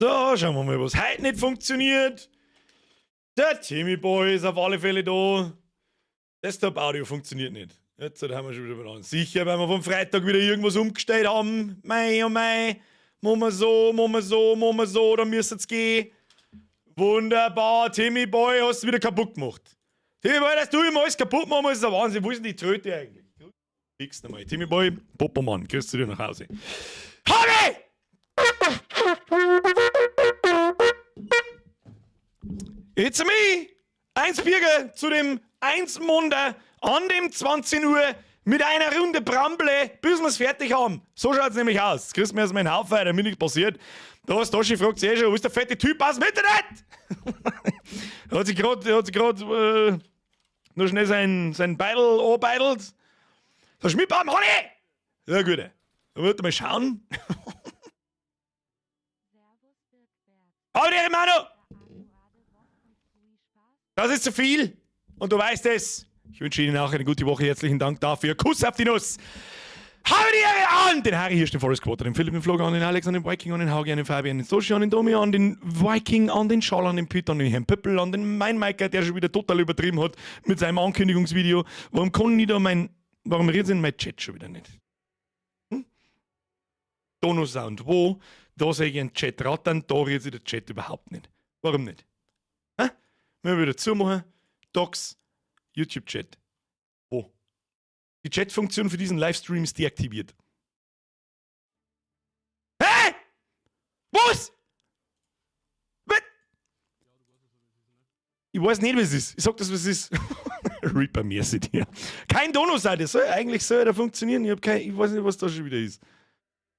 So, schauen wir mal, was heute nicht funktioniert. Der Timmy Boy ist auf alle Fälle da. Desktop-Audio funktioniert nicht. Jetzt haben wir schon wieder an. Sicher, weil wir vom Freitag wieder irgendwas umgestellt haben. Mei, oh mei. Machen wir so, machen wir so, machen wir so, dann müsste es gehen. Wunderbar, Timmy Boy, hast du wieder kaputt gemacht. Timmy Boy, dass du immer alles kaputt machen musst, ist der Wahnsinn. Wo ist denn die Tröte eigentlich? Fix nochmal. Timmy Boy, Popomann, grüß zu dir nach Hause. Harry! It's me! Eins Birger zu dem 1 Munder an dem 20 Uhr mit einer Runde Bramble, bis wir's fertig haben. So schaut's nämlich aus. Jetzt kriegst du mir erstmal einen Haufen, damit nichts passiert. Da hast Toschi fragt sich eh schon, wo ist der fette Typ aus dem Internet? Hat sich grad, hat sich grad, noch schnell sein Beidel anbeidelt. Der Schmidtbaum, Hanni! Ja, gut. Dann wird er mal schauen. Hallo, Manu! Das ist zu viel. Und du weißt es. Ich wünsche Ihnen auch eine gute Woche. Herzlichen Dank dafür. Kuss auf die Nuss. Habe die Ehre an den Harry Hirsch, den Forest Quarter, den Philipp, den Florian, an den Alex, an den Viking, an den Haugi, an den Fabian, den Soshi, an den Domi, an den Viking, an den Schall, an den Pete, an den Herrn Pöppel, an den Mein Maiker, der schon wieder total übertrieben hat mit seinem Ankündigungsvideo. Warum kann ich da mein, warum redet denn mein Chat schon wieder nicht? Hm? Dono Sound, wo? Da sehe ich einen Chat rattern, da redet sich der Chat überhaupt nicht. Warum nicht? Hä? Müssen wir wieder zumachen. Docs, YouTube-Chat. Wo? Die Chat-Funktion für diesen Livestream ist deaktiviert. Hä? Was? Was? Ich weiß nicht, was es ist. Ich sag das, was es ist. Reaper Mercy dir. Kein Dono-Seite. Soll, eigentlich soll er funktionieren. Ich, hab kein, ich weiß nicht, was da schon wieder ist.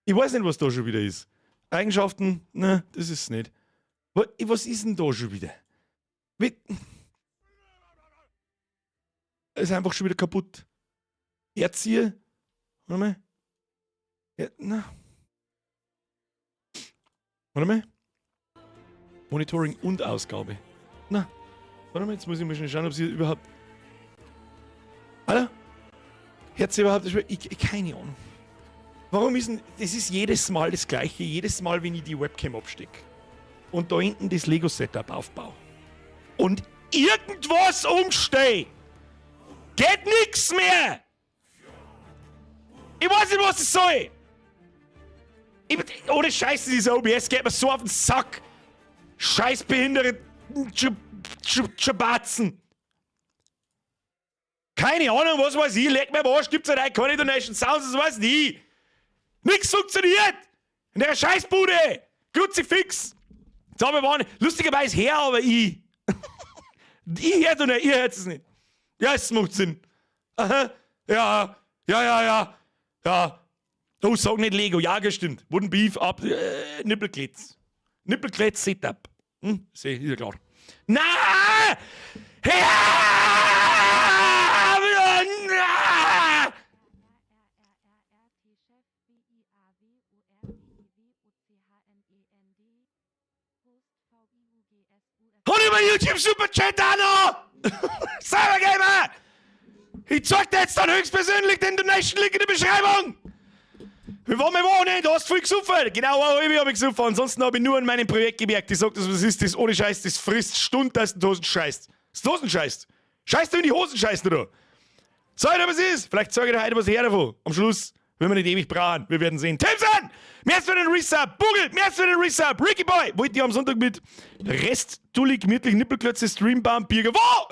Ich weiß nicht, was da schon wieder ist. Eigenschaften, ne, das ist es nicht. Was ist denn da schon wieder? Wie? Ist einfach schon wieder kaputt. Erzieher? Warte mal. Ja, na. Warte mal. Monitoring und Ausgabe. Na. Warte mal, jetzt muss ich mal schnell schauen, ob sie überhaupt. Alter? Hört sie überhaupt? Ich, keine Ahnung. Warum ist denn. Das ist jedes Mal das Gleiche, jedes Mal, wenn ich die Webcam abstecke und da hinten das Lego-Setup aufbaue und irgendwas umstehe, geht nix mehr! Ich weiß nicht, was das soll! Ich, ohne Scheiße, dieser OBS geht mir so auf den Sack! Scheiß behinderte Schabatzen! Keine Ahnung, was weiß ich, leck mir am Arsch, gibt's halt keine Donation Sounds, das weiß ich. Nix funktioniert! In der Scheißbude! Kruzifix! Jetzt hab ich waren, lustigerweise her, aber ich. Ich hör doch nicht, ihr hört es nicht. Ja, es macht Sinn. Aha. Ja, ja, ja, ja. Ja. Oh, sag nicht Lego. Ja, gestimmt. Wooden Beef ab. Nippelklitz. Nippelklitz Setup. Hm? Seh, ist ja klar. Na! Her! Na! Hol über YouTube Super Chat an! Cybergamer! Ich zeig dir jetzt dann höchstpersönlich den Donation Link in der Beschreibung! Wir waren mal Wochenende, hast viel gesoffen. Genau, eine halbe habe ich gesoffen. Ansonsten habe ich nur an meinem Projekt gemerkt. Ich sag das, was ist das? Ohne Scheiß, das frisst Stunden, dass du in die Hosen scheißt. Das Hosen scheißt. Scheißt du in die Hosen scheißt, oder? Sag dir, was ist. Vielleicht zeige ich dir heute was her davon. Am Schluss, wenn wir nicht ewig brauchen. Wir werden sehen. Timson! Merci für den Resub. Bugel, merci für den Resub. Ricky Boy, wollt ihr am Sonntag mit Rest Dulli gemütlich Nippelklötze Streambaum Birger? Wo?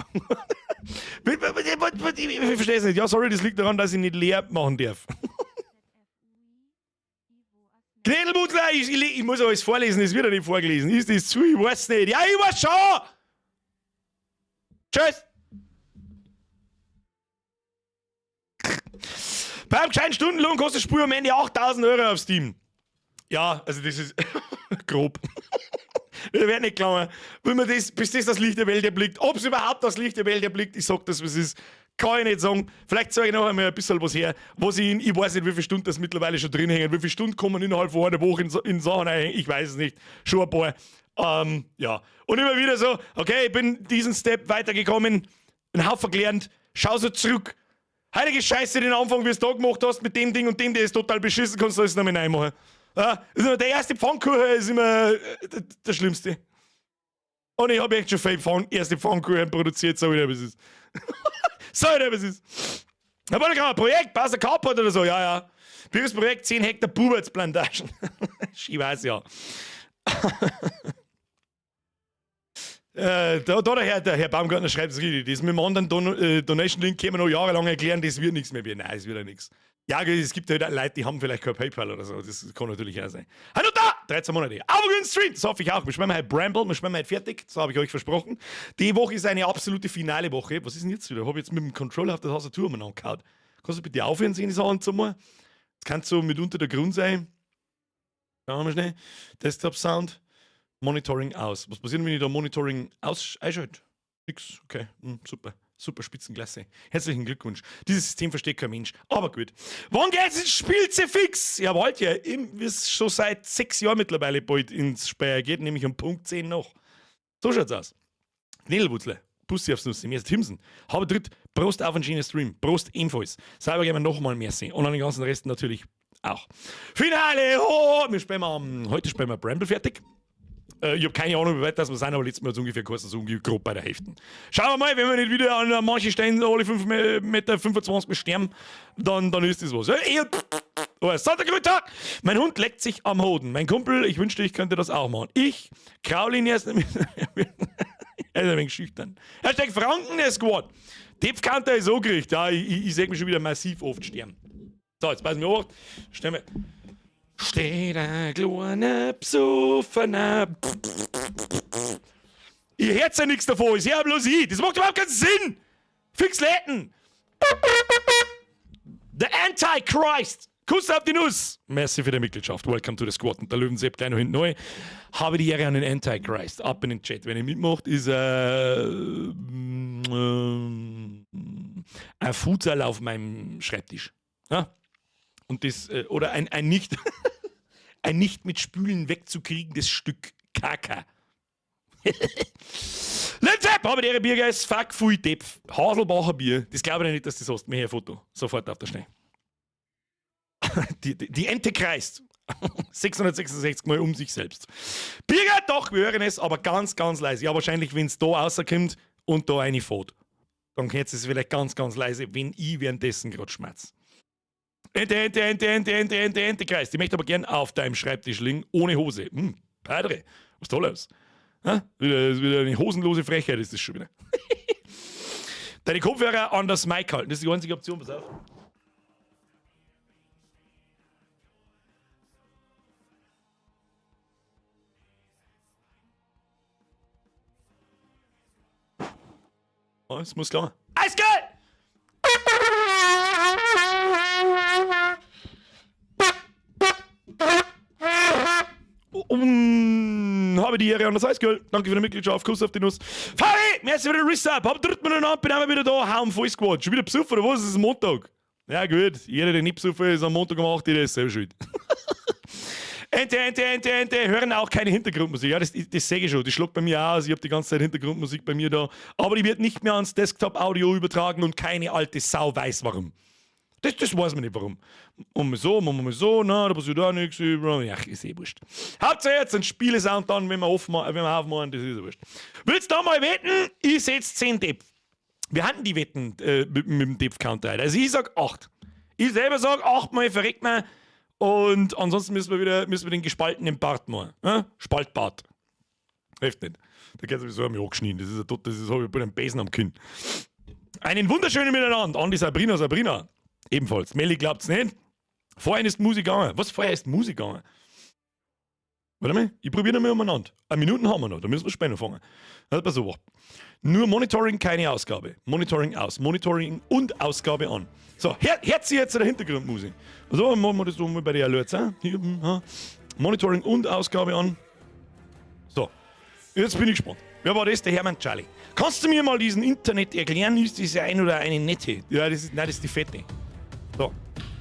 Ich verstehe es nicht. Ja, sorry, das liegt daran, dass ich nicht leer machen darf. Knädelbutler, ich muss alles vorlesen, es wird ja nicht vorgelesen. Ist das zu? Ich weiß nicht. Ja, ich weiß schon! Tschüss! Beim gescheiten Stundenlohn kostet das Spiel am Ende 8000 Euro auf Steam. Ja, also das ist grob. Wir werden nicht gelangen. Wenn man das, bis das das Licht der Welt erblickt, ob es überhaupt das Licht der Welt erblickt, ich sag das, was es ist, kann ich nicht sagen. Vielleicht zeige ich noch einmal ein bisschen was her, was ich in, ich weiß nicht, wie viele Stunden das mittlerweile schon drin hängen, wie viele Stunden kommen innerhalb von einer Woche in Sachen rein, ich weiß es nicht. Schon ein paar. Ja. Und immer wieder so, okay, ich bin diesen Step weitergekommen, einen Haufen gelernt, schau so zurück. Heilige Scheiße, den Anfang, wie du es da gemacht hast, mit dem Ding und dem, der ist total beschissen, kannst du alles nochmal reinmachen. Ja, ist immer der erste Pfannkuchen ist immer der schlimmste. Und ich habe echt schon viel erste Pfannkuchen produziert, so wie das ist. So wie das ist. Da war gerade ein Projekt, passt der Carport oder so, ja, ja. Projekt 10 Hektar Bubertsplantagen. Ich weiß ja. Da der Herr Baumgartner schreibt es richtig. Das mit dem anderen Donation-Link können wir noch jahrelang erklären, das wird nichts mehr werden. Nein, es wird ja nichts. Ja, es gibt halt Leute, die haben vielleicht kein PayPal oder so. Das kann natürlich auch sein. Hallo da! 13 Monate. Aber guten Stream! Das hoffe ich auch. Wir schwimmen heute Bramble, wir schwimmen heute fertig. Das habe ich euch versprochen. Die Woche ist eine absolute finale Woche. Was ist denn jetzt wieder? Habe ich jetzt mit dem Controller auf der Tastatur umeinander gehauen. Kannst du bitte aufhören, sehen, die Sachen zu machen? Das kann so mitunter der Grund sein. Schauen wir mal schnell. Desktop Sound. Monitoring aus. Was passiert, wenn ich da Monitoring einschalte? Nix. Okay, super. Super Spitzenklasse. Herzlichen Glückwunsch. Dieses System versteht kein Mensch. Aber gut. Wann geht's ins Spielze fix? Ja, wollt ihr. Ist schon seit 6 Jahren mittlerweile bald ins Speyer geht, nämlich um Punkt 10 noch. So schaut's aus. Knädelwurzle. Bussi aufs Nussi. Mir ist Himsen. Habe dritt. Prost auf einen schönen Stream. Prost ebenfalls. Selber gehen wir nochmal mehr sehen. Und an den ganzen Rest natürlich auch. Finale! Oh, wir spielen heute spielen wir Bramble fertig. Ich hab keine Ahnung, wie weit das wir sind, aber letztes Mal hat es ungefähr geheißen, so ungefähr grob bei der Hälfte. Schauen wir mal, wenn wir nicht wieder an manchen Stellen alle 5 Meter 25 sterben, dann ist das was. Ja, oh, Sonntag, guten Tag! Mein Hund leckt sich am Hoden. Mein Kumpel, ich wünschte, ich könnte das auch machen. Ich kraul ihn erst. Er ist ein wenig schüchtern. Hashtag Franken, der Squad. Depth-Counter ist so gekriegt. Ja, ich seh mich schon wieder massiv oft sterben. So, jetzt passen wir auf. Stellen wir. Steht ein kleiner Psoffener. Ihr hört ja nichts davon, ich hör bloß ich. Das macht überhaupt keinen Sinn. Fix Läden. The Antichrist. Kuss auf die Nuss. Merci für die Mitgliedschaft. Welcome to the Squad. Und der Löwensepp gleich noch hinten neu. Habe die Ehre an den Antichrist. Ab in den Chat. Wenn ihr mitmacht, ist ein Futsal auf meinem Schreibtisch. Ja? Und das, oder ein nicht, ein nicht mit Spülen wegzukriegendes Stück Kaka. Let's up! Habe die Ehre, Biergeist, fuck, pfui, Depf. Haselbacher Bier. Das glaube ich nicht, dass das hast. Mir ein Foto. Sofort auf der Schnee. Die Ente kreist. 666 Mal um sich selbst. Birger, doch, wir hören es, aber ganz, ganz leise. Ja, wahrscheinlich, wenn's da rauskommt und da eine fährt. Dann hört es vielleicht ganz, ganz leise, wenn ich währenddessen grad schmerz. Ente, Ente, Ente, Ente, Ente, Ente, Ente kreist. Ich möchte aber gern auf deinem Schreibtisch liegen, ohne Hose. Padre, was toll aus. Ha? Wieder eine hosenlose Frechheit ist das schon wieder. Deine Kopfhörer an das Mic halten. Das ist die einzige Option, pass auf. Oh, es muss klar. Alles geil! Habe die Ehre an das Eisgirl. Danke für die Mitgliedschaft. Kuss auf die Nuss. Fabi, merci für den Resub. Hab dritten miteinander, bin auch wieder da. Hau voll Squad. Schon wieder besoffen oder was? Es ist Montag. Ja, gut. Jeder, der nicht besoffen ist, am Montag um 8 Uhr, der ist selber schuld. Ente, Ente, Ente, Ente, hören auch keine Hintergrundmusik. Ja, das sehe ich schon. Die schlägt bei mir aus. Ich hab die ganze Zeit Hintergrundmusik bei mir da. Aber die wird nicht mehr ans Desktop-Audio übertragen und keine alte Sau weiß warum. Das weiß man nicht warum. Und mal so, machen wir mal so, na, da passiert auch nichts. Ja, ist eh wurscht. Hauptsache jetzt ein Spielesound dann, wenn wir aufmachen, das ist ja wurscht. Willst du da mal wetten? Ich setz 10 Depf. Wir hatten die Wetten mit dem Depth-Counter. Also ich sag 8. Ich selber sag 8 mal verreckt man. Und ansonsten müssen wir den gespaltenen Bart machen. Spaltbart. Hilft nicht. Da geht sowieso einmal angeschnitten. Das ist ein Tod, das ist, hab ich bei einem Besen am Kinn. Einen wunderschönen Miteinander. Andi, Sabrina, Sabrina. Ebenfalls. Melli glaubt's nicht. Vorhin ist Musik gegangen. Was? Vorher ist Musik gegangen? Warte mal, ich probiere noch mal umeinander. Eine Minute haben wir noch, da müssen wir später fangen. Also pass auf. Nur Monitoring, keine Ausgabe. Monitoring aus. Monitoring und Ausgabe an. So, Herz jetzt der Hintergrundmusik. So, machen wir das so mal bei der Alerts. Hier, ha. Monitoring und Ausgabe an. So, jetzt bin ich gespannt. Wer war das? Der Hermann Charlie. Kannst du mir mal diesen Internet erklären? Ist das ein oder eine nette? Ja, das ist, nein, das ist die fette. So,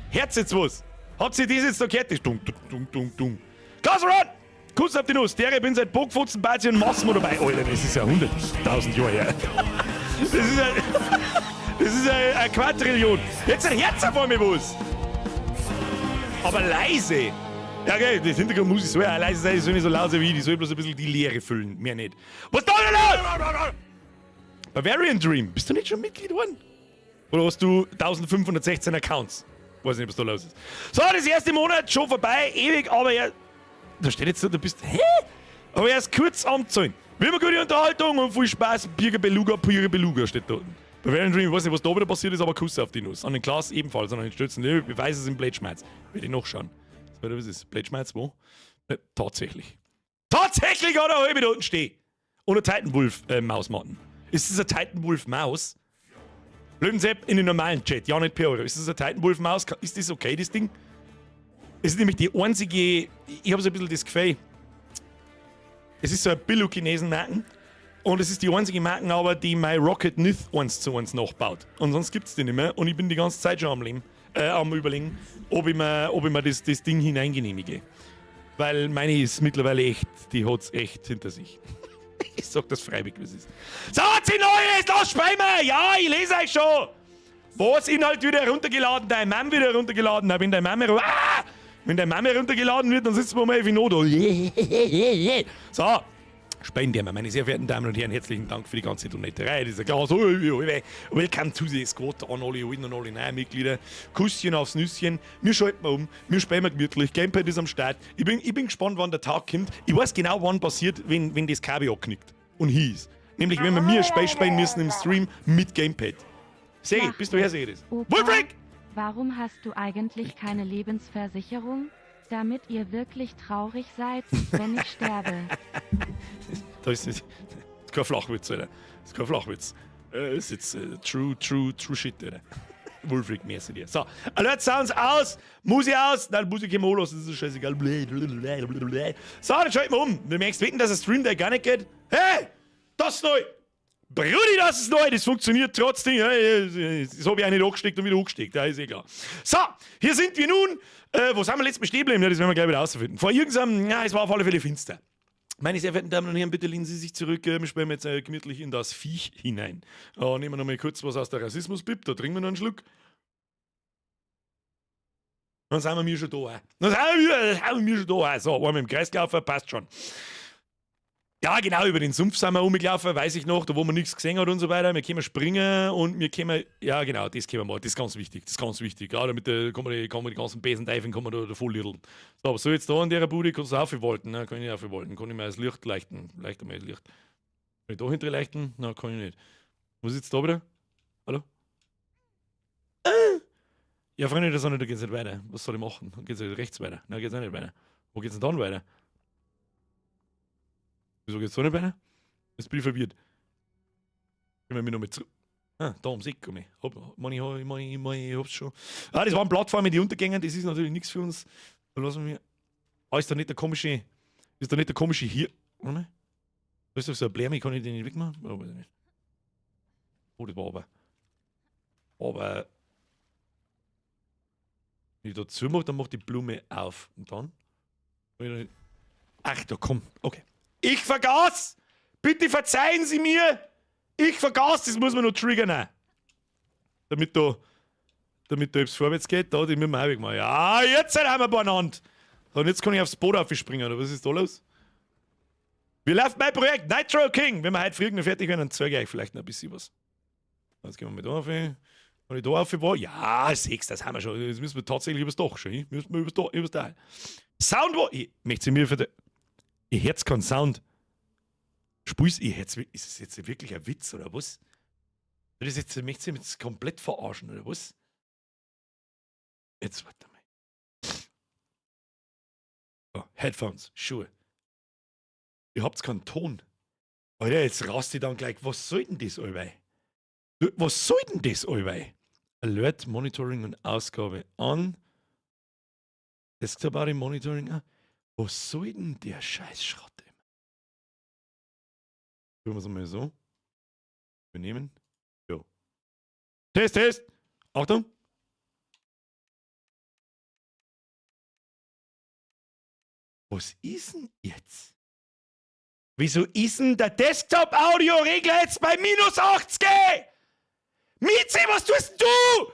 Herz jetzt was? Habt ihr das jetzt da gehört? Das dung, dung, dung, dung, dung. Klaus ran! Kuss auf die Nuss. Der, ich bin seit Bockfotzen, Bazi und Massimo dabei. Alter, das ist ja 100.000 Jahre her. Das ist ja, das ist eine Quadrillion. Jetzt ein Herz vor mir, was? Aber leise. Ja, okay, das Hintergrundmusik soll ja auch leise sein, die soll nicht so laut sein wie ich, die soll bloß ein bisschen die Leere füllen, mehr nicht. Was da denn los? Bavarian Dream, bist du nicht schon Mitglied geworden? Oder hast du 1516 Accounts? Weiß nicht, was da los ist. So, das erste Monat schon vorbei, ewig, aber ja. Da steht jetzt so, du bist. Hä? Aber erst kurz am Zahlen. Wie immer gute Unterhaltung und viel Spaß. Birger Beluga, Birger Beluga steht da unten. Bavarian Dream, ich weiß nicht, was da wieder passiert ist, aber Kuss auf die Nuss. An den Klaas ebenfalls, an den Stützen. Ich weiß es im Blätschmerz. Werde ich nachschauen. So, was ist? Blätschmerz, wo? Tatsächlich. Tatsächlich hat er halbe da unten stehen. Und eine Titan Wolf Mausmatten. Ist das eine Titan Wolf Maus? Löwensepp in den normalen Chat, ja nicht per Euro. Ist das eine Titan Wolf Maus? Ist das okay, das Ding? Es ist nämlich die einzige. Ich habe so ein bisschen das Gefühl. Es ist so ein Billo-Chinesen-Marken. Und es ist die einzige Marken aber, die my Rocket nicht 1 zu 1 nachbaut. Und sonst gibt es die nicht mehr. Und ich bin die ganze Zeit schon am Leben, am Überlegen, ob ich mir das Ding hineingenehmige. Weil meine ist mittlerweile echt, die hat's echt hinter sich. Ich sag das freiwillig, wie es ist. So, 10 Neues, los, spielen! Ja, ich lese euch schon! Was Inhalt wieder heruntergeladen, deine Mom wieder heruntergeladen, na, wenn deine Mama, ah! Wenn deine Mama heruntergeladen wird, dann sitzen wir mal wie noch da. So, spielen wir, meine sehr verehrten Damen und Herren, herzlichen Dank für die ganze Donaterei. Das ist ja klar. So, welcome to the squad an alle alten und alle neuen Mitglieder. Kusschen aufs Nüsschen. Wir schalten mal um, wir spielen mal gemütlich. Gamepad ist am Start. Ich bin gespannt, wann der Tag kommt. Ich weiß genau, wann passiert, wenn das Kabel abknickt und hieß. Nämlich, wenn wir mir ein Spiel spielen müssen im Stream mit Gamepad. Segi, bist du her, seh das? Opa, Wolfric! warum hast du eigentlich keine Lebensversicherung? Damit ihr wirklich traurig seid, wenn ich sterbe. Das ist kein Flachwitz, Alter. Das ist kein Flachwitz. Das ist jetzt true, true, true shit, Alter. Wolfric, merci dir. So, Alert Sounds aus, Musik aus. Nein, Musik im los, das ist scheißegal. Blablabla. So, dann schalten wir um. Du merkst wetten, dass der Stream der gar nicht geht. Hey, das ist neu. Brudi, das ist neu, das funktioniert trotzdem. Das habe ich auch nicht angesteckt und wieder angesteckt, ja, ist eh klar. So, hier sind wir nun. Wo sind wir letztes Mal stehen geblieben? Ja, das werden wir gleich wieder rausfinden. Vor irgendeinem, ja, es war auf alle Fälle finster. Meine sehr verehrten Damen und Herren, bitte lehnen Sie sich zurück. Wir spielen jetzt gemütlich in das Viech hinein. Nehmen wir noch mal kurz was aus der Rassismus-Bib, da trinken wir noch einen Schluck. Dann sind wir mir schon da. Dann sind wir schon da. So, einmal im Kreis gelaufen, passt schon. Ja, genau, über den Sumpf sind wir rumgelaufen, weiß ich noch, da wo man nichts gesehen hat und so weiter. Wir können springen und wir können, ja genau, das können wir mal, das ist ganz wichtig, das ist ganz wichtig. Ja, damit kann man die ganzen bösen Teufeln kann man da voll liddeln. So, aber so jetzt da in der Bude, kannst du aufwollten, ne? Kann ich nicht aufwollten, kann ich mir das Licht leichten, leichter mal das Licht. Kann ich da hinter leichten? Nein, kann ich nicht. Was ist jetzt da wieder? Hallo? Ja, Freunde der Sonne, da geht's nicht weiter. Was soll ich machen? Dann geht's halt rechts weiter. Nein, geht's auch nicht weiter. Wo geht's denn dann weiter? Wieso geht's da nicht weiter? Jetzt bin ich verwirrt. Können wir mich noch mit zurück. Ah, da ums Eck komme ich. Hab, meine, ich, meine, meine, ich hab's schon. Ah, das waren Plattformen, die untergängen, das ist natürlich nichts für uns. Da lassen wir. Ah, ist da nicht der komische hier? Warte mal. Da ist doch so ein Blärme, kann ich den nicht wegmachen? Oh, weiß ich nicht. Oh, das war aber. Aber. Wenn ich da zumache, dann macht die Blume auf. Und dann? Ach, da komm. Okay. Ich vergaß! Bitte verzeihen Sie mir! Ich vergaß, das muss man noch triggern. Damit da etwas vorwärts geht, da, die müssen wir auch wegmachen. Ja, jetzt sind wir beieinander. Und jetzt kann ich aufs Boot aufspringen, oder was ist da los? Wie läuft mein Projekt? Nitro King! Wenn wir heute früh noch fertig werden, dann zeige ich euch vielleicht noch ein bisschen was. Jetzt gehen wir mal da auf. Wenn ich da auf war, ja, sechs, das haben wir schon. Jetzt müssen wir tatsächlich übers Dach schon. Müssen wir übers Dach, übers Dach. Sound, wo. Ich möchte mir für die. Ich hör's keinen Sound. Spul's, ich ist es jetzt wirklich ein Witz oder was? Das ist jetzt, möchte ich mich jetzt komplett verarschen oder was? Jetzt warte mal. Oh, Headphones, Schuhe. Ihr habt keinen Ton. Alter, jetzt rast ich dann gleich. Was soll denn das, allweil? Was soll denn das, allweil? Alert, Monitoring und Ausgabe an. Desktop Audio Monitoring an. Was soll denn der Scheißschrott immer? Tun wir es mal so. Übernehmen. Jo. Test, Test! Achtung! Was ist denn jetzt? Wieso ist denn der Desktop-Audio-Regler jetzt bei minus 80? Mizi, was tust denn du?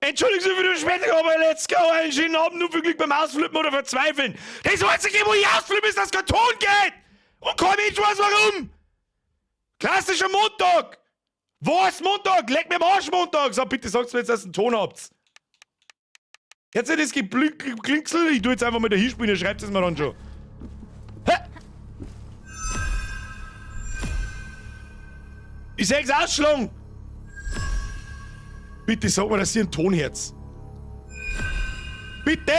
Entschuldigen Sie für die Verspätung, aber let's go. Einen schönen Abend und viel Glück beim Ausflippen oder Verzweifeln. Das Einzige, wo ich ausflippe, ist, dass kein Ton geht. Und kein Mensch weiß warum. Klassischer Montag. Was Montag? Leck mir am Arsch Montag. So, bitte sagt's mir jetzt, dass ihr einen Ton habt. Jetzt das Geklinksel. Ich tu jetzt einfach mal da hinspielen, ihr schreibt es mir dann schon. Hä? Ich seh's ausschlagen. Bitte sag mir, dass ihr einen Ton hört. Bitte!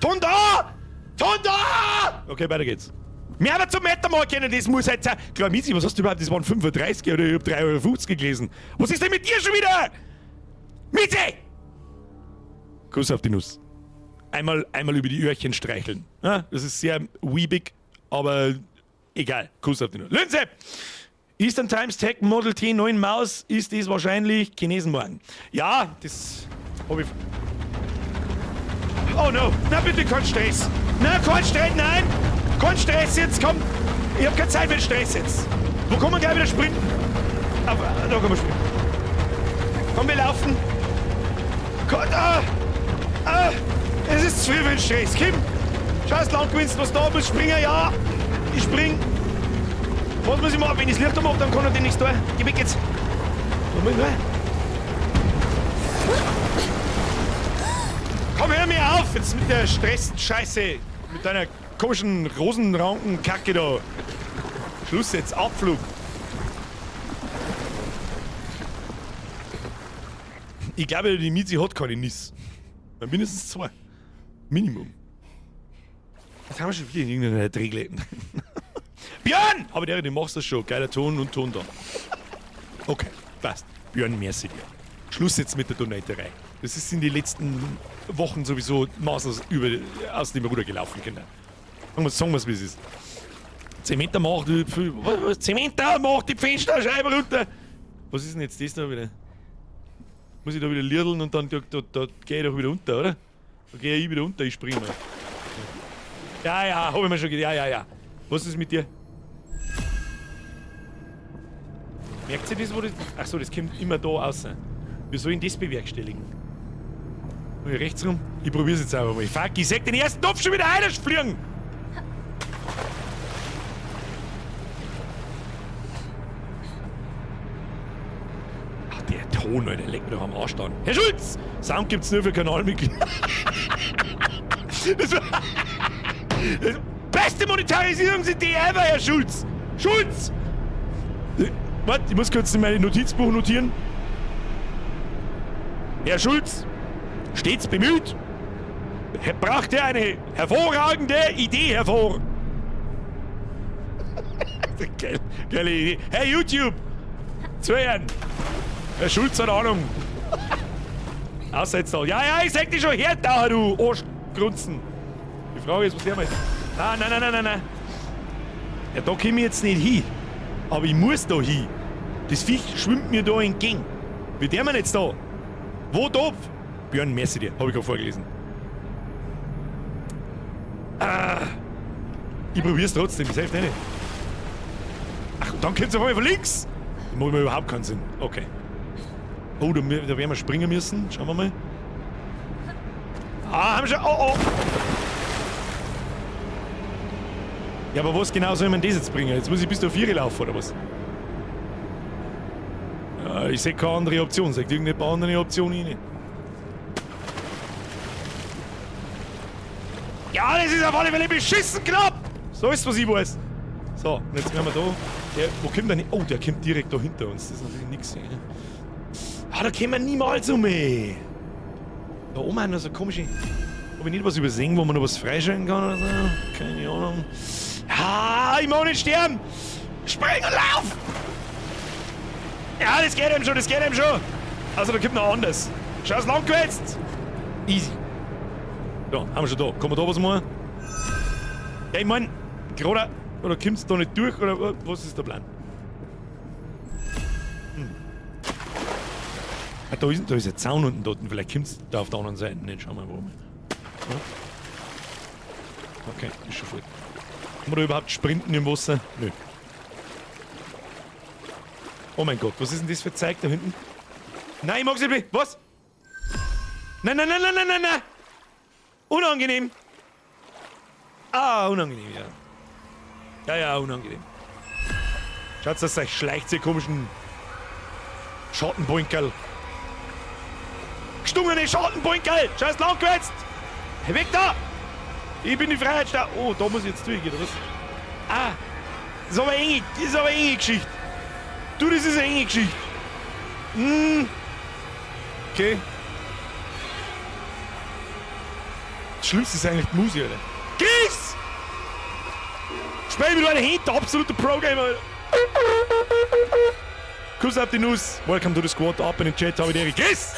Ton da! Ton da! Okay, weiter geht's. Wir haben zum Meter können, das muss halt sein. Klar, Mizi, was hast du überhaupt? Das waren 35 oder ich hab 3,50 Euro gelesen. Was ist denn mit dir schon wieder? Mizi! Kuss auf die Nuss. Einmal über die Öhrchen streicheln. Ja, das ist sehr weebig, aber egal. Kuss auf die Nuss. Linse! Eastern Times Tech Model T9 Maus ist das wahrscheinlich Chinesenmorgen. Ja, das hab ich. Oh no! Na bitte, kein Stress! Na, kein Stress, nein! Kein Stress jetzt, komm! Ich hab keine Zeit für den Stress jetzt! Wo kann man gleich wieder sprinten? Aber, da kann man sprinten. Komm, wir laufen! Gott, ah! Ah! Es ist zu viel für den Stress. Kim! Scheiß Land gewinnst, was da muss springen, ja! Ich spring! Was muss ich machen? Wenn ich das Licht mache, dann kann er den nichts tun. Geh weg jetzt! Was muss ich tun? Komm, hör mir auf! Jetzt mit der Stress-Scheiße! Mit deiner komischen Rosenranken-Kacke da! Schluss jetzt, Abflug! Ich glaube, die Mizi hat keine Nis. Mindestens zwei. Minimum. Jetzt haben wir schon wieder in irgendeiner Dregle. Björn! Aber der, du machst das schon. Geiler Ton und Ton da. Okay, passt. Björn, merci dir. Schluss jetzt mit der Donaterei. Das ist in den letzten Wochen sowieso maßlos aus dem Ruder gelaufen, Kinder. Sagen wir's, wie es ist. Zementer macht die, was, Zementer macht die Fensterscheibe runter. Was ist denn jetzt das da wieder? Muss ich da wieder lirdeln und dann da geh ich doch wieder unter, oder? Da geh ich wieder unter, ich spring mal. Ja, ja, hab ich mir schon gedacht. Ja, ja, ja. Was ist mit dir? Merkt ihr das, wo das. Achso, das kommt immer da raus. Wie soll ich denn das bewerkstelligen? Muss ich rechts rum? Ich probier's jetzt einfach mal. Fuck, ich seh den ersten Topf schon wieder reinfliegen! Ach, der Ton, Alter, der leckt mir doch am Arsch an. Herr Schulz! Sound gibt's nur für Kanalmitglieder. Das war das beste Monetarisierungsidee ever, Herr Schulz! Schulz! Warte, ich muss kurz in mein Notizbuch notieren. Herr Schulz, stets bemüht, brachte eine hervorragende Idee hervor. Geile Idee. Hey YouTube! Zuhören! Herr Schulz hat Ahnung. Außer jetzt da. Ja, ja, ich sag dich schon her, da, du Arschgrunzen. Die Frage ist, was der macht. Nein, nein, nein, nein, nein, nein. Ja, da komm ich jetzt nicht hin. Aber ich muss da hin. Das Viech schwimmt mir da entgegen. Wie der man jetzt da? Wo da? Björn, merci dir. Hab ich gerade vorgelesen. Ah, ich probier's trotzdem. Ich helfe nicht. Ach, und dann kommt's auf einmal von links. Das macht mir überhaupt keinen Sinn. Okay. Oh, da werden wir springen müssen. Schauen wir mal. Ah, haben wir schon. Oh, oh. Ja, aber was genau soll man das jetzt bringen? Jetzt muss ich bis zur 4 laufen, oder was? Ja, ich sehe keine andere Option. Sagt irgendeine andere Option rein. Ja, das ist auf alle Fälle beschissen knapp! So ist, was ich weiß. So, und jetzt werden wir da. Der, wo kommt der? Oh, der kommt direkt da hinter uns. Das ist natürlich nix. Ah, da kommen wir niemals um. Ey. Da oben haben wir so komische. Hab ich nicht was übersehen, wo man noch was freischalten kann oder so? Keine Ahnung. Ah, ich mag nicht sterben! Spring und lauf! Ja, das geht ihm schon, das geht ihm schon! Also, da kommt noch anders. Schau's lang gewetzt! Easy. Ja, haben wir schon da. Kann man da was machen? Ja, ich mein, gerade, oder kommst du da nicht durch, oder was ist der Plan? Hm. Ah, da ist ein Zaun unten dort, vielleicht kommst du da auf der anderen Seite nicht. Schauen wir mal, warum. Ja. Okay, ist schon voll. Kann man da überhaupt sprinten im Wasser? Nö. Oh mein Gott, was ist denn das für Zeug da hinten? Nein, ich mag's nicht. Was? Nein, nein, nein, nein, nein, nein, nein! Unangenehm! Ah, unangenehm, ja. Ja, ja, unangenehm. Schaut, dass euch schleicht, ihr komischen Schattenbunkerl. Gestungene Schattenbunkerl! Scheiß lang gewetzt! Hey, weg da! Ich bin die Freiheitsstadt. Oh, da muss ich jetzt durchgehen, oder was? Ah! Das ist aber enge, das ist aber eine enge Geschichte. Du, das ist eine enge Geschichte. Hm. Okay. Das Schlimmste ist eigentlich die Musik, Alter. Chris! Spiel mit meinen Händen, absoluter Pro-Gamer, Alter. Kuss auf die Nuss. Welcome to the squad. Ab in den Chat, habe ich dir. Chris!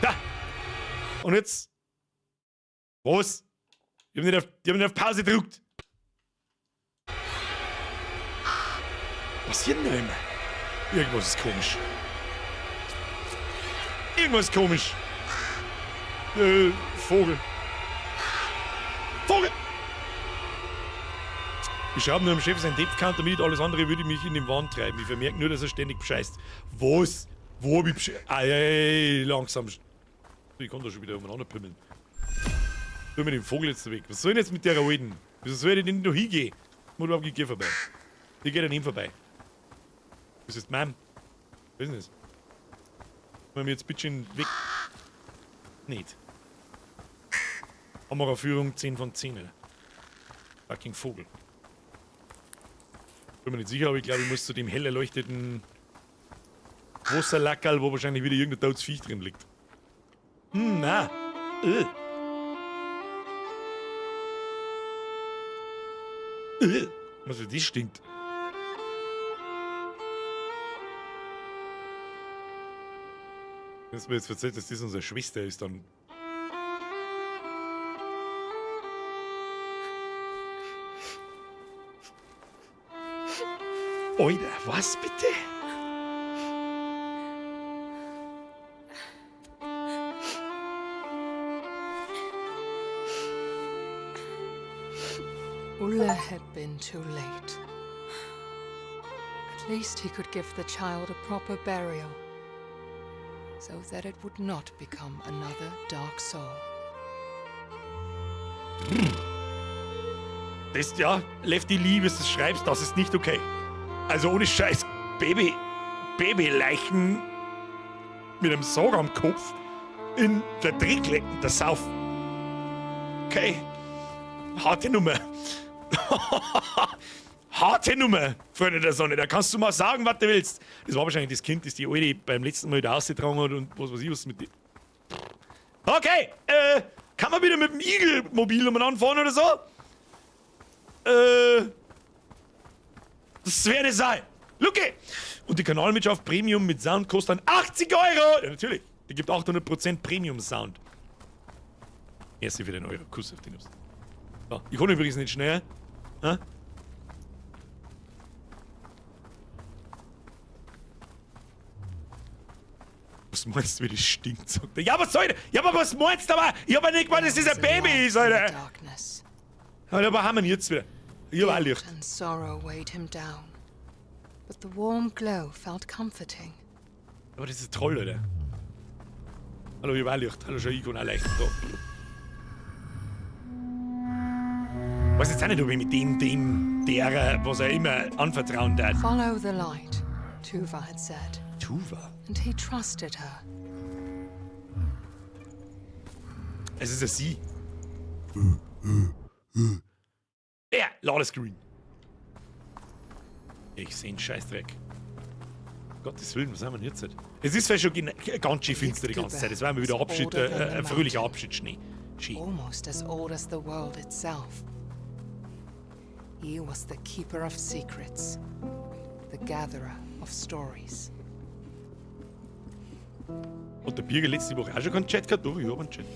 Da! Und jetzt? Was? Ich hab nicht auf Pause gedrückt. Passiert denn da immer? Irgendwas ist komisch. Irgendwas ist komisch. Vogel. Vogel! Ich schraube nur am Chef sein Depth-Counter mit, alles andere würde mich in den Wahn treiben. Ich vermerke nur, dass er ständig bescheißt. Was? Wo hab ich bescheißt? Ah, ey, langsam. Ich kann da schon wieder umeinander pümmeln. Tu mir den Vogel jetzt weg. Was soll ich denn jetzt mit der alten? Wieso soll ich denn noch hingehen? Muss überhaupt nicht vorbei. Die geht an ihm vorbei. Was ist Mom? Was ist denn das? Wollen wir jetzt bitte schön weg? Nicht. Kameraführung 10 von 10, Alter. Fucking Vogel. Bin mir nicht sicher, aber ich glaube, ich muss zu dem hell erleuchteten Wasserlackerl, wo wahrscheinlich wieder irgendein totes Viech drin liegt. Hm, na. Was für das stinkt. Wenn du mir jetzt erzählt, dass das unsere Schwester ist, dann. Oida, was bitte? Ulla had been too late. At least he could give the child a proper burial, so that it would not become another dark soul. Das, ja, Lefty Lee, wie du das schreibst, das ist nicht okay. Also ohne Scheiß, Babyleichen mit einem Sarg am Kopf in der Drecklecken, der Sauf. Okay. Harte Nummer. Harte Nummer, Freunde der Sonne. Da kannst du mal sagen, was du willst. Das war wahrscheinlich das Kind, das die Alte beim letzten Mal da rausgetragen hat und was weiß ich, was mit dem. Okay, kann man wieder mit dem Igelmobil umeinander fahren oder so? Das wäre eine Sache. Luke! Und die Kanalmitgliedschaft Premium mit Sound kostet dann 80 Euro! Ja, natürlich. Die gibt 800% Premium Sound. Merci für den Euro. Kuss auf die Nuss. So, ich kann übrigens nicht schnell. Hä? Was meinst du, wie das stinkt? Sagt er. Ja, was soll ich? Ja, aber was meinst du aber? Ich hab ja nicht gemeint, dass das ein Baby ist, Alter. Alter, aber haben wir ihn jetzt wieder? Ich hab auch Licht. And sorrow weighed him down. But the warm glow felt comforting. Aber das ist toll, Alter. Hallo, ich hab auch Licht. Hallo, schau, ich kann auch leicht da. Ich weiß jetzt auch nicht, ob ich mit dem, derer, was er immer anvertrauen darf. Follow the light, Tuva had said. Tuva? And he trusted her. Es ist ja sie. Ja, Ladescreen. Ich seh einen Scheißdreck. Gottes Willen, was haben wir denn jetzt? Es ist zwar schon ganz schön finster die ganze Zeit. Es war mir wieder Abschied, ein fröhlicher Abschiedsschnee. Schön. Almost as old as the world itself. He was the keeper of secrets, the gatherer of stories. Hat der Birger letzte Woche auch schon keinen Chat gehabt? Doch, ich hab einen Chat.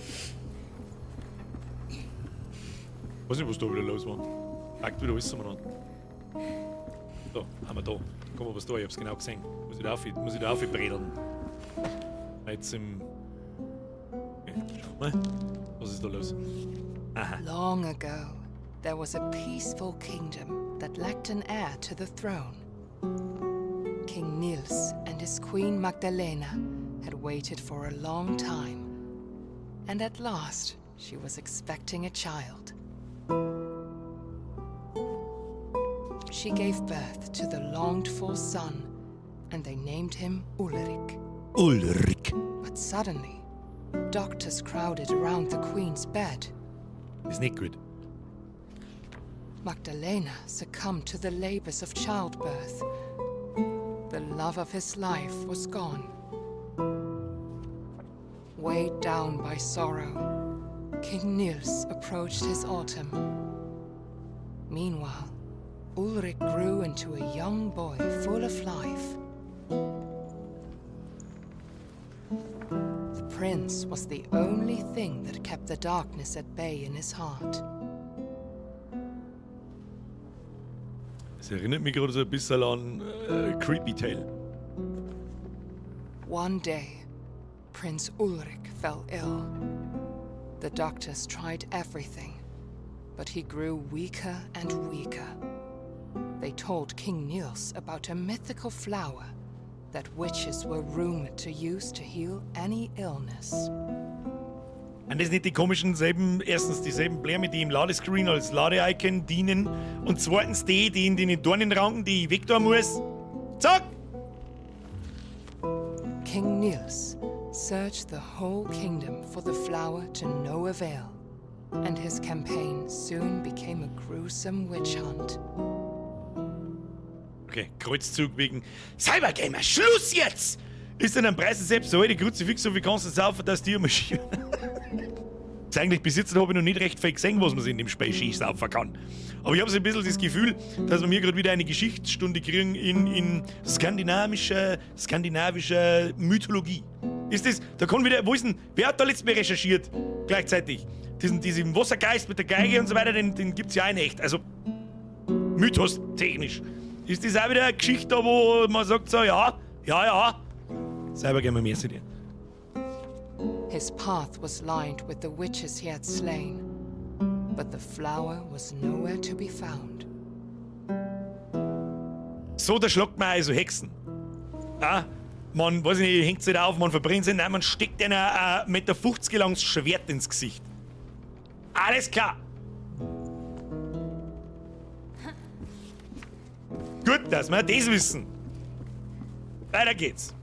Weiß nicht, was da wieder los war. Packt wieder alles umeinander. So, haben wir da. Komm mal was da, ich hab's genau gesehen. Muss ich da aufbredeln. Jetzt im. Okay, schau mal. Was ist da los? Aha. Long ago, there was a peaceful kingdom that lacked an heir to the throne. King Nils and his queen Magdalena had waited for a long time, and at last she was expecting a child. She gave birth to the longed for son, and they named him Ulrik. Ulrik. But suddenly, doctors crowded around the queen's bed. Ist nicht gut. Magdalena succumbed to the labors of childbirth. The love of his life was gone. Weighed down by sorrow, King Niels approached his autumn. Meanwhile, Ulrich grew into a young boy full of life. The prince was the only thing that kept the darkness at bay in his heart. Das erinnert mich gerade so ein bisschen an Creepy Tale. One day, Prince Ulrich fell ill. The doctors tried everything, but he grew weaker and weaker. They told King Niels about a mythical flower that witches were rumored to use to heal any illness. Und das nicht die komischen selben, erstens dieselben Bläme, die im Ladescreen als Lade-Icon dienen und zweitens die, die in den Dornenranken, die ich weg da muss. Zack! King Niels searched the whole kingdom for the flower to no avail, and his campaign soon became a gruesome witch hunt. Okay, Kreuzzug wegen Cybergamer, Schluss jetzt! Ist denn am Preis selbst so alte Kruzifix, so viel kannst du saufen, dass die immer schieben. Ist eigentlich bis jetzt habe ich noch nicht recht viel gesehen, was man sich in dem Spiel schön saufen kann. Aber ich habe so ein bisschen das Gefühl, dass wir mir gerade wieder eine Geschichtsstunde kriegen in skandinavischer Mythologie. Ist das, da kommt wieder, wo ist denn, wer hat da letztes Mal recherchiert? Gleichzeitig. Diesen Wassergeist mit der Geige und so weiter, den gibt's ja auch in echt. Also, mythos-technisch. Ist das auch wieder eine Geschichte, da, wo man sagt so, ja, ja, ja. Selber gerne mehr zu dir. His path was lined with the witches he had slain, but the flower was nowhere to be found. So, da schlagt man also Hexen. Ja, man, weiß ich nicht, hängt sie da auf, man verbrennt sie, nein, man steckt einer 1,50 Meter langes Schwert ins Gesicht. Alles klar. Gut, dass wir das wissen. Weiter geht's.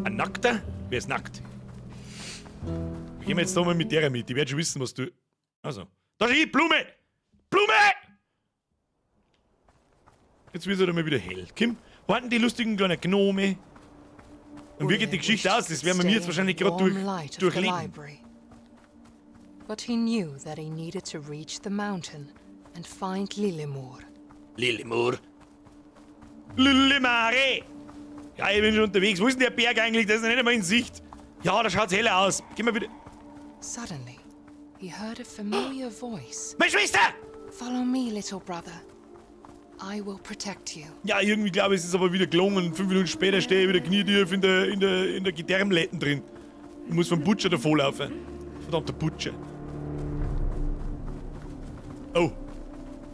Ein Nackter? Wer ist nackt? Gehen wir jetzt da mal mit der mit. Die wird schon wissen, was du. Also. Da ist die Blume! Blume! Jetzt wird es halt einmal wieder hell. Kim, warten die lustigen kleinen Gnome. Und wie geht die Geschichte aus? Das werden wir mir jetzt wahrscheinlich gerade durchleben. But he knew that he needed to reach the mountain and find Lillemor. Lillemor. Lillemare! Ja, ich bin schon unterwegs. Wo ist denn der Berg eigentlich? Das ist noch nicht einmal in Sicht. Ja, da schaut's heller aus. Geh mal wieder. Suddenly, he heard a familiar voice. Meine Schwester! Follow me, little brother. I will protect you. Ja, irgendwie glaube ich, es ist aber wieder gelungen. 5 Minuten später stehe ich wieder knietief in der Gedärmlätten drin. Ich muss vom Butcher davonlaufen. Verdammter Butcher. Oh.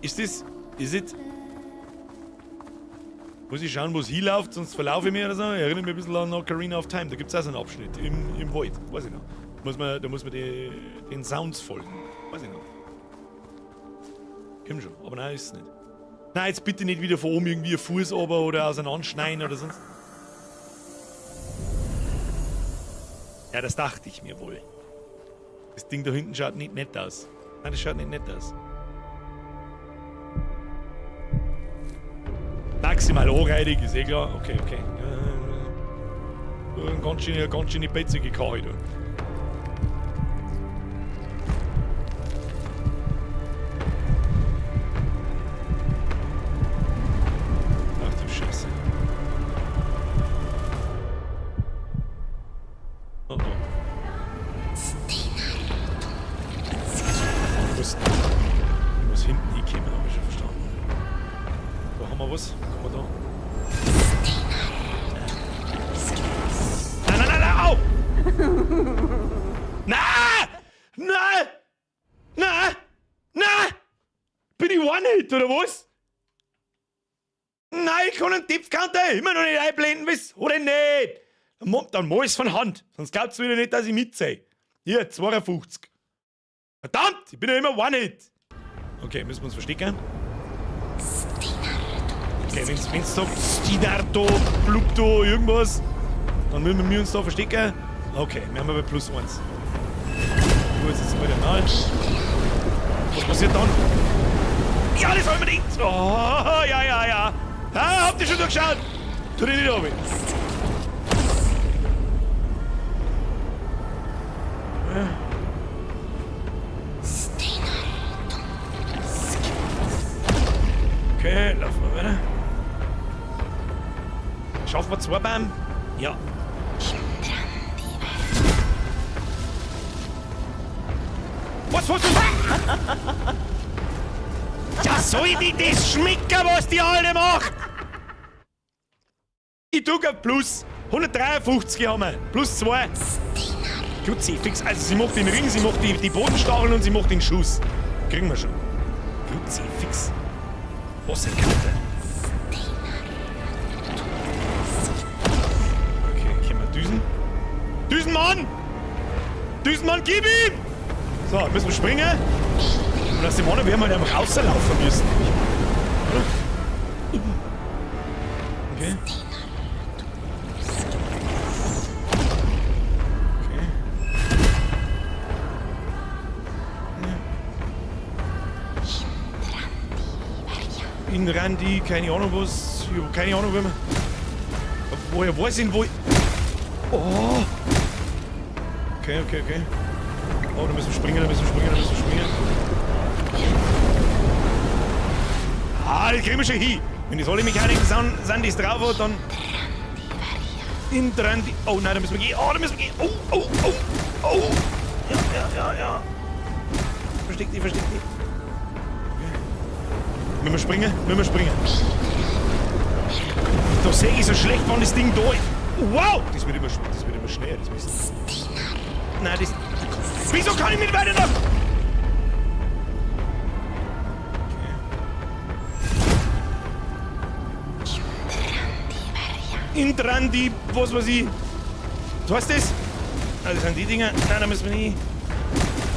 Ist das? Is it? Muss ich schauen, wo es hinläuft, sonst verlaufe ich mich oder so. Ich erinnere mich ein bisschen an Ocarina of Time. Da gibt's auch so einen Abschnitt im Wald. Weiß ich noch. Da muss man den Sounds folgen. Weiß ich noch. Komm schon, aber nein, ist es nicht. Nein, jetzt bitte nicht wieder von oben irgendwie ein Fuß runter oder auseinanderschneiden oder sonst. Ja, das dachte ich mir wohl. Das Ding da hinten schaut nicht nett aus. Nein, das schaut nicht nett aus. Maximal anreidig, ist eh klar. Okay, okay. Ja, ganz schöne betzige Karre da. Ach du Scheiße. Oh oh. Ich muss hinten hinkommen, hab ich schon verstanden. Da haben wir was. Kann man da? Nein, nein, nein, nein, au! Na! Na! Na! Na! Bin ich One-Hit oder was? Nein, ich kann einen Tippcounter immer noch nicht einblenden, wieso denn nicht? Dann mach ich's von Hand, sonst glaubt's wieder nicht, dass ich mitzähle. Hier, 52. Verdammt, ich bin ja immer One-Hit. Okay, müssen wir uns verstecken? Okay, wenn's sagt Stinardo, Blubdo, irgendwas, dann müssen wir uns da verstecken. Okay, wir haben aber plus 1. Gut, jetzt sind wir wieder nahe. Was passiert dann? Ja, das hab ich mir gedacht. Oh, ja, ja, ja. Ah, habt ihr schon durchgeschaut? Tu dich nicht runter. Okay, laufen wir weiter. Schaffen wir 2 Bäume? Ja. Was, was, was? Ja, soll ich das schmecken, was die Alte macht? Ich drück auf Plus. 153 haben wir. Plus 2. Kruzifix. Also sie macht den Ring, sie macht die Bodenstacheln und sie macht den Schuss. Kriegen wir schon. Kruzifix. Was eine Karte. Okay, können wir Düsen. Düsenmann! Düsenmann, gib ihm! So, müssen wir springen. Und aus dem anderen werden wir halt einfach rauslaufen müssen. Oder? Okay. Okay. In Randi, keine Ahnung was. Ich hab keine Ahnung, wie man. Woher weiß ich denn, wo ich. Oh! Okay, okay, okay. Oh, da müssen wir springen, da müssen wir springen, da müssen wir springen. Ah, das kriegen wir schon hin. Wenn das alle Mechaniken sind, die es drauf hat, dann. In Randi. Oh nein, da müssen wir gehen. Oh, da müssen wir gehen. Oh, oh, oh, oh. Ja, ja, ja, ja. Versteck dich, versteck dich. Okay. Müssen wir springen? Müssen wir springen? Da sehe ich so schlecht, wann das Ding da ist. Wow! Das wird immer schneller. Das müssen. Nein, das. Wieso kann ich nicht weiter nach? Okay. Intrandi, was weiß ich. Was heißt das? Ah, das sind die Dinger. Nein, da müssen wir nicht.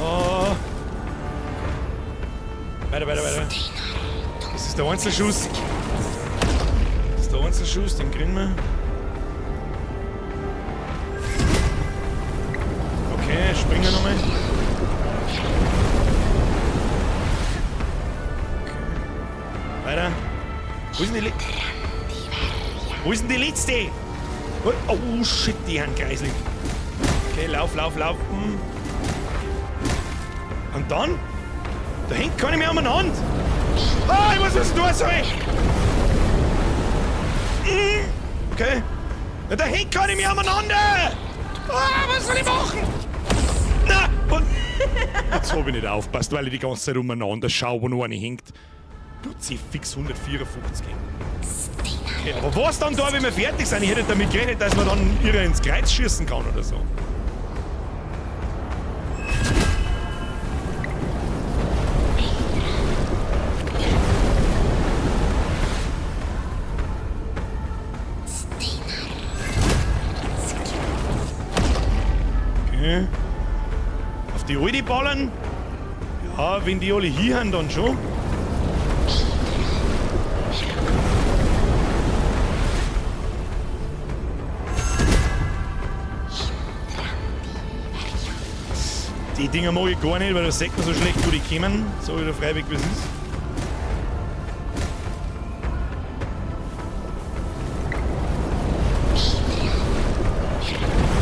Oh. Weiter, weiter, weiter. Das ist der Einzelschuss. Das ist der Einzelschuss, den kriegen wir. Okay, springen nochmal. Okay. Weiter. Wo ist denn die Wo ist denn die letzte? Oh shit, die haben kreislig. Okay, lauf, lauf, lauf. Und dann? Da hängt keine mehr umeinander. Ah, ich weiß, was ich tun soll. Okay. Na, da hängt keine mehr umeinander. Ah, was soll ich machen? Na, und jetzt hab ich nicht aufgepasst, weil ich die ganze Zeit umeinander schaue, wo noch eine hängt. Kruzifix 154. Okay, aber was dann da, wenn wir fertig sind? Ich hätte damit gerechnet, dass man dann ihre ins Kreuz schießen kann oder so. Okay. Auf die alte ballern? Ja, wenn die alle hier sind, dann schon. Die Dinger mag ich gar nicht, weil da sieht man so schlecht, wo die kommen. So wieder freiwillig, wie es ist.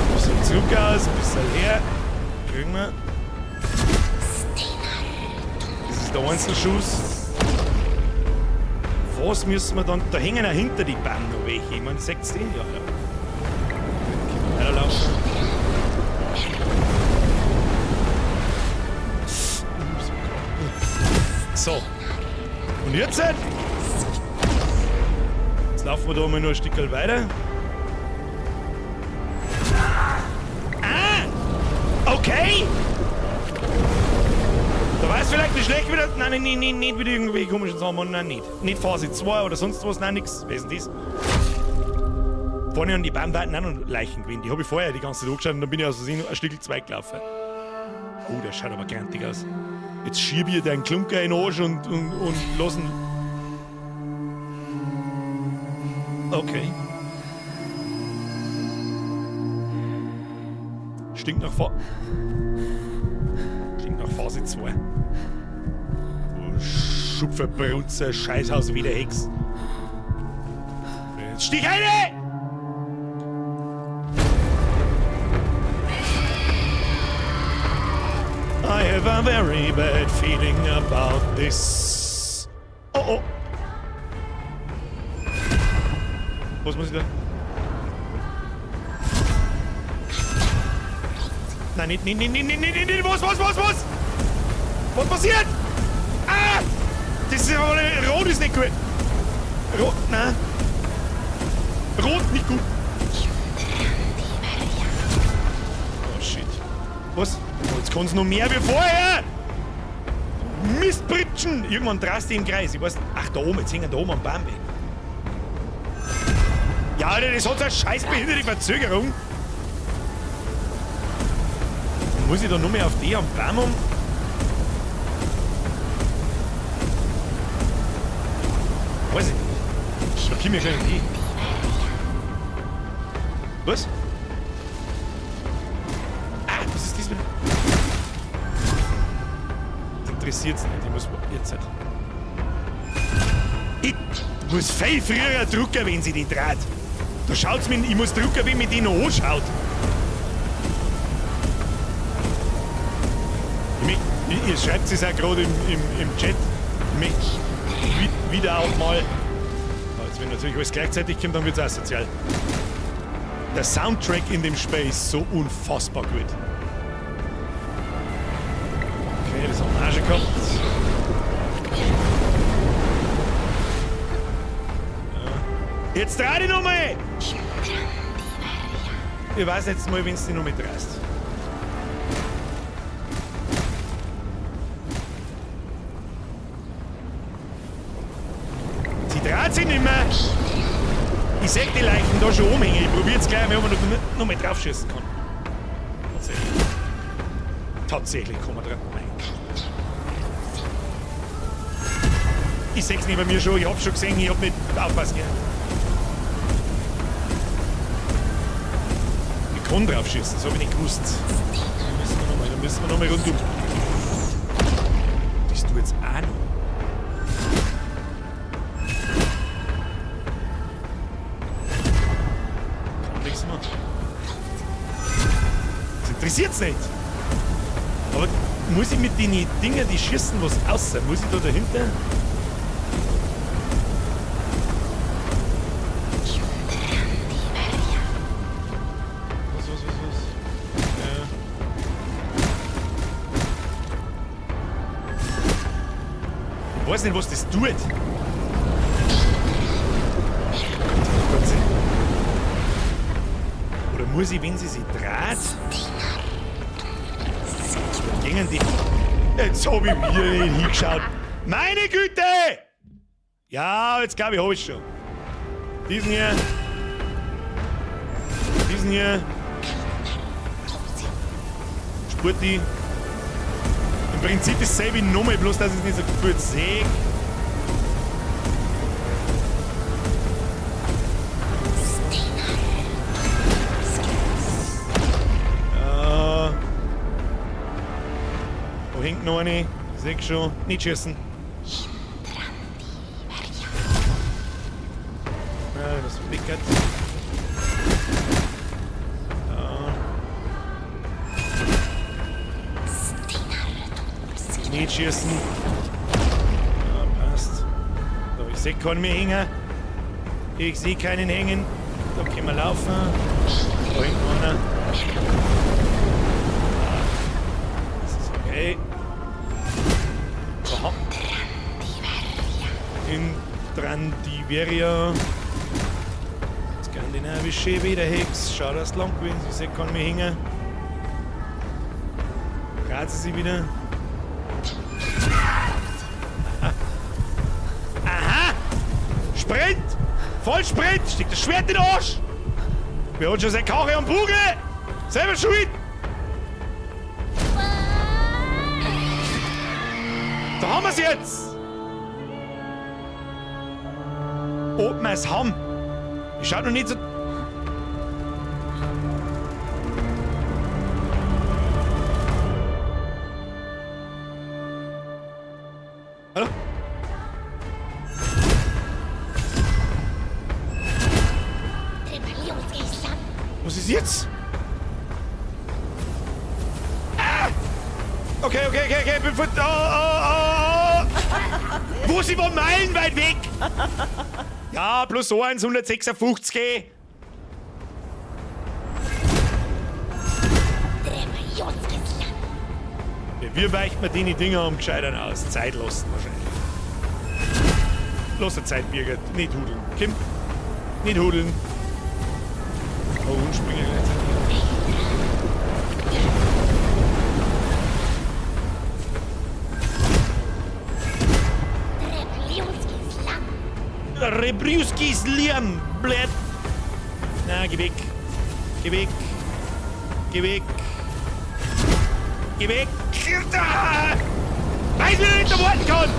Ein bisschen zurück aus, ein bisschen her. Kriegen wir. Das ist der Einzelschuss. Was müssen wir dann. Da hängen ja hinter die Bahn noch welche. Ich meine, seht's den? Ja, ja. Können wir weiterlaufen. So. Und jetzt? Jetzt laufen wir da mal nur ein Stück weiter. Ah! Okay! Da weiß Wäre es vielleicht nicht schlecht wieder. Nein, nein, nein, nein, nicht wieder irgendwelche komischen Sachen. Nein, nicht. Nicht Phase 2 oder sonst was, nein, nix. Wer ist denn das? Vorne an die Baumweiten auch noch Leichen gewesen. Die habe ich vorher die ganze Zeit angeschaut und dann bin ich aus Versehen ein Stück zwei gelaufen. Oh, der schaut aber grantig aus. Jetzt schiebe ich deinen Klunker in den Arsch und lass ihn. Okay. Stinkt nach Fa Stinkt nach Phase 2. Du Schupferbrunzer, Scheißhaus wieder Hex. Jetzt stich eine! I have a very bad feeling about this. Oh oh. Was muss ich da? Nein, nicht, nicht, nicht, nicht, nicht, nicht, nicht, was, was, was, was? Was passiert? Ah! Das ist aber, rot ist nicht gut. Rot, nein. Rot, nicht gut. Oh shit. Was? Oh, jetzt kann's noch mehr wie vorher! Mistbritschen! Irgendwann drast du im Kreis. Ich weiß. Ach, da oben, jetzt hängen da oben am Baum weg. Ja, Alter, das hat so eine scheiß behinderte Verzögerung. Muss ich da nur mehr auf die am Baum um? Weiß ich nicht. Da komm ich gleich nicht hin. Was? Ah, was ist das wieder? Das interessiert's nicht. Ich muss jetzt halt. Ich muss viel früher drucken, wenn sie die dreht. Da schaut's mir, ich muss drucken, wenn mich die noch anschaut. Ihr schreibt es auch gerade im Chat. Ich möchte wieder auch mal. Jetzt, wenn natürlich alles gleichzeitig kommt, dann wird's asozial. Der Soundtrack in dem Spiel ist so unfassbar gut. Okay, das haben wir auch schon gehabt. Ja. Jetzt dreh dich nochmal! Ich weiß jetzt mal, wenn du dich noch mit drehst. Sie dreht sich nicht mehr. Ich seh die Leichen da schon umhängen. Ich probiere jetzt gleich mal, ob man noch mal drauf schießen kann. Tatsächlich. Tatsächlich kann man drauf. Nein. Ich seh's nicht bei mir schon. Ich hab's schon gesehen. Ich hab nicht aufpassen können. Ich kann drauf schießen, das hab ich nicht gewusst. Da müssen wir nochmal rundum. Das tut jetzt auch noch. Das interessiert's nicht. Aber muss ich mit den Dingen, die schießen, was außer? Muss ich da dahinter? Was? Ja. Ich weiß nicht, was das tut. Oder muss ich, wenn sie sich dreht? Gingen die. Jetzt hab ich mir nicht hingeschaut. Meine Güte! Ja, jetzt glaube ich, hab ich schon. Diesen hier. Diesen hier. Spurti. Im Prinzip ist dasselbe nochmal, bloß dass ich es nicht so gut sehe. Da hängt noch eine. Ich seh schon. Nicht schießen. Ja, das flickert. Ja. Nicht schießen. Ja, passt. So, ich seh keinen mehr hängen. Ich seh keinen hängen. Da können wir laufen. Da hinten einer. Das ist okay. Aha. In Trandiveria. Skandinavische Wiederhex. Schau, dass lang gewesen. Ich seh keinen mehr hängen. Dreht sie sich wieder. Sprint! Vollsprint! Steckt das Schwert in den Arsch! Wir holen schon seine Karre am Bugel! Selber schuld! Da haben wir's jetzt! Ob wir's haben? Ich schau noch nicht so. Hallo? Was ist jetzt? Ah! Okay, bin oh, oh, oh, oh. Wo sind wir meilenweit weg? Ja, plus so 1, 156. Wie weicht man die Dinger am gescheitern aus? Zeit lassen wahrscheinlich. Lass der Zeit, Birgit. Nicht hudeln. Kim, nicht hudeln. Oh, und springen gleichzeitig. Rebriuskis Liam, blöd. Na, geh weg. Geh weg. Geh weg. Geh weg. Ah! Weiß, wie ich nicht warten kann.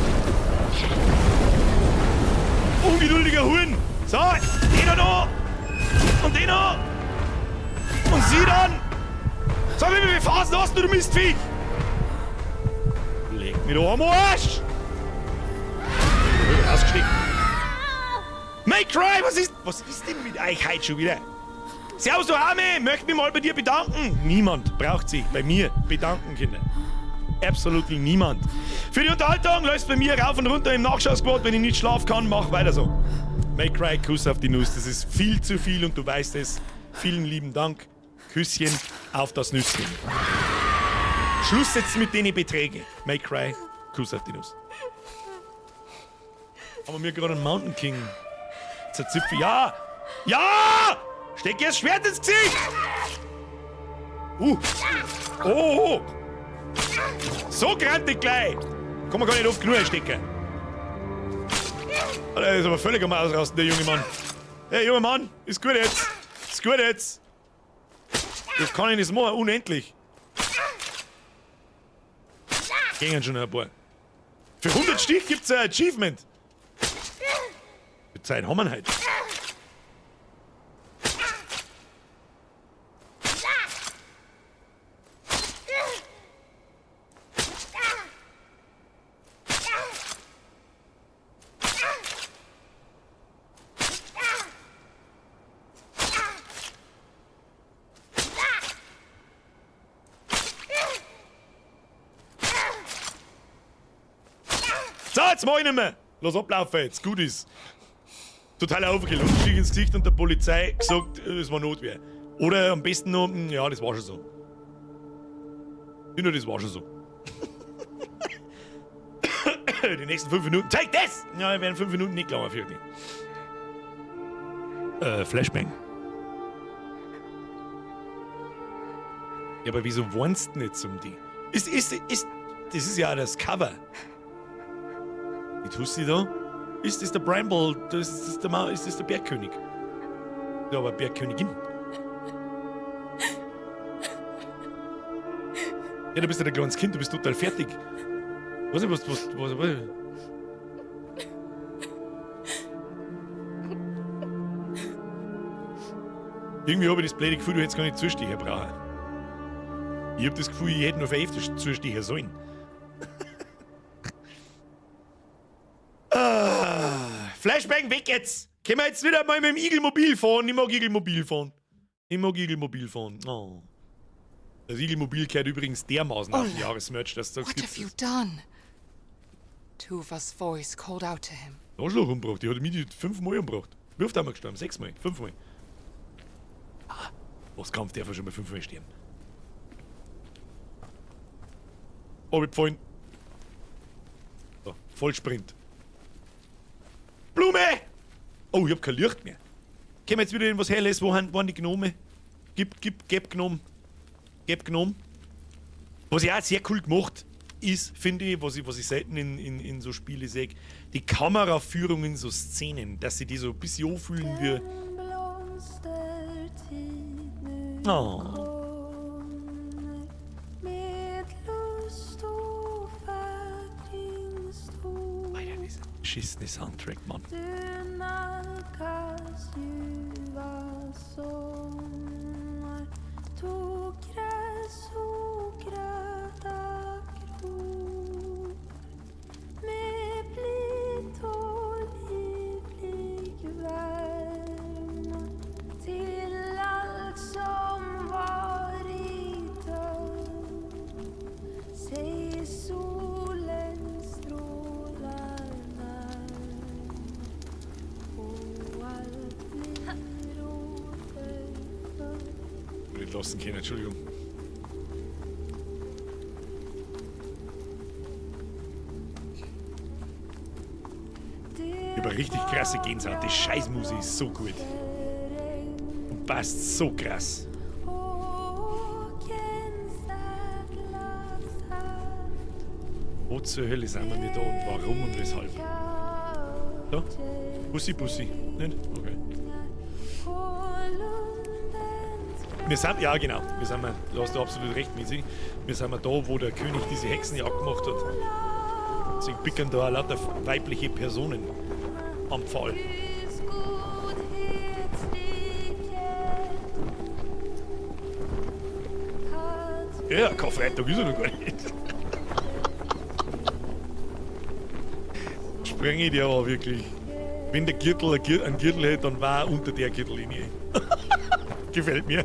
Ungeduldiger Huhn. So, den noch. Und den noch. Und sie dann. So, wie viele Phasen hast du, du Mistviech? Leg mich doch am Arsch. Ausgestiegen. May Cry, was ist denn mit euch heute schon wieder? Servus, du Arme, möchte mich mal bei dir bedanken. Niemand braucht sich bei mir bedanken, Kinder. Absolutely niemand. Für die Unterhaltung läuft bei mir rauf und runter im Nachschausquad. Wenn ich nicht schlafen kann, mach weiter so. May Cry, Kuss auf die Nuss. Das ist viel zu viel und du weißt es. Vielen lieben Dank. Küsschen auf das Nüsschen. Schluss jetzt mit den Beträgen. May Cry, Kuss auf die Nuss. Haben wir gerade einen Mountain King zerzipfen? Ja! Ja! Steck ihr das Schwert ins Gesicht! Oh! Oh. So grantig gleich! Kann man gar nicht oft genug einstecken. Der ist aber völlig am Ausrasten, der junge Mann. Hey, junger Mann, ist gut jetzt. Ist gut jetzt. Das kann ich nicht machen, unendlich. Gängen schon ein paar. Für 100 Stich gibt's ein Achievement. Die Zeit haben wir heute. So, jetzt mach ich nicht mehr. Lass ablaufen jetzt, gut ist. Total Overkill. Stich ins Gesicht und der Polizei gesagt, es war Notwehr. Oder am besten noch, ja, das war schon so. Ja, das war schon so. Die nächsten 5 Minuten. Take das! Ja, wir werden 5 Minuten nicht glauben, für dich. Flashbang. Ja, aber wieso wohnst du nicht um die? Das ist ja das Cover. Die Tussi da? Ist das der Bramble? Das ist, das der, ist das der Bergkönig? Ja, aber Bergkönigin. Ja, du bist ja ein kleines Kind, du bist total fertig. Was. Irgendwie habe ich das blöde Gefühl, du hättest gar nicht Zusticher brauchen. Ich habe das Gefühl, ich hätte noch öfter Zusticher sollen. Flashbang, weg jetzt! Können wir jetzt wieder mal mit dem Igelmobil fahren? Ich mag Igelmobil fahren. Ich mag Igelmobil fahren. Oh. Das Igelmobil kehrt übrigens dermaßen auf den Jahresmerch, dass du sagst, What have you done? Tuva's voice called out to him. Arschloch umgebracht. Die hat mich 5 Mal umgebracht. Wie oft haben wir gestorben? 6 Mal? 5 Mal. Ah, was Kampf darf schon mal 5 Mal sterben? Oh, ich gefallen. So, Vollsprint. Blume! Oh, ich hab kein Licht mehr. Können wir jetzt wieder in was Helles? Wo waren die Gnome? Gib Gnom. Gib Gnom. Was ich auch sehr cool gemacht. ist, finde ich, was ich selten in so Spiele sehe, die Kameraführung in so Szenen, dass sie die so ein bisschen anfühlen wie. Oh. Alter, dieser beschissene Soundtrack, Mann. Nicht lassen können, Entschuldigung. Ich habe richtig krasse Gänsehaut. Die Scheißmusik ist so gut. Und passt so krass. Wo zur Hölle sind wir da und warum und weshalb? Da? Bussi, Bussi. Nicht? Okay. Wir sind, ja genau, wir sind, da hast du absolut recht, Misi. Wir sind da, wo der König diese Hexenjagd gemacht hat. Deswegen pickern da auch lauter weibliche Personen am Pfahl. Ja, Karfreitag ist er noch gar nicht. Spreng ich dir aber wirklich. Wenn der Gürtel einen Gürtel hätte, dann war er unter der Gürtellinie. Gefällt mir.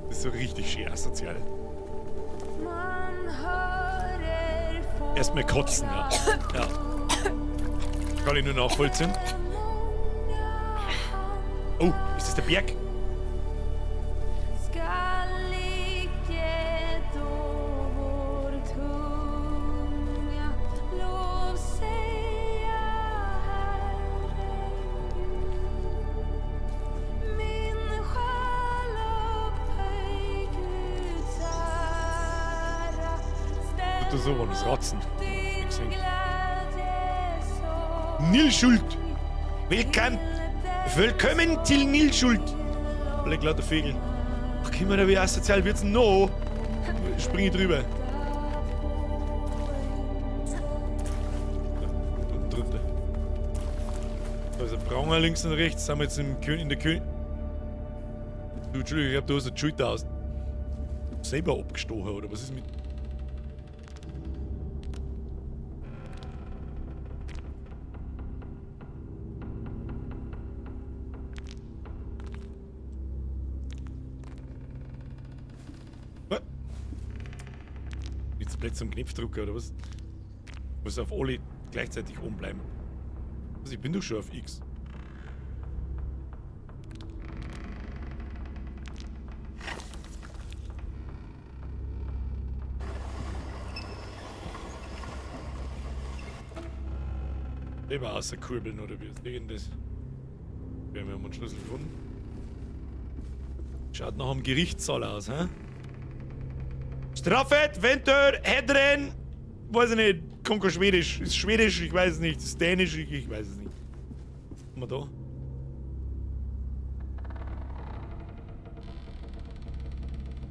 Das ist so richtig schön asozial. Erstmal kotzen, ja. Ja. Kann ich nur nachvollziehen. Oh, ist das der Berg? So waren das Ratzen. Nilschuld! Willkommen! Willkommen til Nilschuld! Alle lauter Vögel. Ach, komm mal, wie asozial wird's denn noch? Spring ich drüber. Ja, unten drunter. Da ist ein Pranger links und rechts. Sind wir jetzt im Kön in der König. Du, Entschuldigung, ich hab da hast die Schulter aus. Selber abgestochen, oder was ist mit. Zum Knopfdrucker oder was? Muss auf alle gleichzeitig oben bleiben. Also ich bin doch schon auf X. Immer außerkurbeln oder wie ist denn das? Wir haben einen Schlüssel gefunden. Schaut nach einem Gerichtssaal aus, hä? Straffet, Ventur, Hedren, weiß ich nicht, kommt kein Schwedisch. Ist Schwedisch, ich weiß es nicht. Ist Dänisch, ich weiß es nicht. Was haben wir da?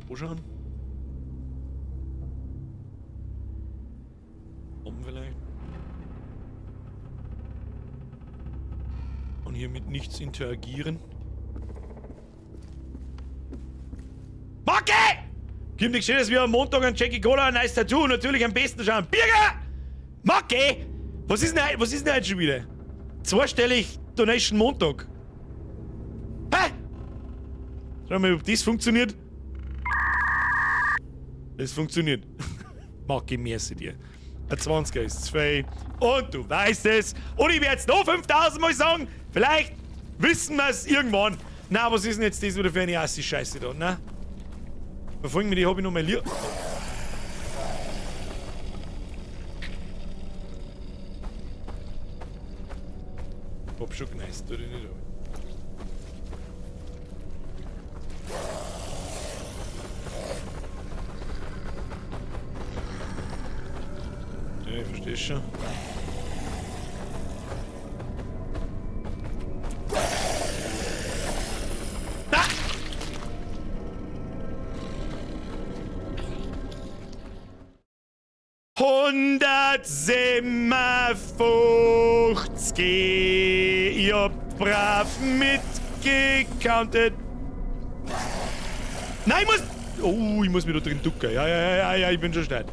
Wo schauen? Oben vielleicht? Und hier mit nichts interagieren. Macke! Gibt nichts Schönes wie am Montag ein Jackie Cola, ein nice Tattoo und natürlich am besten schon ein Birger! Macke! Was ist denn heute schon wieder? Zweistellig Donation Montag. Hä? Schau mal, ob das funktioniert. Das funktioniert. Macke, merci dir. Ein 20er ist 2. Und du weißt es. Und ich werde jetzt noch 5000 Mal sagen. Vielleicht wissen wir es irgendwann. Na, was ist denn jetzt das wieder für eine Assi-Scheiße da, ne? Verfolgen wir die, hab ich noch mal lieb. Hab schon geneist, oder nicht? Ja, ich verstehe schon. Ah! 157. Ich hab brav mitgecountet. Nein, ich muss... Oh, ich muss mich da drin ducken. Ja, ja, ja, ja, ich bin schon schnell.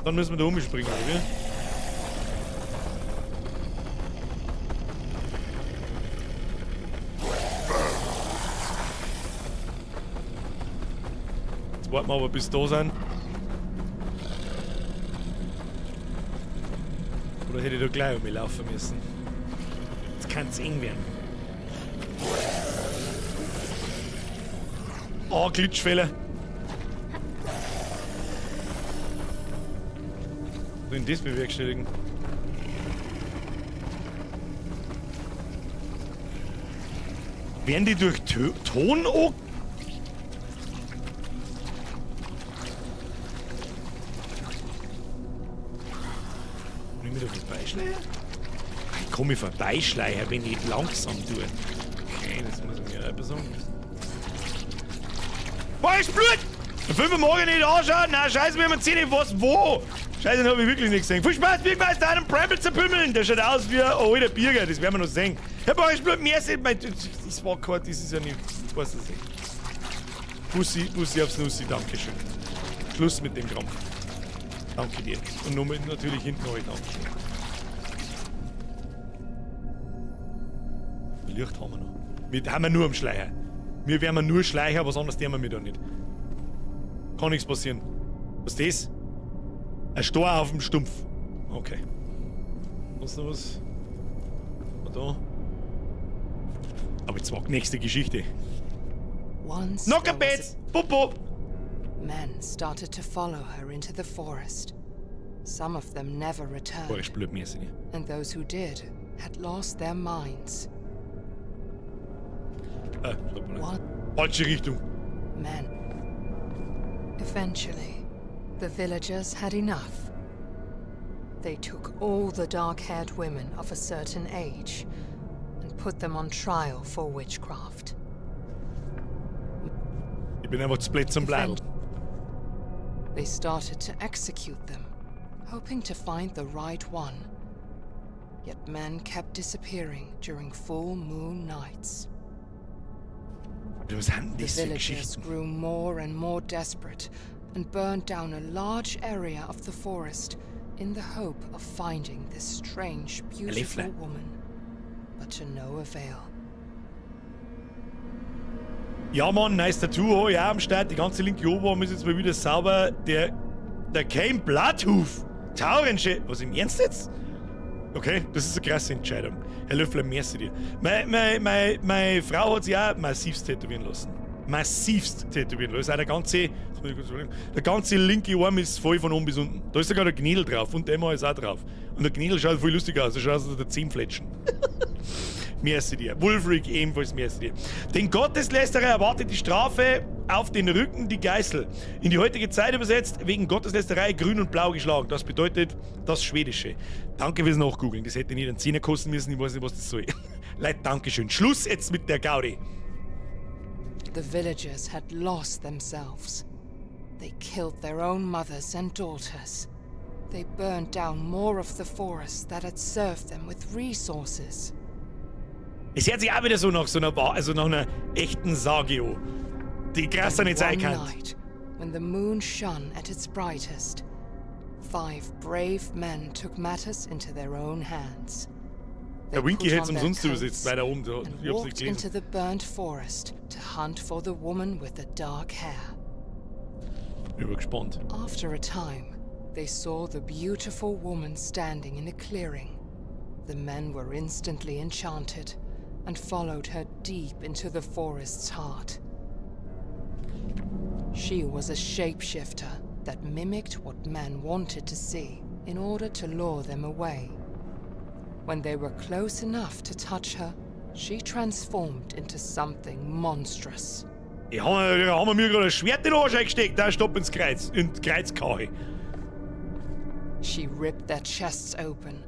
Dann müssen wir da umspringen, oder wie? Jetzt warten wir aber, bis da sind. Oder hätte ich da gleich um mich laufen müssen? Jetzt kann's eng werden. Oh, Glitchfehler. Was soll denn das bewerkstelligen? Werden die durch Ton o- Kann ich mich da vorbeischleichen? Ich kann mich vorbeischleichen, wenn ich langsam tue. Okay, das muss ich mir auch sagen. Boah, ist Blut! 5 Uhr morgen nicht anschauen? Na, scheiße, wir haben 10, was, wo? Scheiße, den hab ich wirklich nicht gesehen. Viel Spaß, Bürgermeister, einem Bramble zerpümmeln. Der schaut aus wie ein alter Birger, das werden wir noch sehen. Herr Boris Blut, mehr sieht mein. Das war kein, das ist ja nicht. Ich weiß es nicht. Bussi, Bussi aufs Nussi, dankeschön. Schluss mit dem Krampf. Danke dir. Und nochmal natürlich hinten euch, Dankeschön. Licht haben wir noch. Wir haben wir nur am Schleicher. Wir werden nur Schleicher, was anderes tun wir da nicht. Kann nichts passieren. Was ist das? Ein Stor auf dem Stumpf. Okay. Was noch was? Da. Aber jetzt war die nächste Geschichte. Once Noch ein there was Bett! Popo! Men started to follow her into the forest. Some of them never returned. Boah, ich blöd mir nicht. And those who did had lost their minds. Ah, stopp mal. One Falsche Richtung. man. Eventually, the villagers had enough. They took all the dark-haired women of a certain age and put them on trial for witchcraft. Ich bin einfach zu blöd zum Bleiben. They started to execute them, hoping to find the right one. Yet men kept disappearing during full moon nights. Was haben The das für villagers Geschichten? grew more and more desperate and burned down a large area of the forest in the hope of finding this strange, beautiful Löffler. woman. But to no avail. Ja, Mann, nice Tattoo, ja, am Start. Die ganze linke Oberarm ist jetzt mal wieder sauber. Der Kane Blatthoof. Taurensche. Was, im Ernst jetzt? Okay, das ist eine krasse Entscheidung. Herr Löffler, merci dir. Meine Frau hat sich auch massivst tätowieren lassen. Massivst tätowieren lassen. Auch der ganze, jetzt muss ich kurz überlegen, der ganze linke Arm ist voll von oben bis unten. Da ist sogar der Gnädel drauf und der Emma ist auch drauf. Und der Gnädel schaut voll lustig aus. Der schaut aus wie der Zehenfletschen. Merci dir. Wulfric ebenfalls merci dir. Den Gotteslästerer erwartet die Strafe auf den Rücken die Geißel. In die heutige Zeit übersetzt, wegen Gotteslästerei grün und blau geschlagen. Das bedeutet das Schwedische. Danke fürs Nachgoogeln. Das hätte nicht einen Zehner kosten müssen. Ich weiß nicht, was das soll. Leute, Dankeschön. Schluss jetzt mit der Gaudi. The villagers had lost themselves. They killed their own mothers and daughters. They burned down more of the forest that had served them with resources. Es hört sich auch wieder so nach so einer, also nach einer echten Sage an. Die krasser nicht sein One kann. night, when the moon shone at its brightest, 5 brave men took matters into their own hands. They Der Winky put hätte es on their umsonst übersetzt, coats weiter oben. Da. and Ich hab's nicht walked gelesen. into the burnt forest to hunt for the woman with the dark hair. Ich bin gespannt. After a time, they saw the beautiful woman standing in a clearing. The men were instantly enchanted and followed her deep into the forest's heart. She was a shapeshifter that mimicked what men wanted to see in order to lure them away. When they were close enough to touch her, she transformed into something monstrous. Ich haben wir mir gerade ein Schwert in den Arsch eingesteckt. Da stopp ins Kreuz. In die Kreuzkache. She ripped their chests open,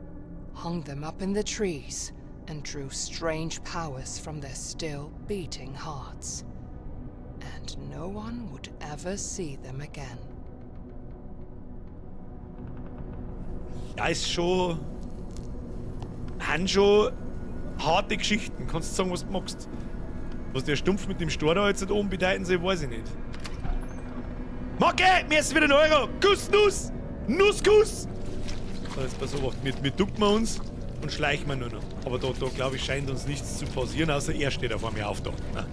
hung them up in the trees, and drew strange powers from their still beating hearts. And no one would ever see them again. Ja, ist schon. Han schon harte Geschichten. Kannst du sagen, was du magst. Was der Stumpf mit dem Stor da jetzt da oben bedeuten soll, weiß ich nicht. Macke, mir ist wieder ein Euro. Kuss, Nuss! Nusskuss! So, jetzt pass auf, wir ducken wir uns und schleichen wir nur noch. Aber da glaube ich, scheint uns nichts zu passieren, außer er steht da vor mir auf da. Na.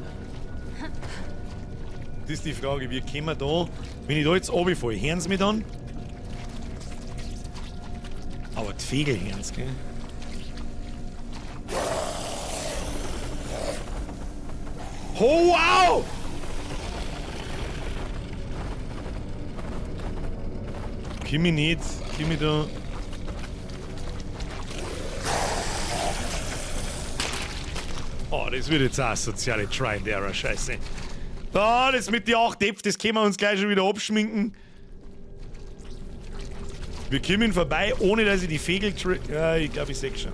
Das ist die Frage, wie kommen wir da, wenn ich da jetzt runterfalle, hören sie mich dann? Aber die Vögel hören's, gell? Oh, wow! Komm ich nicht, komm ich da. Oh, das wird jetzt auch soziale Try and Error, Scheiße. Da, das mit die 8 Äpfel, das können wir uns gleich schon wieder abschminken. Wir kommen vorbei, ohne dass ich die Vögel ja, ich glaube, ich seh schon.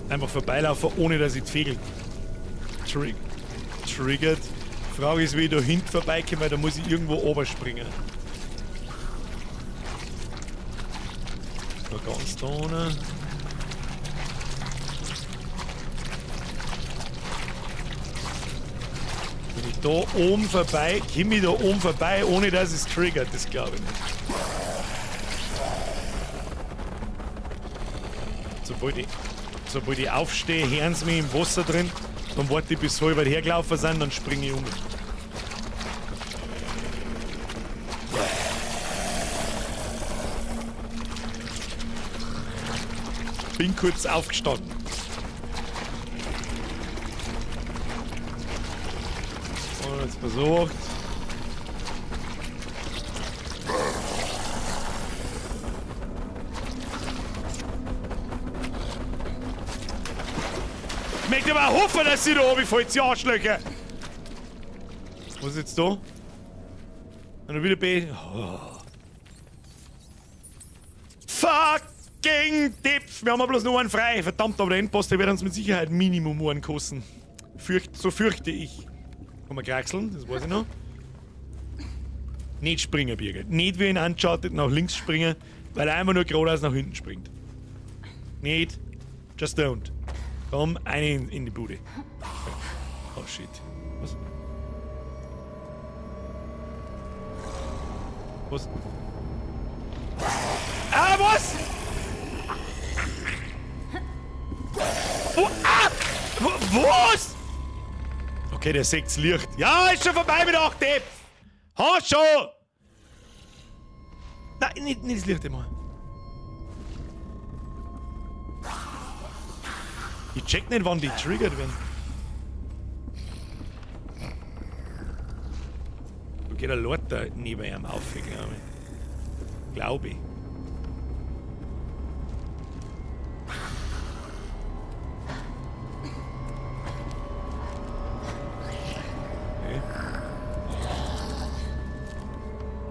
Einfach vorbeilaufen, ohne dass ich die Vögel triggert. Frage ist, wie ich da hinten vorbeikomme, weil da muss ich irgendwo oberspringen. Da ganz da unten. Wenn ich da oben vorbei, komme ich da oben vorbei, ohne dass es triggert, das glaube ich nicht. Sobald ich aufstehe, hören sie mich im Wasser drin. Dann warte ich, bis sie halb hergelaufen sind, dann springe ich um. Bin kurz aufgestanden. Und jetzt versucht. Ich möchte aber hoffen, dass sie da oben fällt, die Arschlöcher! Was ist jetzt da? Und wieder B. Oh. Fucking Dipf! Wir haben aber bloß nur einen frei. Verdammt, aber der Endboss, der wird uns mit Sicherheit Minimum einen kosten. So fürchte ich. Kann man kraxeln, das weiß ich noch. Nicht springen, Birgit. Nicht wie in Uncharted nach links springen, weil er einfach nur geradeaus nach hinten springt. Nicht. Just don't. Komm, eine in die Bude. Oh shit. Was? Was? Ah, was? Wo? Ah! Wo, was? Okay, der sieht's Licht. Ja, ist schon vorbei mit 8 Depp. Ha, schon! Nein, nicht das Licht immer. Ich check nicht, wann die triggert werden. Da geht ein Lord da neben ihm auf, glaube ich. Glaube ich. Okay.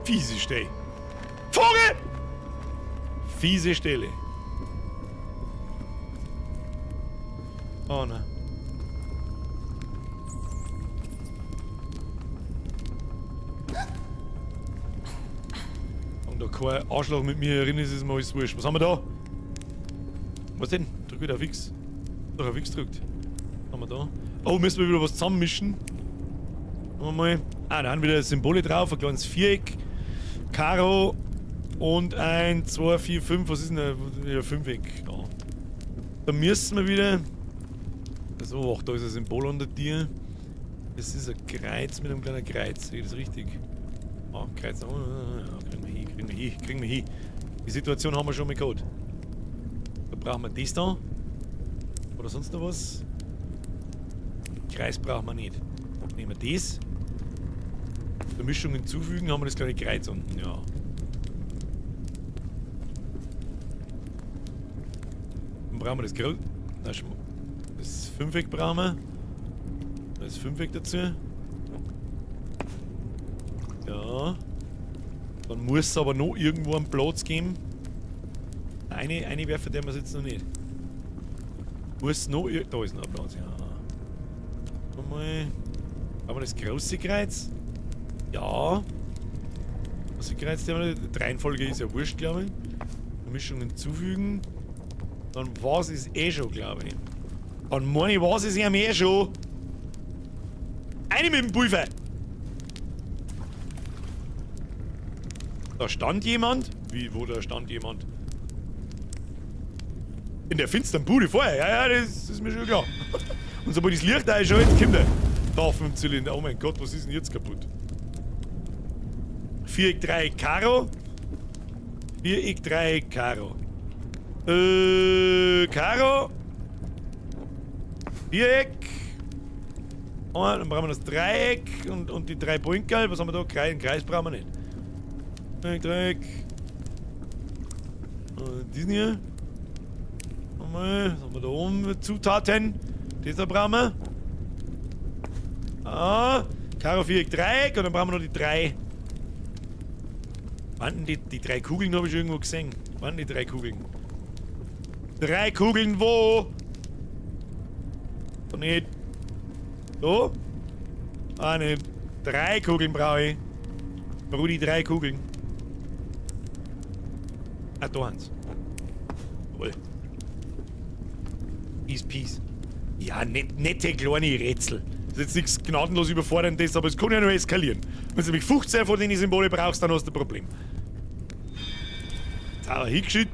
Fiese Stelle. Vogel! Fiese Stelle. Oh nein. Und da kein Arschloch mit mir drin ist, ist mir alles wurscht. Was haben wir da? Was denn? Drück wieder auf X. Doch auf X drückt. Was haben wir da? Oh, müssen wir wieder was zusammenmischen. Machen wir mal. Ah, da haben wieder Symbole drauf. Ein kleines Viereck. Karo. Und ein, 2, 4, 5. Was ist denn da? Ja, Fünfeck. Ja. Da müssen wir wieder. So, ach, da ist ein Symbol unter dir. Das ist ein Kreuz mit einem kleinen Kreuz. Sehe ich das richtig? Ah, Kreuz. Oh, ja, kriegen wir hin, kriegen wir hin, kriegen wir hin. Die Situation haben wir schon mal gehabt. Da brauchen wir das da. Oder sonst noch was? Kreis brauchen wir nicht. Nehmen wir das. Der Mischung hinzufügen, haben wir das kleine Kreuz unten, ja. Dann brauchen wir das Kreuz. Das Fünfeck brauchen wir. Das Fünfeck dazu. Dann muss es aber noch irgendwo einen Platz geben. Eine werfen der wir jetzt noch nicht. Muss noch da ist noch ein Platz, ja. Mal. Aber das große Kreuz? Ja. Das Kreuz, die Reihenfolge ist ja wurscht, glaube ich. Mischung hinzufügen. Dann was ist eh schon, glaube ich. Dann meine ich, was ist ihm eh schon. Eine mit dem Pulver! Da stand jemand? Wie, wo da stand jemand? In der finsteren Bude vorher. Ja, ja, das ist mir schon klar. Und sobald das Licht einschaltet, kommt er. Da auf dem Zylinder. Oh mein Gott, was ist denn jetzt kaputt? 4, 3, Karo. 4, 3, Karo. Karo. Viereck. Oh, dann brauchen wir das Dreieck und die drei Poinkerl. Was haben wir da? Kreis, einen Kreis brauchen wir nicht. Dreieck, Dreieck. Diesen hier. Nochmal. Was haben wir da oben? Zutaten. Das da brauchen wir. Ah, Karo, Viereck, Dreieck. Und dann brauchen wir noch die drei. Wann die drei Kugeln habe ich schon irgendwo gesehen. Wann die drei Kugeln? Drei Kugeln wo? Da nicht. So? Ah, ne. Drei Kugeln brauche ich. Brudi, drei Kugeln. Ah, da haben's. Jawohl. Peace, peace. Ja, nette kleine Rätsel. Das ist jetzt nichts gnadenlos Überforderndes, aber es kann ja nur eskalieren. Wenn du nämlich 15 von den Symbole brauchst, dann hast du ein Problem. Jetzt haben wir hingeschickt.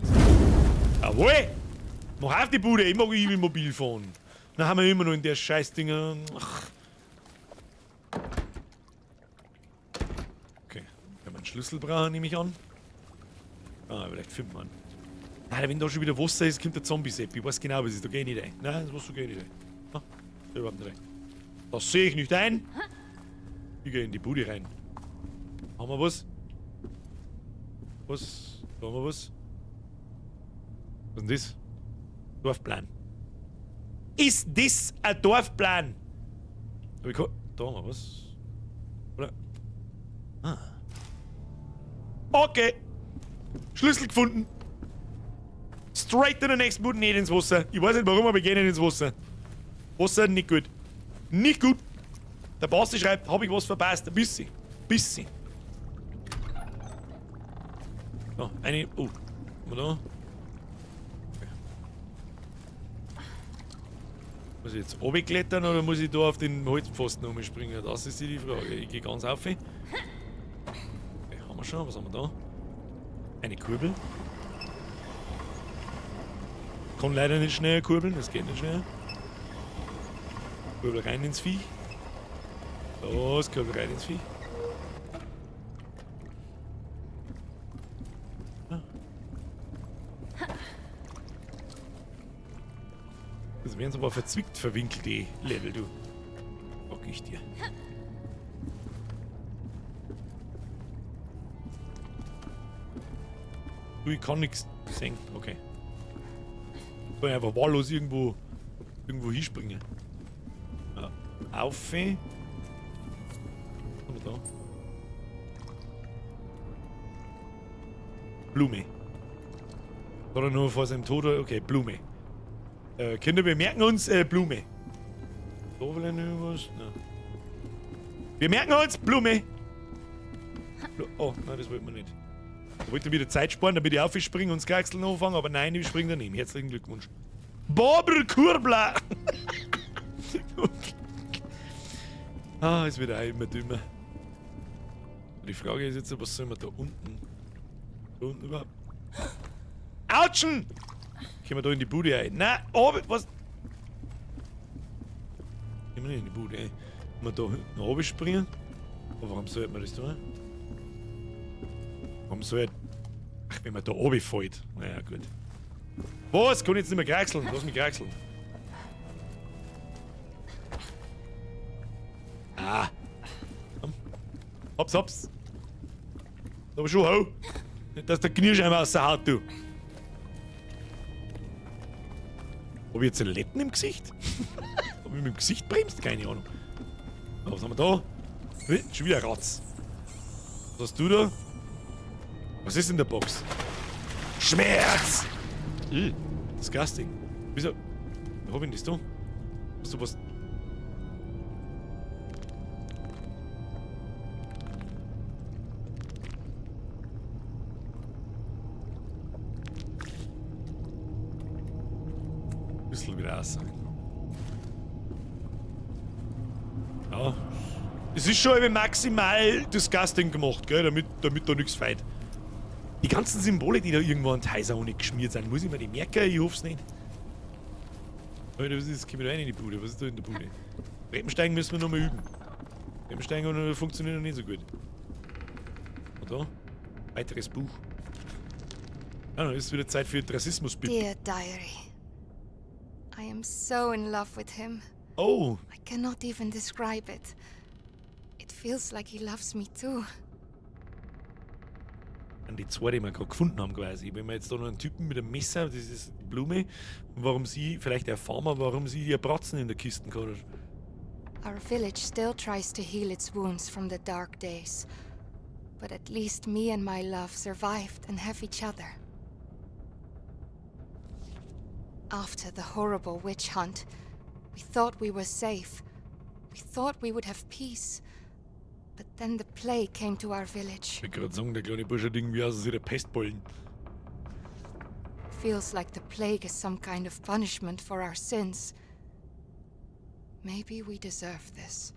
Jawohl! Mach auf die Bude, ich mag ich will mobil fahren. Dann haben wir immer noch in der Scheißdinger. Ach. Okay, wenn wir einen Schlüssel brauchen, nehme ich an. Ah, vielleicht findet man. Nein, wenn da schon wieder Wasser ist, kommt der Zombie-Sepp. Ich weiß genau, was ist. Da geh ich nicht ein. Nein, das Wasser geh ich nicht ein. Ah, da überhaupt nicht ein. Das sehe ich nicht ein. Ich gehe in die Bude rein. Haben wir was? Was? Da haben wir was? Was ist denn das? Dorfplan. Ist das ein Dorfplan? Aber ich kann, da haben wir was. Oder? Ah. Okay. Schlüssel gefunden. Straight in den nächsten Bude, nicht ins Wasser. Ich weiß nicht warum, aber ich gehe nicht ins Wasser. Wasser nicht gut. Nicht gut. Der Basti schreibt, hab ich was verpasst? Ein bisschen. Bisschen. So, eine. Oh. Haben wir da? Okay. Muss ich jetzt runterklettern oder muss ich da auf den Holzpfosten rumspringen? Das ist die Frage. Ich gehe ganz auf. Okay, haben wir schon. Was haben wir da? Eine Kurbel. Kann leider nicht schnell kurbeln, das geht nicht schnell. Kurbel rein ins Viech. Los, Kurbel rein ins Viech. Das wären so ein paar verzwickt verwinkelte Level, du. Bock ich dir. Du, ich kann nix sehen. Okay. Ich kann einfach wahllos irgendwo hinspringen. Ja. Auf. Was haben wir da? Blume. Oder nur vor seinem Tod? Okay, Blume. Kinder, wir merken uns, Blume. Da vielleicht noch was? Nein. Wir merken uns, Blume! Oh, nein, das wollten wir nicht. Ich wollte wieder Zeit sparen, damit ich aufspringe und das Kraxeln anfange, aber nein, ich springe daneben. Herzlichen Glückwunsch. Bobr Kurbler! Ah, es wird auch immer dümmer. Die Frage ist jetzt, was sollen wir da unten? Da unten überhaupt? Autschen! Können wir da in die Bude ein? Nein, oh, was? Gehen wir nicht in die Bude ein. Können wir da hinten oben springen? Aber warum sollte man das tun? Warum soll. Ach, wenn man da oben fällt. Naja, gut. Was? Kann ich jetzt nicht mehr kraxeln? Lass mich kraxeln. Ah. Komm. Hops, hops. Aber schon, hau. Nicht, dass der Kniescheibe raushaut, du. Hab ich jetzt einen Letten im Gesicht? Hab ich mit dem Gesicht bremst? Keine Ahnung. So, was haben wir da? Schon wieder Ratz. Was hast du da? Was ist in der Box? Schmerz! Disgusting. Wieso? Robin, bist du? Hast du was? Bisschen wieder raus. Ja. Es ist schon maximal disgusting gemacht, gell? Damit da nichts fehlt. Die ganzen Symbole, die da irgendwo an die Häuser ohne geschmiert sind, muss ich mir die merken? Ich hoff's nicht. Alter, was ist? Komm ich da rein in die Bude? Was ist da in der Bude? Treppensteigen müssen wir nochmal üben. Treppensteigen funktioniert noch nicht so gut. Und da? Weiteres Buch. Ah, dann ist wieder Zeit für Rassismus, bitte. Dear Diary, I am so in love with him. Oh. I cannot even describe it. It feels like he loves me too. An die zwei, die wir gerade gefunden haben quasi. Wenn wir jetzt da noch einen Typen mit einem Messer, das ist die Blume, und warum sie, vielleicht erfahren wir, warum sie ihr Bratzen in der Kiste gehabt hat. Our village still tries to heal its wounds from the dark days. But at least me and my love survived and have each other. After the horrible witch hunt, we thought we were safe. We thought we would have peace. But then the plague came to our village. Ich wollte gerade sagen, der kleine Bursche hat irgendwie aus der Pestbollen. Feels like the plague is some kind of punishment for our sins. Maybe we deserve this.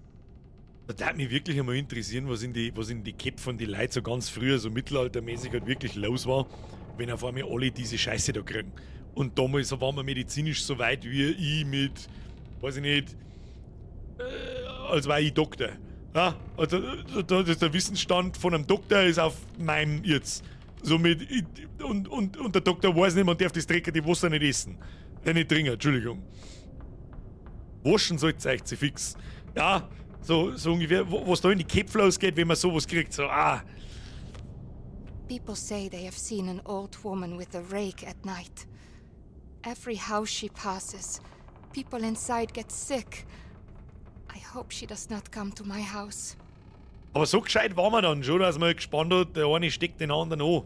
Da würde mich wirklich einmal interessieren, was in die Köpfe von den Leuten so ganz früher, so mittelaltermäßig halt wirklich los war, wenn auf einmal alle diese Scheiße da kriegen. Und damals waren wir medizinisch so weit wie ich mit, weiß ich nicht, als war ich Doktor. Ja, also da ist der Wissensstand von einem Doktor ist auf meinem jetzt. Somit, und der Doktor weiß nicht, man darf das dreckige Wasser nicht essen. Nicht trinken, Entschuldigung. Waschen sollt ihr euch fix. Ja, so ungefähr, was da in die Köpfe losgeht, wenn man sowas kriegt. So, ah. People say they have seen an old woman with a rake at night. Every house she passes, people inside get sick. I hope she does not come to my house. Aber so gescheit war man dann schon, dass man gespannt hat, der eine steckt den anderen an.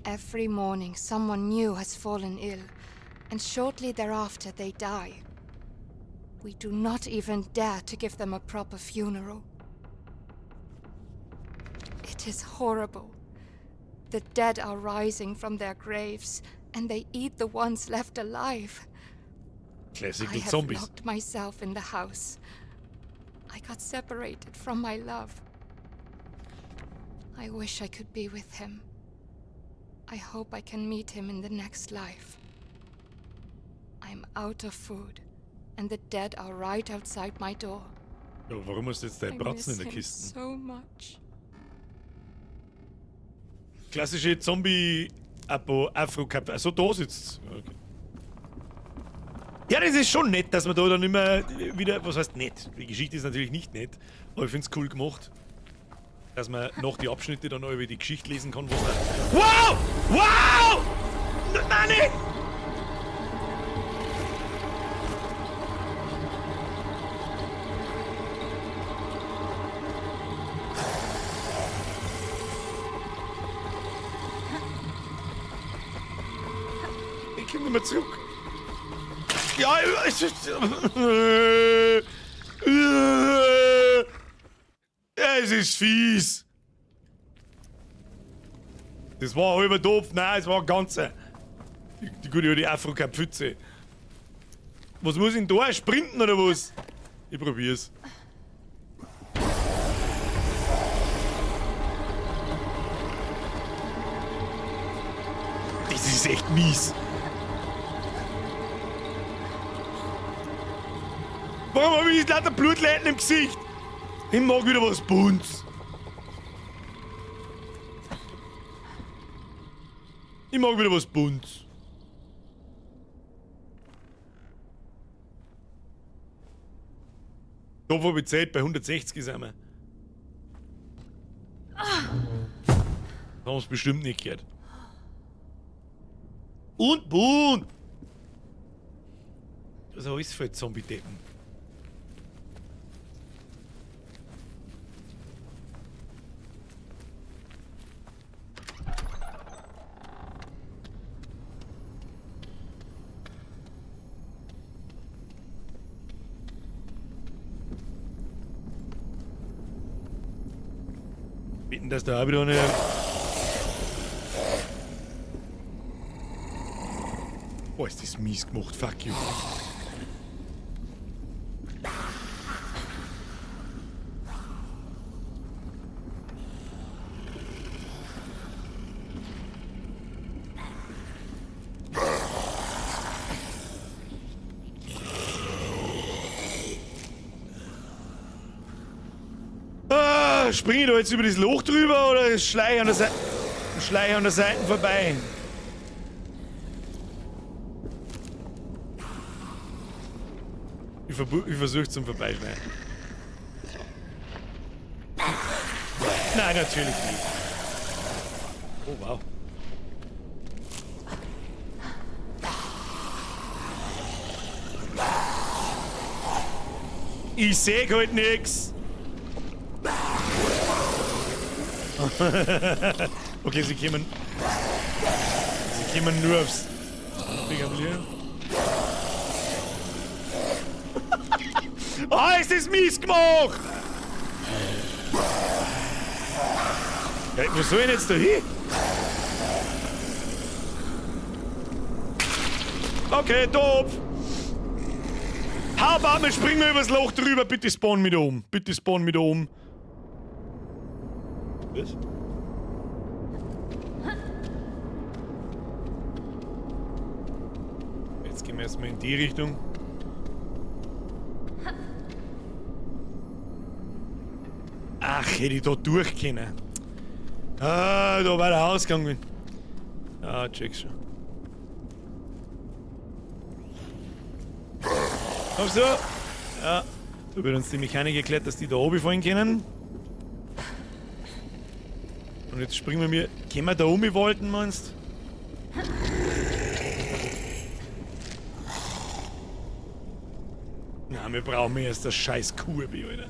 Every morning someone new has fallen ill, and shortly thereafter they die. We do not even dare to give them a proper funeral. It is horrible. The dead are rising from their graves, and they eat the ones left alive. Classical I have zombies. locked myself in the house. I got separated from my love. I wish I could be with him. I hope I can meet him in the next life. I'm out of food, and the dead are right outside my door. Ja, warum hast du jetzt dein I Bratzen in miss der him Kiste? so much. Klassische Zombie-Apo-Afro-Kap. Also da sitzt. Okay. Ja, das ist schon nett, dass man da dann immer wieder. Was heißt nett? Die Geschichte ist natürlich nicht nett, aber ich find's cool gemacht, dass man nach die Abschnitte dann auch über die Geschichte lesen kann, was da. Wow! Wow! Nein, nicht! Ich komm nicht mehr zurück. Ja, es ist. Es ist fies. Das war ein halber Topf, nein, es war ein ganzer. Die gute alte Afro-Pfütze. Was muss ich denn da? Sprinten oder was? Ich probier's. Das ist echt mies. Warum hab ich lauter Blutleiten im Gesicht? Ich mag wieder was Buntes. Ich mag wieder was Buntes. Da wo ich Zeit, bei 160 sind wir. Haben wir's bestimmt nicht gehört. Und bunt! Das ist alles voll Zombie-Deppen. Bitten, dass da auch wieder eine. Boah, ist das mies gemacht, fuck you. Ah, spring ich da jetzt über das Loch drüber oder schleich ich an der Seite, schleich ich an der Seite vorbei? Ich versuche zum Vorbeischleichen. Nein, natürlich nicht. Oh, wow. Ich seh halt nix. Okay, sie kommen. Sie kommen nur aufs. Ah, ist das mies gemacht! Ja, wo soll ich denn jetzt da hin? Okay, doof! Hau, spring mir übers Loch drüber, bitte spawn mich da um. Bitte spawn mich da um. Was? Jetzt gehen wir erstmal in die Richtung. Ach, hätte ich da durch können. Ah, da war der Ausgang. Ah, check's schon. Kommst du? Ja, da wird uns die Mechanik erklärt, dass die da oben fallen können. Und jetzt springen wir mir. Können wir da oben wollten, meinst? Na, wir brauchen erst das scheiß Kurbi, Alter.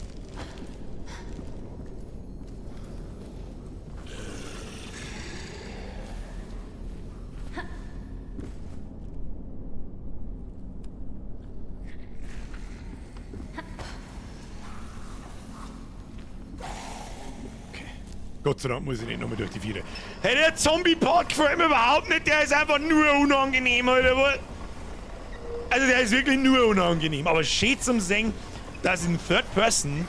Gott sei Dank muss ich nicht nochmal durch die Viere. Hey, der Zombie-Part gefällt mir überhaupt nicht. Der ist einfach nur unangenehm, Alter. Also der ist wirklich nur unangenehm. Aber schön zum Sehen, dass in Third Person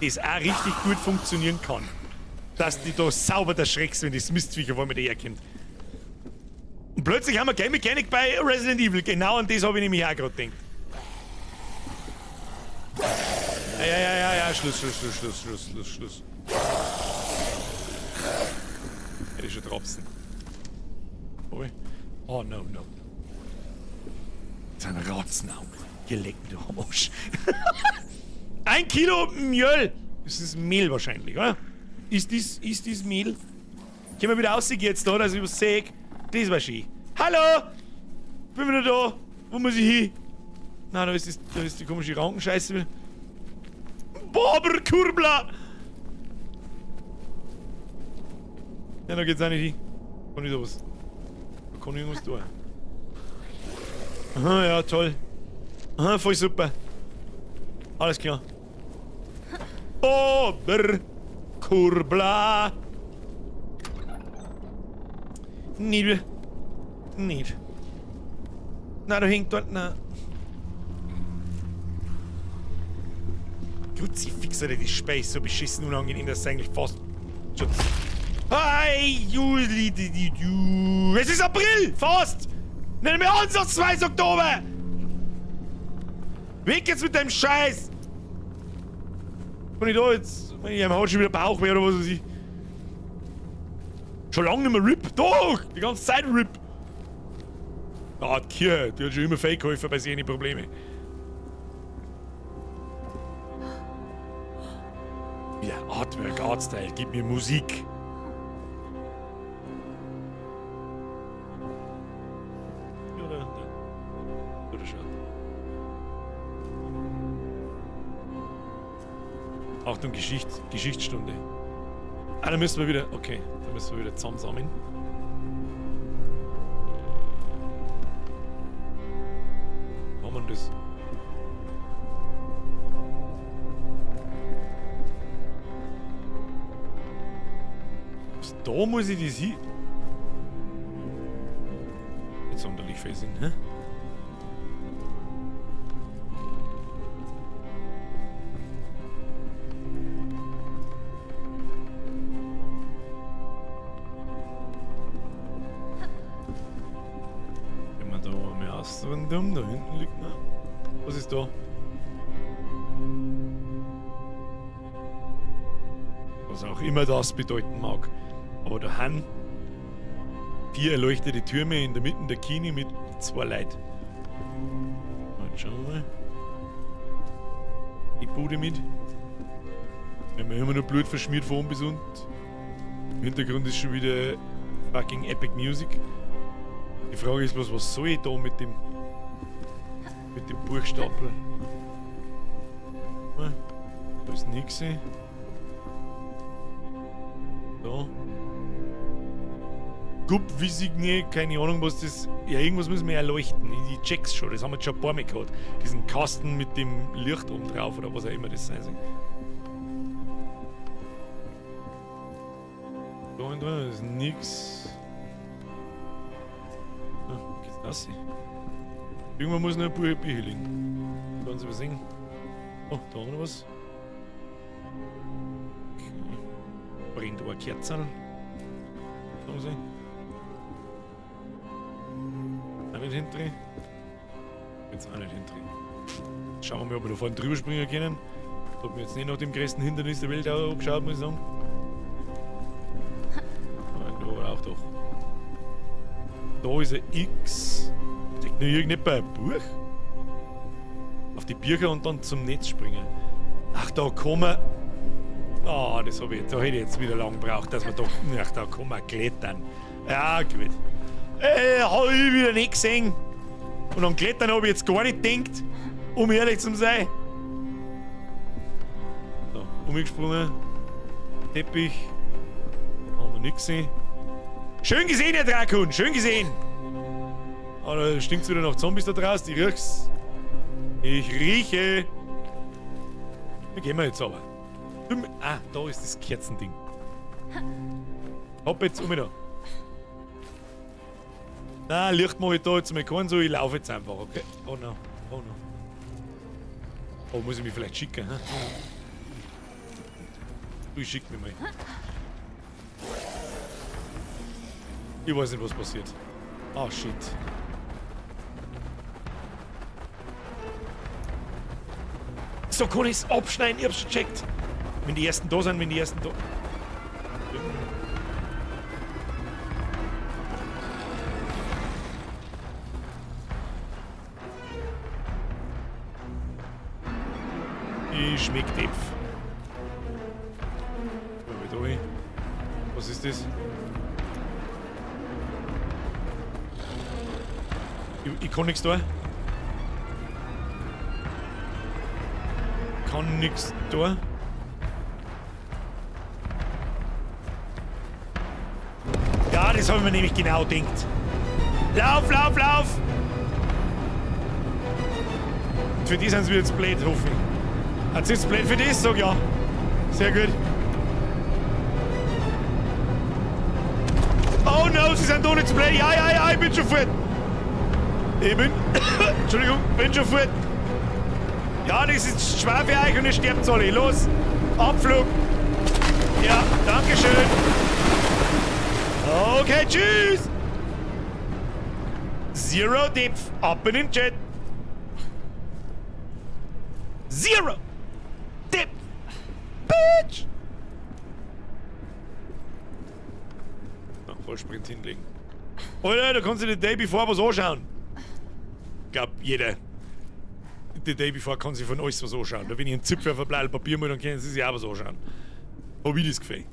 das auch richtig gut funktionieren kann. Dass die da sauber erschreckst, wenn das Mistviech auf einmal daherkommt. Und plötzlich haben wir Game Mechanic bei Resident Evil. Genau an das habe ich nämlich auch gerade gedacht. Ja, ja, ja, ja, ja. Schluss, Schluss, Schluss, Schluss, Schluss, Schluss, Schluss. Hätte ich schon dropsen. Oh, no, no. Das ist ein Ratzenauge. Geleckt, du Arsch. 1 Kilo Mehl. Das ist Mehl wahrscheinlich, oder? Ist das Mehl? Können wir wieder aussehen jetzt da, dass ich was sehe? Das war schön. Hallo! Bin wieder da. Wo muss ich hin? Nein, da ist die komische Rankenscheiße. Bober Kurbler! Ja, da geht's auch nicht hin. Kann ich da was? Da kann ich irgendwas tun. Aha, ja, toll. Aha, voll super. Alles klar. Oberkurbler. Nicht. Nicht. Na, da hängt dort. Na. Kruzifix, Alter, die Space so beschissen unangenehm, dass es eigentlich fast schon. Hey, Juli, du. Es ist April! Fast! Nenn mir ansatzweise Oktober! Weg jetzt mit dem Scheiß! Bin ich da jetzt? Ich hab schon wieder Bauchweh oder was weiß ich. Schon lange nicht mehr RIP. Doch! Die ganze Zeit RIP! Ah, die Kirche, die hat schon immer Fake geholfen bei seinen Problemen. Wieder Artwork, Artstyle, gib mir Musik. Oder? Oder schon. Achtung, Geschichtsstunde. Ah, da müssen wir wieder. Okay, da müssen wir wieder zusammensammeln. Machen wir das? Da muss ich das hin. Nicht sonderlich viel Sinn, hä? Gehen wir da einmal aus rundum, da hinten liegt noch. Was ist da? Was auch immer das bedeuten mag. Aber da haben 4 erleuchtete Türme in der Mitte der Kini mit 2 Leuten. Jetzt schauen wir mal. Die Bude mit. Wir haben immer noch Blut verschmiert von oben bis unten. Im Hintergrund ist schon wieder fucking Epic Music. Die Frage ist bloß, was soll ich da mit dem Buchstapel? Da ist nix. Da. Gup, weiß ich nicht, keine Ahnung, was das. Ja, irgendwas müssen wir erleuchten. Ich check's schon, das haben wir jetzt schon ein paar Mal gehabt. Diesen Kasten mit dem Licht oben drauf oder was auch immer das sein soll. Da unten drin ist nix. Ah, geht's das hier? Irgendwann muss noch ein Buch hier liegen. Kann Sie was sehen? Oh, da haben wir noch was. Okay. Brennt aber Kerzen. Kann man sehen. Auch nicht hinten. Jetzt auch nicht hinten. Schauen wir mal, ob wir da vorne drüber springen können. Da hat mir jetzt nicht nach dem größten Hindernis der Welt angeschaut, muss ich sagen. Da war auch doch. Da ist ein X. Steckt nur irgendetwa ein Buch? Auf die Bücher und dann zum Netz springen. Ach, da kommen. Ah, das hab ich jetzt. Da hätte ich jetzt wieder lang gebraucht, dass wir da. Ach, da kann man klettern. Ja, gut. Hab ich wieder nicht gesehen. Und an Klettern hab ich jetzt gar nicht gedacht, um ehrlich zu sein. So, umgesprungen. Teppich. Haben wir nicht gesehen. Schön gesehen, Herr Drakon, schön gesehen. Aber da stinkt's wieder nach Zombies da draußen. Ich riech's. Ich rieche. Da gehen wir jetzt aber. Ah, da ist das Kerzending. Hopp, jetzt um da. Na, Licht mach ich da jetzt mal keinen so, ich laufe jetzt einfach, okay? Oh no, oh no. Oh, muss ich mich vielleicht schicken, hä? Du, ich schick mich mal. Ich weiß nicht, was passiert. Ah, shit. So kann ich's abschneiden, ich hab's schon gecheckt. Wenn die ersten da sind, wenn die ersten da. Ich schmeck Depf. Was ist das? Ich kann nichts da. Kann nichts da. Ja, das haben wir nämlich genau gedacht. Lauf, lauf, lauf! Für die sind sie wieder zu blöd, hoffe ich. Hat sie jetzt blöd für das? Sag ja. Sehr gut. Oh no, sie sind doch nicht zu blöd. Ja, ja, ja, ich bin schon fort. Ich bin... Entschuldigung, bin schon fort. Ja, das ist schwer für euch und ihr sterbt alle. Los, Abflug. Ja, danke schön. Okay, tschüss. Zero Depth, ab in den Chat. Zero Depth, Bitch. Na, Vollsprint hinlegen. Alter, da kannst du the Day Before was anschauen. Ich glaub, jeder. The Day Before kann sich von alles was anschauen. Da wenn ich einen Zipfel auf ein Blatt Papier mal, dann können sie sich auch was anschauen. Hab ich das Gefühl.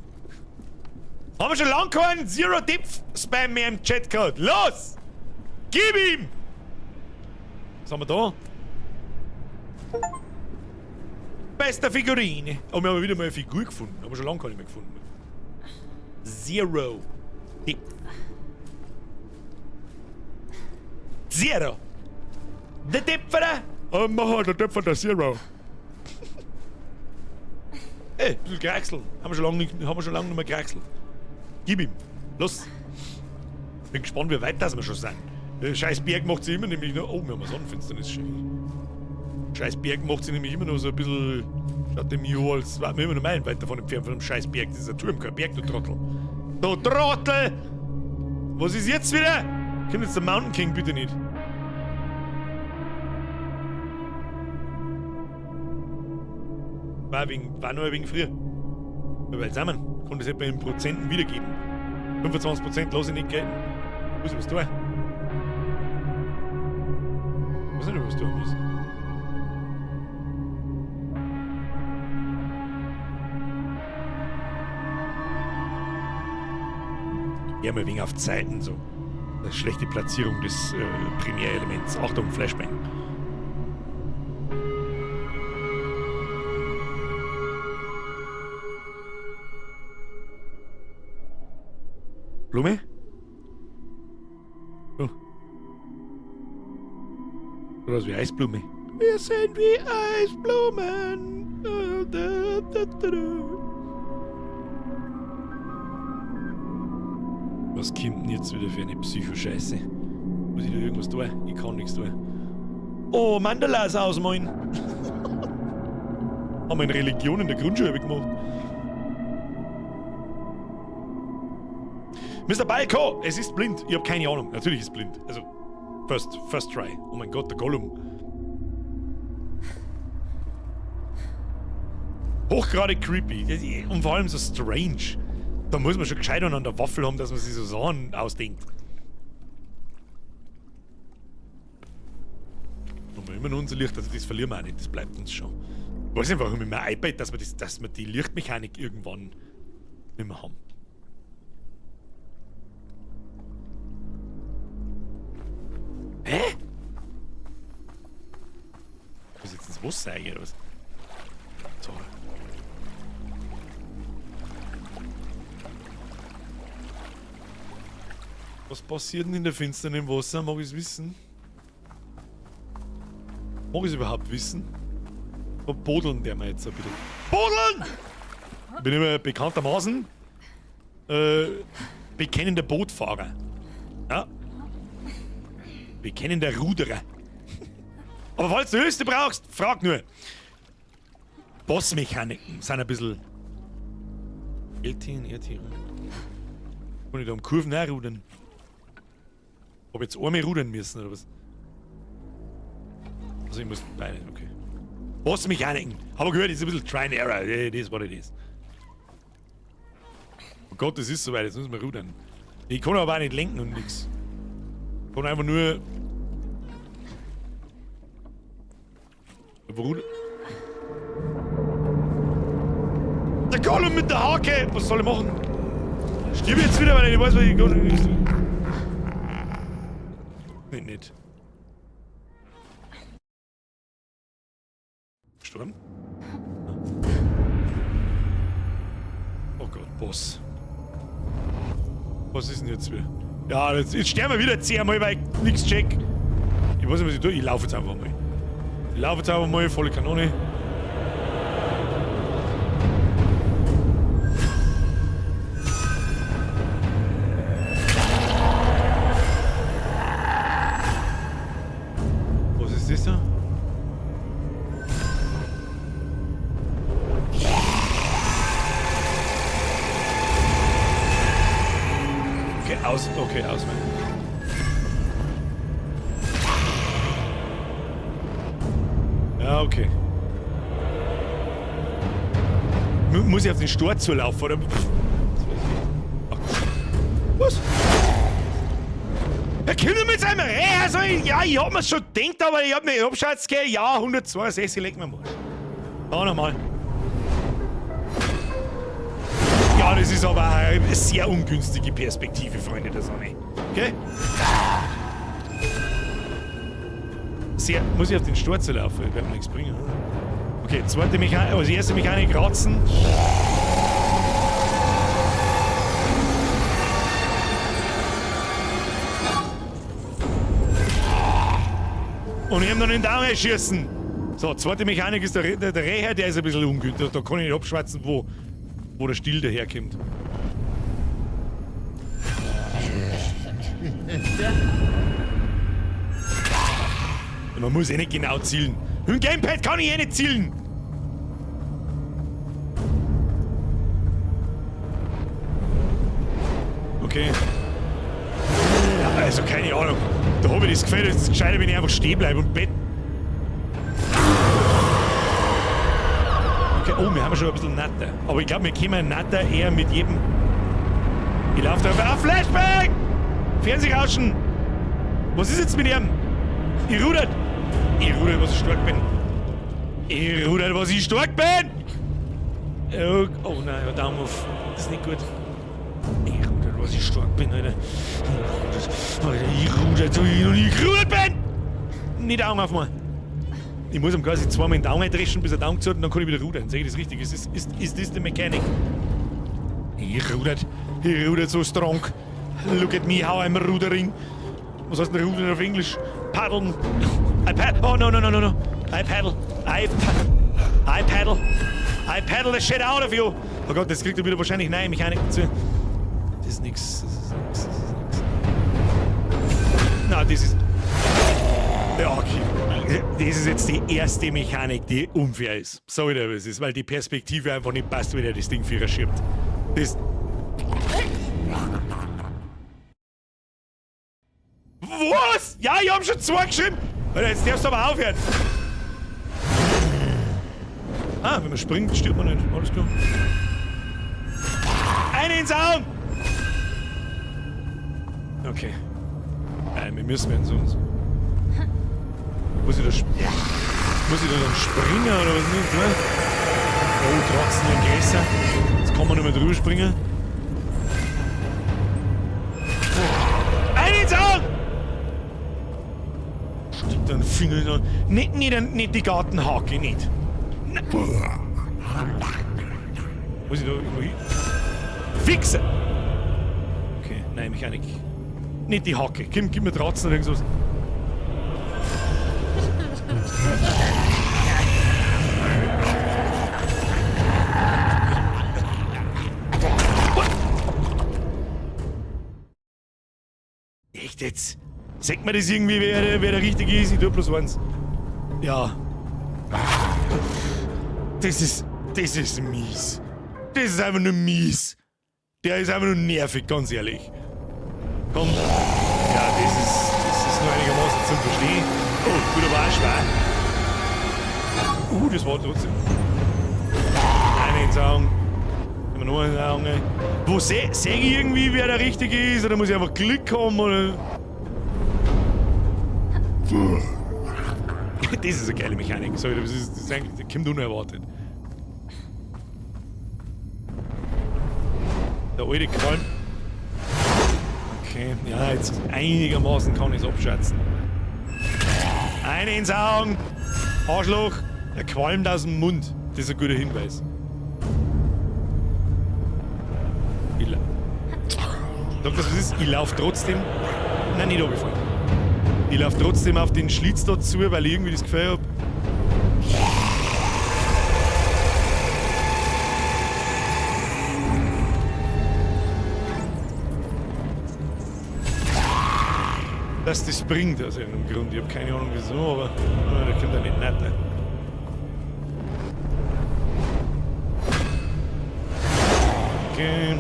Haben wir schon lange keinen Zero Depth Spam mehr im Chat gehabt. Los! Gib ihm! Was haben wir da? Bester Figurine. Oh, wir haben wieder mal eine Figur gefunden. Haben wir schon lange keine mehr gefunden. Zero Depth. Zero! Der Depferer! Oh, mach der Depfer der Zero. Ey, ein bisschen Kraxeln. Haben wir schon lange nicht, haben wir schon lange nicht mehr kraxelt. Gib ihm. Los. Bin gespannt, wie weit das wir schon sind. Der scheiß Berg macht sich immer nämlich nur. Oh, wir haben eine Sonnenfinsternis. Schön. Scheiß Berg macht sich nämlich immer noch so ein bisschen. Schaut dem Jo, als wären wir immer noch meilenweit davon entfernt von dem scheiß Berg. Das ist ein Turm, kein Berg, du Trottel. Du Trottel! Was ist jetzt wieder? Kommt jetzt der Mountain King bitte nicht. War nur wegen früher. Weil zusammen kann das etwa in Prozenten wiedergeben. 25% lasse ich nicht gelten. Muss ich was tun? Ich weiß nicht, ob ich was tun muss. Ja, mal wegen auf Zeiten so. Das schlechte Platzierung des Primärelements. Achtung, Flashbang. Blume? Oh. Sowas wie Eisblume. Wir sind wie Eisblumen. Was kommt denn jetzt wieder für eine Psychoscheiße? Muss ich da irgendwas tun? Ich kann nichts tun. Oh, Mandalas ausmalen. Haben wir in Religion in der Grundschule gemacht. Mr. Balko, es ist blind. Ich hab keine Ahnung. Natürlich ist es blind. Also, first try. Oh mein Gott, der Gollum. Hochgradig creepy. Und vor allem so strange. Da muss man schon gescheit an der Waffel haben, dass man sich so Sachen ausdenkt. Haben wir immer noch unser Licht, also das verlieren wir auch nicht, das bleibt uns schon. Ich weiß nicht, warum ich mir einbaut, dass wir die Lichtmechanik irgendwann nicht mehr haben. Hä? Muss ich jetzt ins Wasser rein, oder was? So. Was passiert denn in der Finsternis im Wasser? Mag ich's wissen? Mag ich's überhaupt wissen? Wo bodeln der mir jetzt ein bisschen? Bodeln! Ich bin immer bekanntermaßen bekennender Bootfahrer. Ja. Bekennender Ruderer. Aber falls du Hilfe brauchst, frag nur. Bossmechaniken sind ein bisschen. LT und RT. Kann ich da um Kurven auch rudern? Hab jetzt einmal rudern müssen oder was? Also ich muss beide, okay. Bossmechaniken. Hab gehört, ist ein bisschen Try and Error. It is what it is. Oh Gott, das ist soweit, jetzt müssen wir rudern. Ich kann aber auch nicht lenken und nix. Ich kann einfach nur. Rudern. Der Gollum mit der Hake! Was soll ich machen? Stirb jetzt wieder, weil ich nicht weiß, was ich. Nee, nicht. Sturm? Oh Gott, Boss. Was ist denn jetzt wieder? Ja, jetzt sterben wir wieder 10-mal, weil ich nichts check. Ich weiß nicht, was ich tue. Ich laufe jetzt einfach mal. Ich laufe jetzt einfach mal, volle Kanone. Was ist das da? Okay, aus. Okay, ausweichen. Ja, okay. Muss ich auf den Stor zulaufen, oder? Pff, das weiß ich nicht. Ach, was? Herr Kinder mit seinem Reh, also ich, ja, ich hab mir's schon gedacht, aber ich hab mir abschätzt, gell? Ja, 162, leg mir am Arsch. Da nochmal. Ja, das ist aber eine sehr ungünstige Perspektive, Freunde der Sonne. Okay? Sehr, muss ich auf den Sturz laufen? Ich werde mir nichts bringen, oder? Okay, zweite Mechanik, also erste Mechanik, Ratzen. Und ich hab noch den Daumen schießen. So, zweite Mechanik ist der Reher, der ist ein bisschen ungünstig. Da kann ich nicht abschwätzen, wo der Stiel daherkommt. Man muss eh nicht genau zielen. Mit dem Gamepad kann ich eh nicht zielen. Okay. Ja, also keine Ahnung. Da habe ich das Gefühl, es ist gescheiter, wenn ich einfach stehen bleibe und bett. Okay, oh, wir haben schon ein bisschen Natter. Aber ich glaube, wir kommen Natter eher mit jedem. Ich laufe da einfach. Ah, Flashback! Fernsehrauschen! Was ist jetzt mit ihm? Ich rudert! Ich rudert, was ich stark bin. Ich rudert, was ich stark bin! Oh, oh nein, Daumen auf. Das ist nicht gut. Ich rudert, was ich stark bin, Alter. Ich rudert, Alter, ich rudert, so ich noch nie gerudert bin! Nicht Augen aufmachen. Ich muss ihm quasi zweimal in den Daumen dreschen, bis er Daumen zu hat, und dann kann ich wieder rudern. Sehe ich das richtig? Ist das die Mechanik? Ich rudert. Ich rudert so strong. Look at me, how I'm rudering. Was heißt denn rudern auf Englisch? Paddeln. I paddle. Oh, no, no, no, no, no. I paddle. I paddle. I paddle the shit out of you. Oh Gott, das kriegt er wieder wahrscheinlich neue Mechanik dazu. Das ist nix. Das ist nix. Das ist nix. Na, das ist. Ja, okay. Das ist jetzt die erste Mechanik, die unfair ist. Sorry, aber es ist, weil die Perspektive einfach nicht passt, wenn er das Ding vierer schiebt. Das. Was? Ja, ich hab schon zwei geschrieben. Alter, jetzt darfst du aber aufhören. Ah, wenn man springt, stirbt man nicht. Alles klar. Eine ins Auge! Okay. Nein, wir müssen werden sonst. Muss ich da, muss ich da dann springen oder was nicht? Ne? Oh, trotzdem ein Gräser. Jetzt kann man nicht mehr drüber springen. Eine ins Auge! Stick den Finger in den. Nicht, nicht, nicht die Gartenhake, nicht. Nein. Muss ich da irgendwo hin? Fixe! Okay, nein, Mechanik. Nicht die Hacke. Komm, gib mir Dratzen oder irgendwas. Echt jetzt? Sagt mir das irgendwie, wer der Richtige ist? Ich tue bloß eins. Ja. Das ist mies. Das ist einfach nur mies. Der ist einfach nur nervig, ganz ehrlich. Komm. Ja, das ist nur einigermaßen zum Verstehen. Oh, gut, aber auch schwer. Das war trotzdem. Eine ins Auge. Immer noch ins Auge. Wo seh ich irgendwie, wer der Richtige ist? Oder muss ich einfach Glück haben? Oder? Das ist eine geile Mechanik. Sorry, das ist eigentlich, das kommt unerwartet. Der alte Qualm. Okay, ja, jetzt einigermaßen kann ich's abschätzen. Eine ins Auge! Arschloch! Der qualmt aus dem Mund. Das ist ein guter Hinweis. Ich Sag das, was ist? Ich lauf trotzdem. Nein, nicht runtergefallen. Ich lauf trotzdem auf den Schlitz da zu, weil ich irgendwie das Gefühl hab. Dass das bringt aus irgendeinem Grund. Ich hab keine Ahnung wieso, aber da kommt er nicht netter. Okay.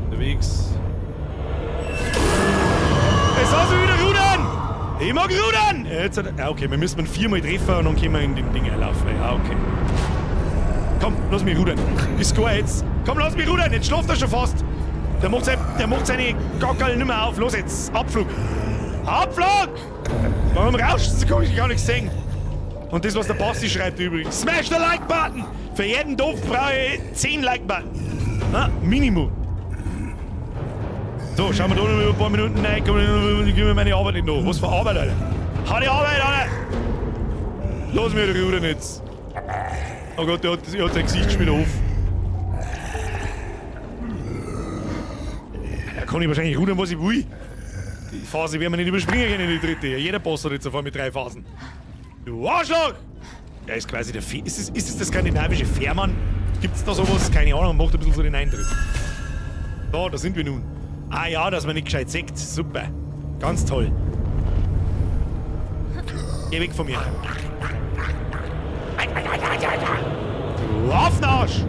Unterwegs. Es soll sich wieder rudern! Ich mag rudern! Jetzt hat er, okay, wir müssen ihn viermal treffen und dann können wir in dem Ding einlaufen. Ja, okay. Komm, lass mich rudern. Ich score jetzt. Komm, lass mich rudern. Jetzt schläft er schon fast. Der macht seine Gockerl nicht mehr auf. Los jetzt. Abflug. Abflug! Warum rauscht es? Kann ich gar nichts sehen. Und das, was der Basti schreibt übrigens. Smash the Like-Button! Für jeden Doof brauche ich 10 Like-Button. Na, Minimum. So, schauen wir da noch ein paar Minuten rein. Komm, ich gebe mir meine Arbeit nicht noch. Was für Arbeit, Alter? Hau die Arbeit, Alter! Lass mich rudern jetzt. Oh Gott, der hat sein Gesicht schon wieder auf. Da kann ich wahrscheinlich rudern, was ich will. Die Phase werden wir nicht überspringen können, die dritte. Jeder Boss hat jetzt auf einmal mit 3 Phasen. Du Arschloch! Er ist quasi der Fe ist es, ist es der skandinavische Fährmann? Gibt's da sowas? Keine Ahnung, macht ein bisschen so den Eindruck. Da sind wir nun. Ah ja, dass man nicht gescheit sieht. Super. Ganz toll. Geh weg von mir. Du Affenarsch!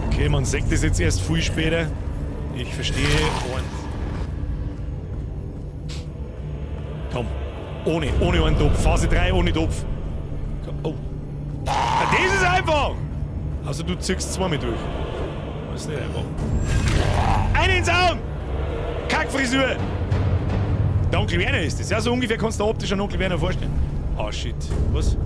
Okay, man sieht das jetzt erst viel später. Ich verstehe. Und komm. Ohne einen Topf. Phase 3 ohne Topf. Oh. Das ist einfach! Also du ziehst zweimal durch. Das ist nicht einfach. Einen ins Auge! Kackfrisur! Der Onkel Werner ist das. Ja, so ungefähr kannst du optisch an Onkel Werner vorstellen. Ah, shit. Was?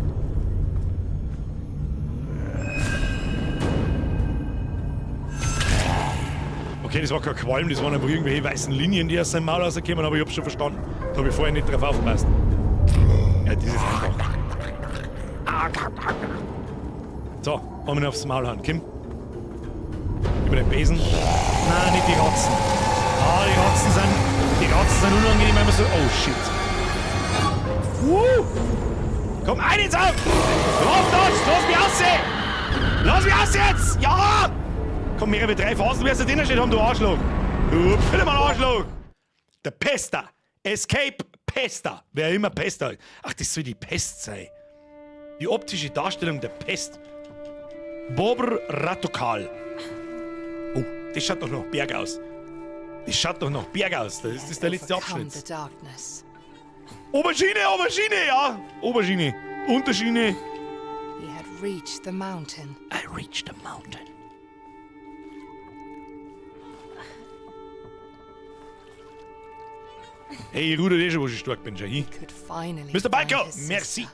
Okay, das war kein Qualm, das waren einfach irgendwelche weißen Linien, die aus seinem Maul rauskommen, aber ich hab's schon verstanden. Da hab ich vorher nicht drauf aufgepasst. Ja, das ist einfach. So, einmal aufs Maul hauen. Komm. Über den Besen. Nein, nicht die Ratzen. Ah, die Ratzen sind unangenehm, weil man so. Oh, shit. Woo! Komm, ein ins Auge! Lass das! Lass mich raus! Lass mich raus jetzt! Ja! Komm, mehrere 3 Phasen, wirst du drinnen stehen haben, du Arschloch! Du Pillemann Arschloch! Der Pester! Escape Pester! Wer immer Pester ist. Ach, das soll die Pest sein. Die optische Darstellung der Pest. Bobr Ratokal. Oh, das schaut doch noch Berg aus. Das schaut doch noch Berg aus. Das ist der letzte Abschnitt. Aubergine, Aubergine, ja! Aubergine. Unterschiene. He had reached the mountain. I reached the mountain. Hey, ich ruder eh schon, wo ich stark bin, schau hin. Mr. Biker, merci.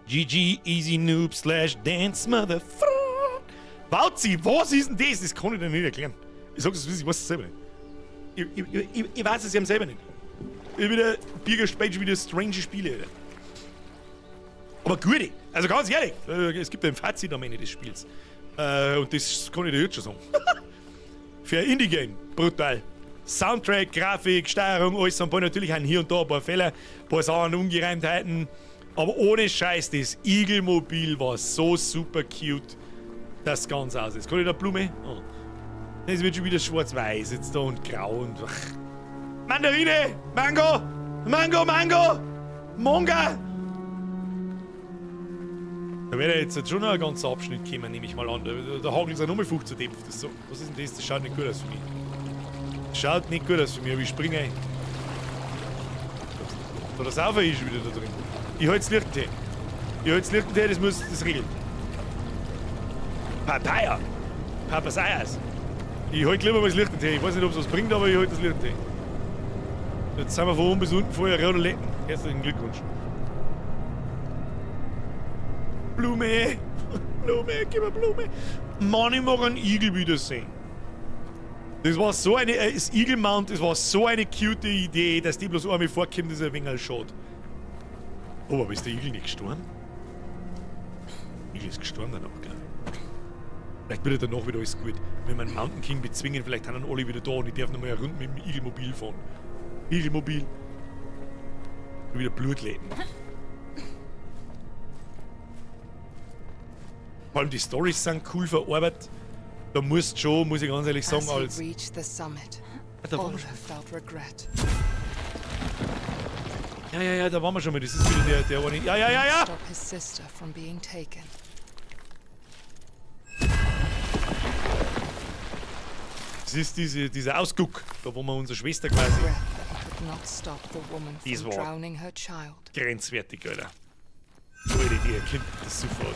GG, Easy Noob slash Dance Motherfucker. Wauzi, was ist denn das? Das kann ich dir nicht erklären. Ich sag's, ich weiß es selber nicht. Ich weiß es eben selber nicht. Ich wieder, Birger spielt schon wieder strange Spiele, Alter. Aber gute, also ganz ehrlich, es gibt ein Fazit am Ende des Spiels. Und das kann ich dir jetzt schon sagen. Für ein Indie-Game, brutal. Soundtrack, Grafik, Steuerung, alles am Ball. Natürlich haben hier und da ein paar Fehler, ein paar Sachen, Ungereimtheiten. Aber ohne Scheiß, das Igelmobil war so super cute, dass ganz aus ist. Kann ich da Blume? Oh. Das wird schon wieder schwarz-weiß jetzt da und grau und. Ach. Mandarine! Mango! Mango, Mango! Monga! Da wird ja jetzt schon noch ein ganzer Abschnitt kommen, nehme ich mal an. Da hageln sie nochmal 15 Dämpfe. Das so. Was ist denn das? Das schaut nicht gut aus für mich. Das schaut nicht gut aus für mich, aber ich springe ein. Da der Saufer ist schon wieder da drin. Ich halte das Lichttee. Ich halte das Lichttee, das muss das regeln. Papaya! Papasayas! Ich halte lieber mal das Lichttee. Ich weiß nicht, ob es was bringt, aber ich halte das Lichttee. Jetzt sind wir von oben bis unten vorher rote Letten. Herzlichen Glückwunsch. Blume! Blume, gib mir Blume! Mann, ich mag einen Igel wiedersehen. Das war so eine, das Eagle Mount, das war so eine cute Idee, dass die bloß einmal vorkommt, das ist ein wenig schade. Oh, aber ist der Igel nicht gestorben? Igel ist gestorben danach, gell? Vielleicht wird er danach wieder alles gut. Wenn wir einen Mountain King bezwingen, vielleicht sind dann alle wieder da und ich darf nochmal eine Runde mit dem Igelmobil fahren. Igelmobil. Wieder Blut lecken. Vor allem die Storys sind cool verarbeitet. Da musst du schon, muss ich ganz ehrlich sagen, als. Ah, da waren wir schon. Ja, ja, ja, da waren wir schon mal. Das ist wieder der eine. Ja, ja, ja, ja! Das ist dieser Ausguck, da wo wir unsere Schwester quasi. Das war grenzwertig, Alter. Alter, die erkennt das sofort.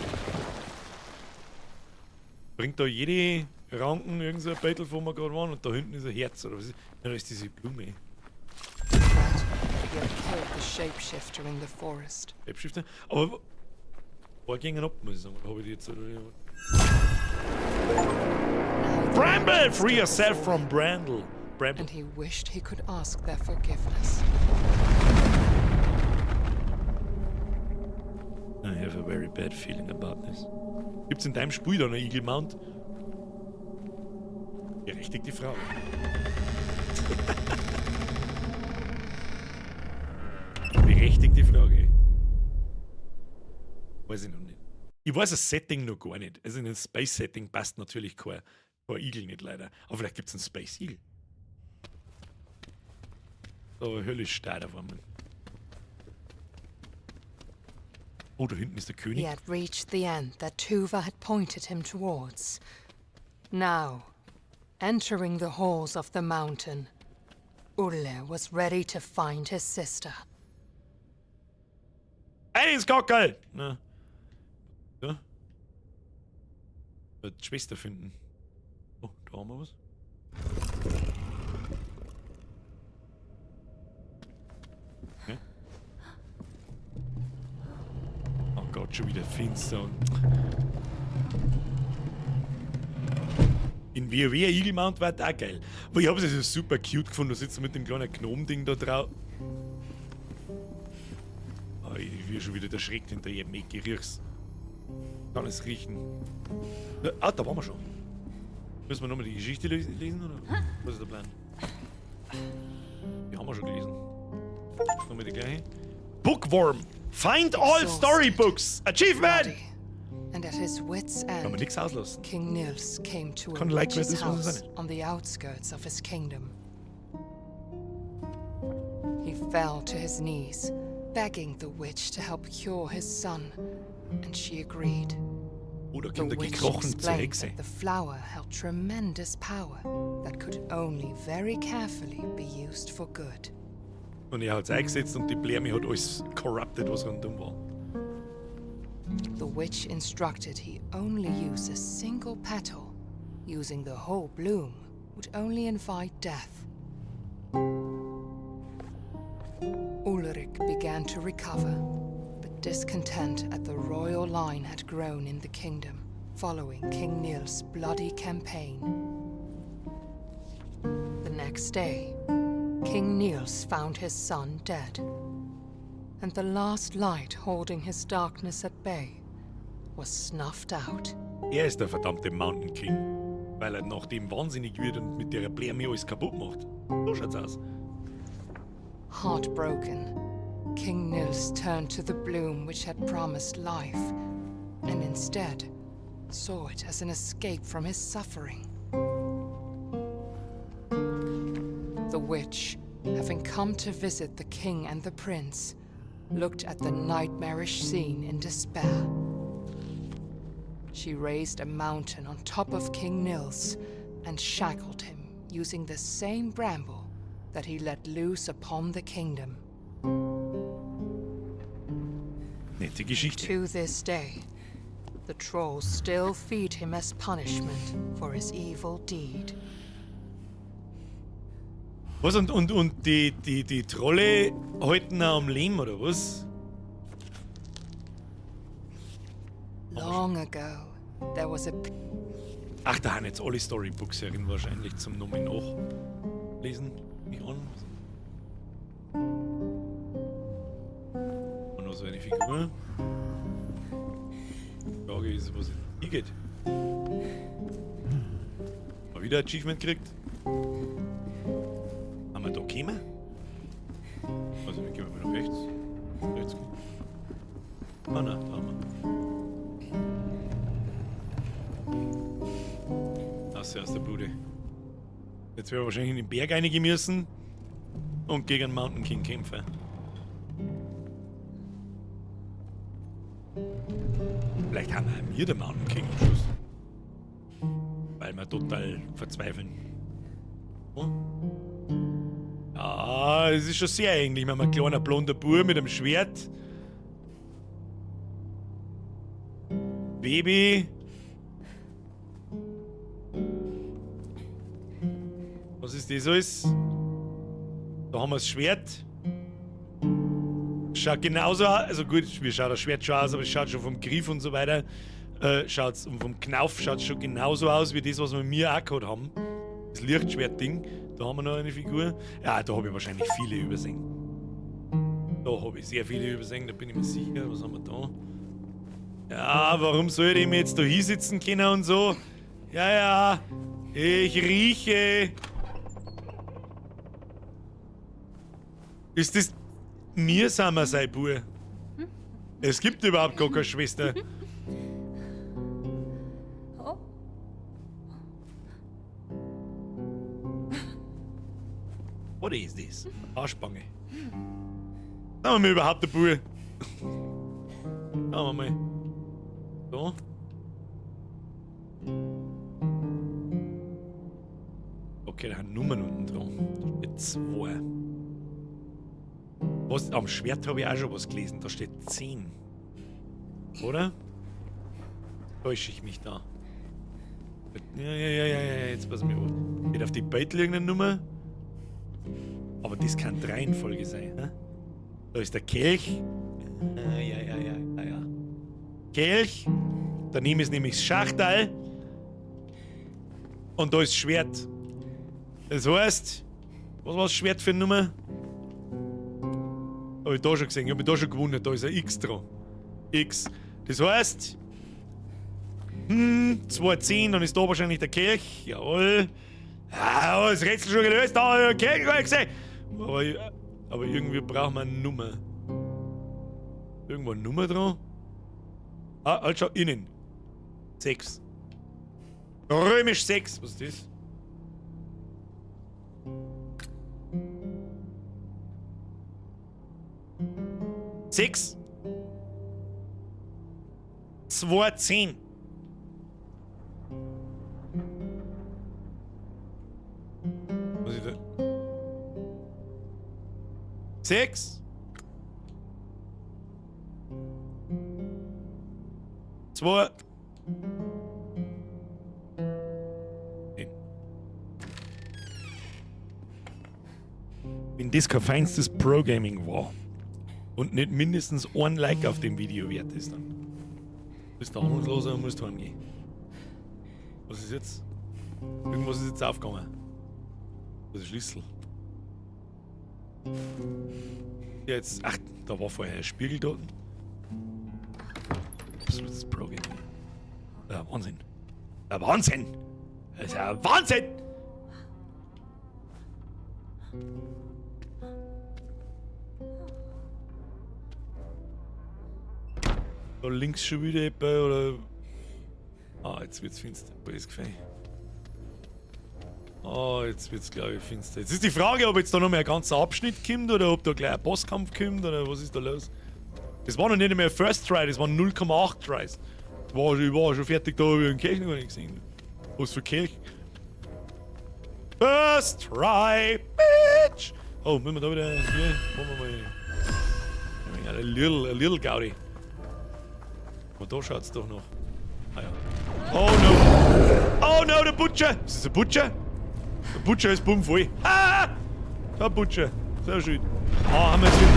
Bringt da jede Ranken irgend so ein Beutel, wo wir gerade waren, und da hinten ist ein Herz, oder was ist? Ja, da ist diese Blume. Shapeshifter? Aber wo gingen ab, muss ich sagen. Habe ich die jetzt, oder? Bramble! Free yourself from Bramble. Bramble. And he wished he could ask their forgiveness. I have a very bad feeling about this. Gibt's in deinem Spiel da noch Eagle Mount? Berechtigte Frage. Berechtigte Frage. Weiß ich noch nicht. Ich weiß das Setting noch gar nicht. Also in ein Space-Setting passt natürlich kein Igel nicht leider. Aber vielleicht gibt es einen Space Eagle. So, höllisch steil auf einmal. Oh, da hinten ist der König. He had reached the end that Tuva had pointed him towards. Now, entering the halls of the mountain, Ulle was ready to find his sister. Ein ins Gockel! Na. Ja. Die Schwester finden. Oh, da haben wir was. Okay. Oh Gott, schon wieder finster. In WoW ein Eagle Mount war auch geil. Aber ich hab's also super cute gefunden. Du sitzt mit dem kleinen Gnom-Ding da drauf. Oh, ich bin schon wieder erschreckt hinter jedem Ecke. Ich riech's. Kann es riechen. Ah, da waren wir schon. Müssen wir nochmal die Geschichte lesen, oder? Was ist der Plan? Die haben wir schon gelesen. Nochmal die gleiche. Bookworm! Find all storybooks! Achievement! Bloody, and at his wit's Kann man end, nichts auslassen. King Nils came to a Kann like witch's das ist, was es house ist. on the outskirts of his kingdom. He fell to his knees, begging the witch to help cure his son, and she agreed. Oh, da The kommt er witch gekrochen zur explained Hexe. that the flower held tremendous power that could only very carefully be used for good. Und er hat's eingesetzt und die Blärme hat alles corrupted, was rundum war. The witch instructed he only use a single petal. Using the whole bloom would only invite death. Ulrich began to recover, but discontent at the royal line had grown in the kingdom following King Nils' bloody campaign. The next day, King Niels found his son dead, and the last light holding his darkness at bay was snuffed out. Er ist der verdammte Mountain King. Weil er nachdem wahnsinnig wird und mit der Blärme alles kaputt macht. So schaut's aus. Heartbroken, King Nils turned to the bloom which had promised life, and instead saw it as an escape from his suffering. The witch, having come to visit the king and the prince, looked at the nightmarish scene in despair. She raised a mountain on top of King Nils and shackled him using the same bramble that he let loose upon the kingdom. Nette Geschichte. To this day, the trolls still feed him as punishment for his evil deed. Was? Und die Trolle halten ihn am Leben, oder was? Long ago, there was a Ach, da haben jetzt alle Storybooks herin wahrscheinlich zum nochmal nachlesen. Mich an. Und noch so eine Figur. Die Frage ist, was hier geht. Mal wieder Achievement gekriegt. Haben wir da gekommen? Also, wir gehen mal nach rechts. Rechts gehen. Ah, nein, da haben wir. Das ist aus der Bude. Jetzt werden wir wahrscheinlich in den Berg reinigen müssen und gegen den Mountain King kämpfen. Vielleicht haben wir auch wir den Mountain King am Schluss. Weil wir total verzweifeln. Oh. Ja, es ist schon sehr ähnlich. Wir haben ein kleiner blonder Bub mit einem Schwert. Baby. Was ist das alles? Da haben wir das Schwert. Schaut genauso aus. Also gut, wie schaut das Schwert schon aus, aber es schaut schon vom Griff und so weiter. Schaut's, und vom Knauf schaut es schon genauso aus wie das, was wir mir auch gehabt haben. Das Lichtschwert-Ding. Da haben wir noch eine Figur. Ja, da habe ich wahrscheinlich viele übersehen. Da habe ich sehr viele übersehen, da bin ich mir sicher. Was haben wir da? Ja, warum soll ich mir jetzt da hinsitzen können und so? Ja, ja, ich rieche. Ist das mir sind wir sein Bub? Es gibt überhaupt gar keine Schwester. Oh. What is this? Arschbange. Sagen wir mal überhaupt der Bub. Schauen wir mal. So. Okay, da haben Nummern unten dran. Da steht 2. Was, am Schwert habe ich auch schon was gelesen. Da steht 10. Oder? Täusche ich mich da? Ja, ja, ja, ja, ja, jetzt pass mir auf. Steht auf die Beutel irgendeine Nummer? Aber das kann Reihenfolge sein. Hä? Da ist der Kelch. Ja, ja, ja, ja, ja. Kelch. Daneben ist nämlich das Schachtel. Und da ist das Schwert. Das heißt, was war das Schwert für eine Nummer? Hab ich da schon gesehen, ich hab mich da schon gewundert, da ist ein X dran. X. Das heißt, 2,10, dann ist da wahrscheinlich der Kelch. Jawohl. Ah, das Rätsel schon gelöst, da hab ich den Kelch gar nicht gesehen. Aber irgendwie brauchen wir eine Nummer. Irgendwo eine Nummer dran? Ah, halt schon, innen. 6. Römisch 6. Was ist das? 6. 2, 10. Was ist da? 6. 2. 10. Wenn das kein feinstes Pro-Gaming war und nicht mindestens ein Like auf dem Video wert ist, dann bist du ahnungsloser und musst heimgehen. Was ist jetzt? Irgendwas ist jetzt aufgegangen. Das ist Schlüssel. Ja, jetzt. Ach, da war vorher ein Spiegel dort. Absolutes Pro-Gaming. Ja, Wahnsinn. Ja, Wahnsinn! Das ist ja Wahnsinn! Da links schon wieder jemand, oder? Ah, jetzt wird's finster. Das gefällt. Ah, jetzt wird's, glaub ich, finster. Jetzt ist die Frage, ob jetzt da noch mehr ein ganzer Abschnitt kommt oder ob da gleich ein Bosskampf kommt oder was ist da los? Das war noch nicht mehr First Try, das waren 0,8 Tries. Ich war schon fertig, da hab ich einen Kelch noch nicht gesehen. Was für Kelch? First Try, Bitch! Oh, müssen wir da wieder hier? Machen wir mal. A little Gaudi. Aber da schaut's doch noch. Ah ja. Oh no! Oh no, der Butcher! Ist das ein Butcher? Der Butcher ist bummvoll. Ah! Der Butcher. Sehr schön. Ah, haben wir jetzt wieder.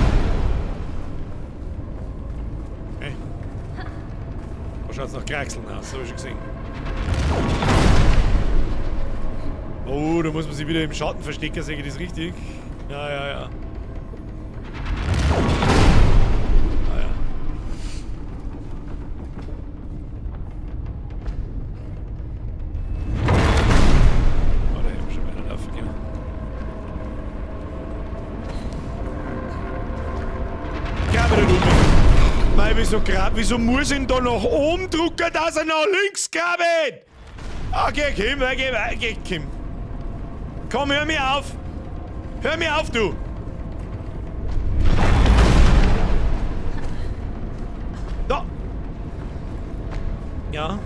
Okay. Da schaut's nach Kraxeln aus, hab ich schon gesehen. Oh, da muss man sich wieder im Schatten verstecken, sehe ich das richtig? Ja, ja, ja. Ah, ja. Oh, da hätten wir schon weiter laufen können. Grabe nicht um. Mei, wieso muss ich ihn da nach oben drücken, dass er nach links grabt? Okay, komm, okay, okay, komm. Komm, hör mir auf! Hör mir auf, du! Da! Ja.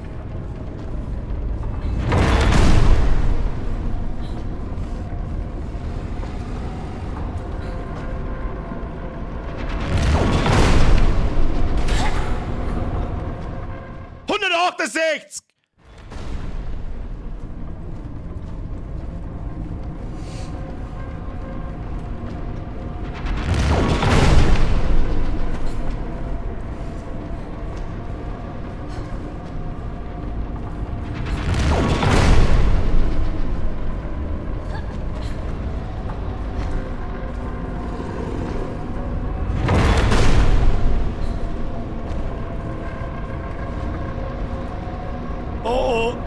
168! Oh, oh.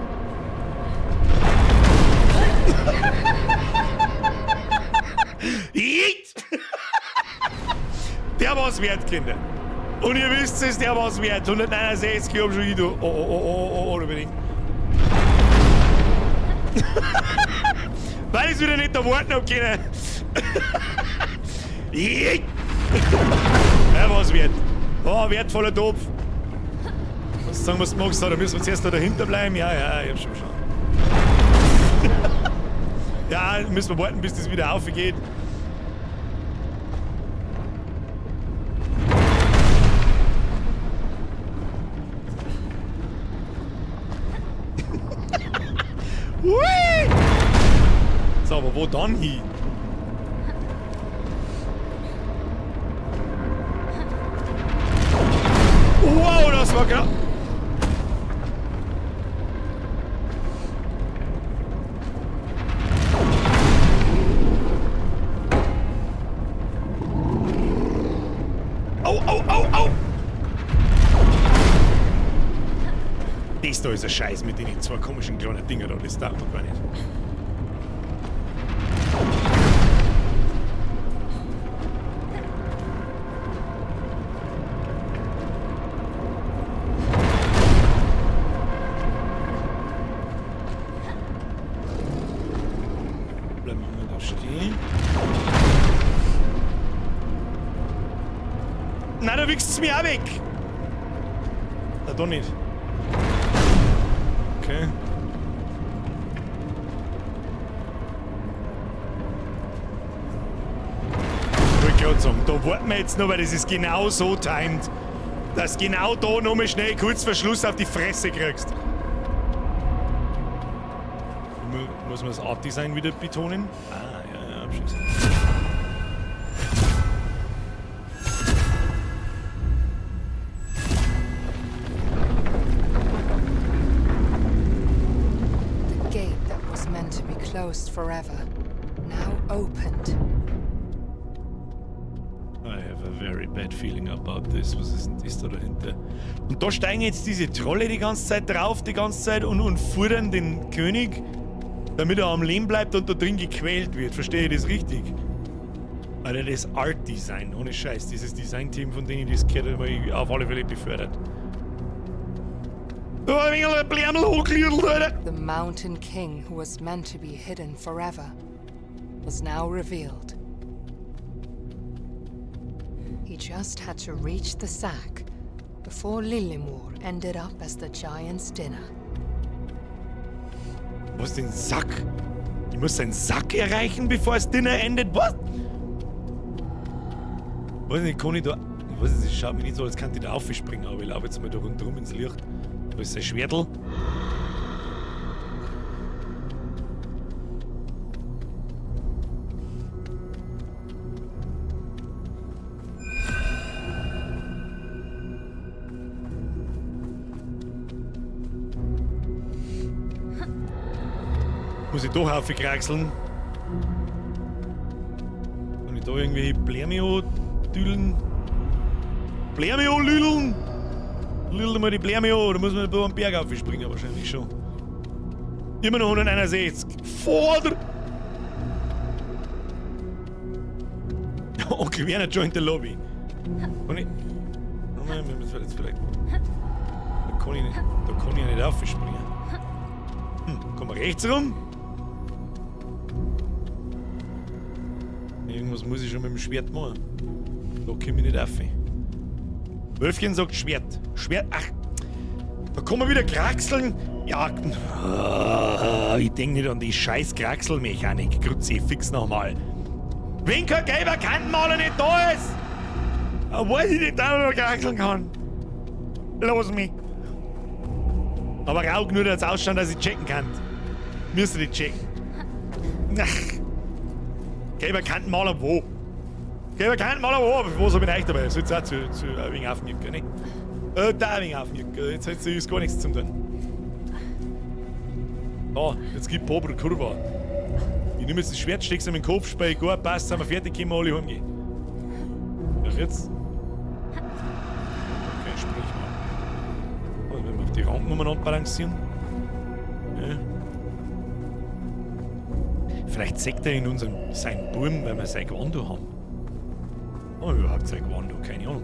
Yeet! Der war's wert, Kinder. Und ihr wisst es, der was wert. 169, ich hab schon wieder. Oh, oh, oh, oh, oh, oh, da bin ich. Weil ich's wieder nicht erwarten hab können. Der was wert. Oh, wertvoller Topf. Was sagen, was du magst, da müssen wir zuerst da dahinter bleiben. Ja, ja, ich hab schon verstanden. Ja, müssen wir warten, bis das wieder aufgeht. Hui! So, aber wo dann hin? Wow, das war knapp. Au, au, au, au! Das da ist ein Scheiß mit den zwei komischen kleinen Dinger da, das darf man gar nicht. Bleiben wir mal da stehen. Nein, da wichst's mir auch weg. Na, doch nicht. Okay. Wollte gerade sagen, da warten wir jetzt noch, weil das ist genau so timed, dass genau da nochmal schnell kurz vor Schluss auf die Fresse kriegst. Muss man das Art Design wieder betonen? Ah, ja, ja, hab schon gesehen. The gate that was meant to be closed forever, now opened. I have a very bad feeling about this. Was ist denn das da dahinter? Und da steigen jetzt diese Trolle die ganze Zeit drauf, die ganze Zeit und futtern den König, damit er am Leben bleibt und da drin gequält wird. Verstehe ich das richtig? Alter, das Art Design, ohne Scheiß. Dieses Design-Team, von denen das gehört, habe ich auf alle Fälle befördert. Oh, ein wenig ein Blärmel hochgelüdelt, Alter. The Mountain King, who was meant to be hidden forever, was now revealed. He just had to reach the sack before Lillemor ended up as the giant's dinner. Was, den Sack? Ich muss seinen Sack erreichen, bevor das Dinner endet? Was? Weiß nicht, kann ich da... Ich weiß nicht, es schaut mir nicht so, als könnte ich da aufspringen, aber ich laufe jetzt mal da rundherum ins Licht. Da ist sein Schwertl. Muss ich doch aufkraxeln? Kann ich da irgendwie Blärmio düdeln? Blärmio lüdeln? Lüdel mal die Blärmio, da muss man da am Berg aufspringen wahrscheinlich schon. Immer noch 161. Vorder! Onkel Werner joined the lobby. Kann ich. Moment, wir müssen jetzt vielleicht. Da kann ich nicht, da kann ich ja nicht aufspringen. Kann man rechts rum? Irgendwas muss ich schon mit dem Schwert machen. Da komme ich nicht auf. Wölfchen sagt Schwert. Schwert. Ach, da kann man wieder kraxeln. Ja, ich denk nicht an die scheiß Kraxelmechanik. Kruzifix nochmal. Wenn kein gelber Kantenmaler nicht da ist, dann weiß ich nicht, dass ich noch kraxeln kann. Los mich. Aber rauch nur, dass es ausschaut, dass ich checken kann. Müsst ihr nicht checken. Ach. Gelber Kantenmaler wo? Gelber Kantenmaler wo? Aber was hab ich euch dabei? Soll's auch zu ein wenig aufnicken, ne? Da ein wenig aufnicken. Jetzt hat sie gar nichts zum tun. Da, jetzt gibt Popro Kurva. Ich nehme jetzt das Schwert, steck's in den Kopf, spei gut, passt, sind wir fertig, können wir alle heimgehen. Ja, jetzt. Okay, sprich mal. Also, wenn wir auf die Ranken umeinander balancieren. Ja. Vielleicht zeigt er in unserem seinen Burm, weil wir sein Gewand haben. Oh, überhaupt sein Gewand, keine Ahnung.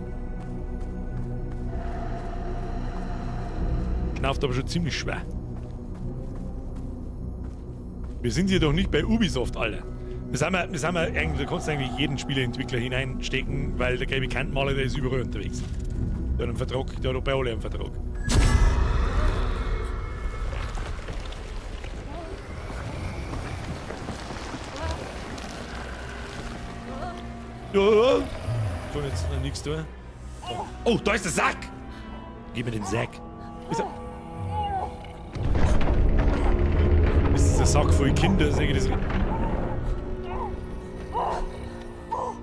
Knauft aber schon ziemlich schwer. Wir sind hier doch nicht bei Ubisoft, Alter. Wir sind wir eigentlich, da kannst du eigentlich jeden Spieleentwickler hineinstecken, weil der gelbe Kantenmaler, der ist überall unterwegs. Der hat einen Vertrag, der hat auch bei alle einen Vertrag. Ja, kann jetzt noch nichts tun. Oh, da ist der Sack! Gib mir den Sack. Ist das ein Sack voll Kinder? Sag ich das?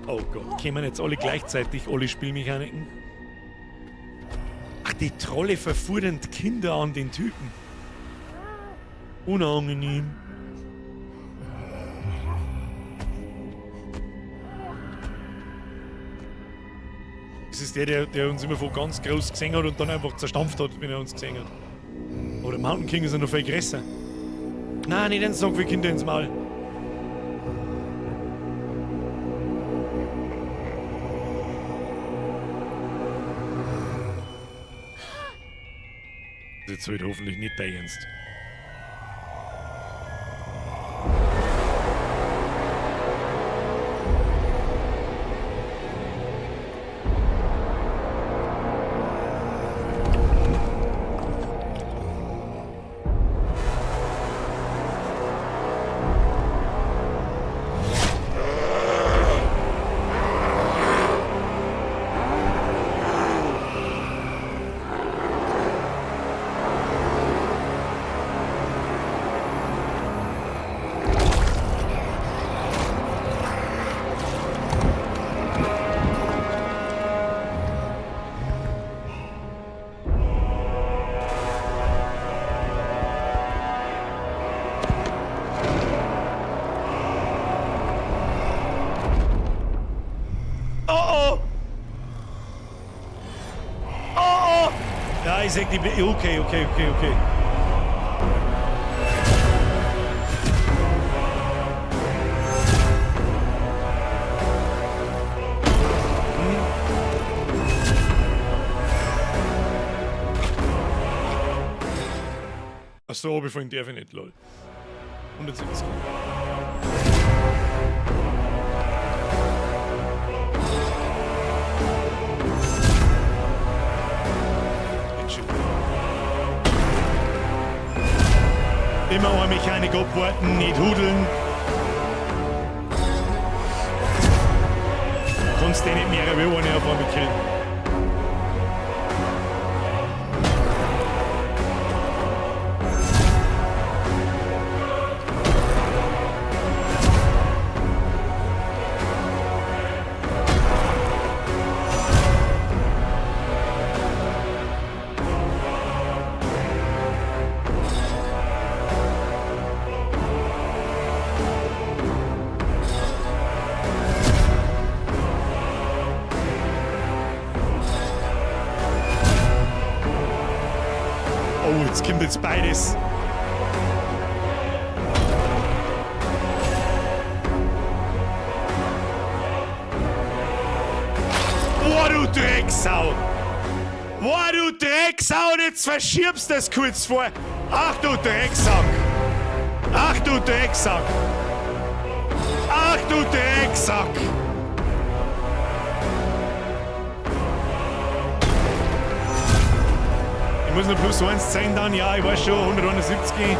Oh Gott, kämen jetzt alle gleichzeitig, alle Spielmechaniken? Ach, die Trolle verfuhren die Kinder an den Typen. Unangenehm. Das ist der, der uns immer von ganz groß gesehen hat und dann einfach zerstampft hat, wenn er uns gesehen hat. Aber der Mountain King ist ja noch viel größer. Nein, nicht den Sack wie Kinder ins Maul. Das ist jetzt halt hoffentlich nicht dein Ernst. Oh oh! Oh oh! Ja, ich sag die. Okay. Achso, bevor darf ich nicht, lol. 170. Bitteschön. Immer eine Mechanik abwarten, nicht hudeln. Kannst du nicht mehr wie eine auf einmal killen. Oh, jetzt kommt jetzt beides. Boah, du Drecksau! Boah, du Drecksau, und jetzt verschiebst du das kurz vor. Ach du Drecksack! Ach du Drecksack! Ach du Drecksack! Ich muss noch plus 1 sein dann, ja, ich weiß schon, 171.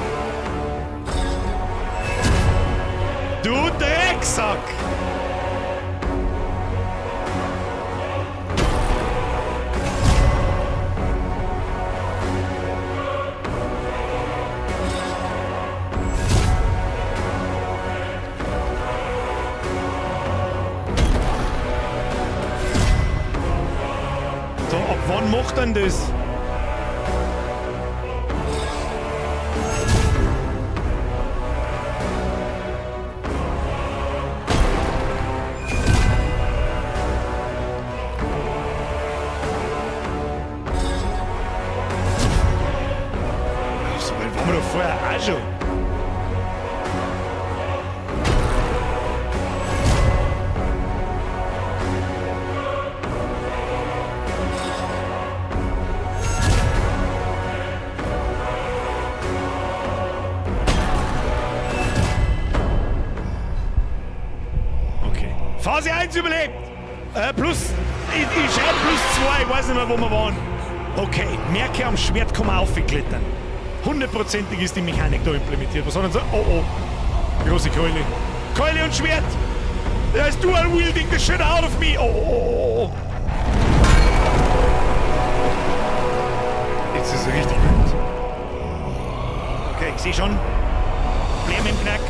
Du Drecksack! So, ab wann macht denn das? So weit waren wir doch vorher auch schon. Phase 1 überlebt. Plus, ich schreibe plus 2, ich weiß nicht mehr, wo wir waren. Okay, merke, am Schwert kann man aufklettern. Hundertprozentig ist die Mechanik da implementiert. Was soll denn so? Oh, oh. Große Keule. Keule und Schwert! Der ist dual wielding the shit out of me! Oh, oh, oh, oh. Jetzt ist es richtig gut. Okay, ich sehe schon. Problem im Knack.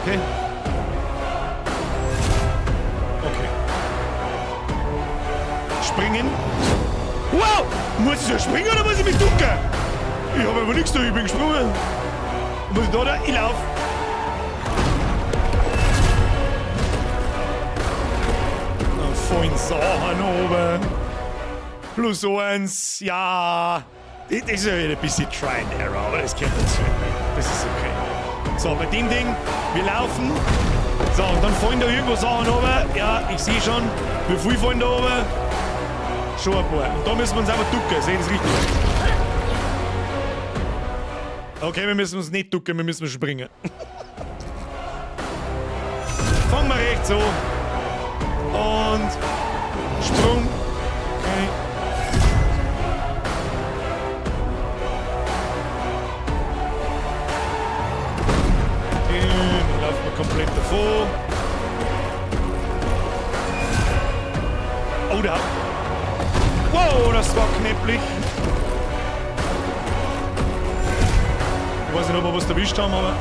Okay. Okay. Springen. Wow! Muss ich so springen oder muss ich mich ducken? Ich habe aber nichts da, ich bin gesprungen. Muss ich da, da? Ich lauf. Da fallen Sachen oben. Plus 1, ja. Das ist ja wieder ein bisschen Try and Error, aber das gehört dazu. Das ist okay. So, bei dem Ding, wir laufen. So, und dann fallen da irgendwo Sachen runter. Ja, ich sehe schon, wie viel fallen da oben. Schon ein paar. Und da müssen wir uns einfach ducken. Sehe ich das richtig? Okay, wir müssen uns nicht ducken, wir müssen springen. Fangen wir rechts an. Und Sprung. Okay. Okay, dann laufen wir komplett davor. Oh, da. Wow, das war knäpplich. Ich weiß nicht, ob wir was erwischt haben, aber.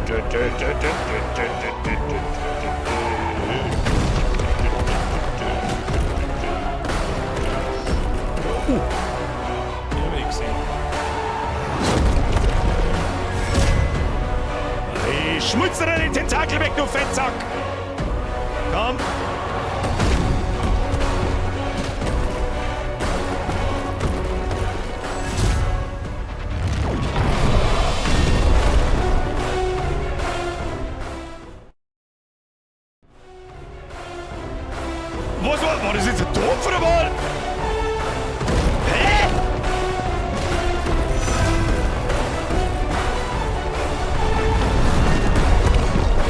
Den hab ich nicht gesehen. Hey, schmutz dir deine Tentakel weg, du Fettsack! Komm! Was war, war das jetzt ein Topf oder was? Hä?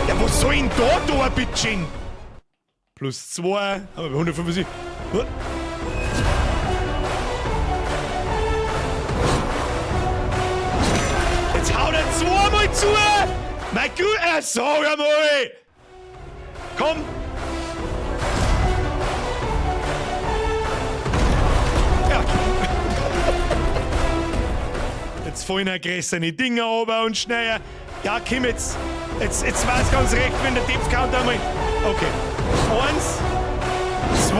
Ja, was soll denn da tun, bitteschön? Plus 2, haben wir 175. Jetzt haut er zweimal zu! Mein Gott, sag einmal! Komm! Ja. Jetzt fallen ja größere Dinger runter und schneller. Ja, komm jetzt. Jetzt war's ganz recht, wenn der Depth Count einmal. Okay. 1, 2.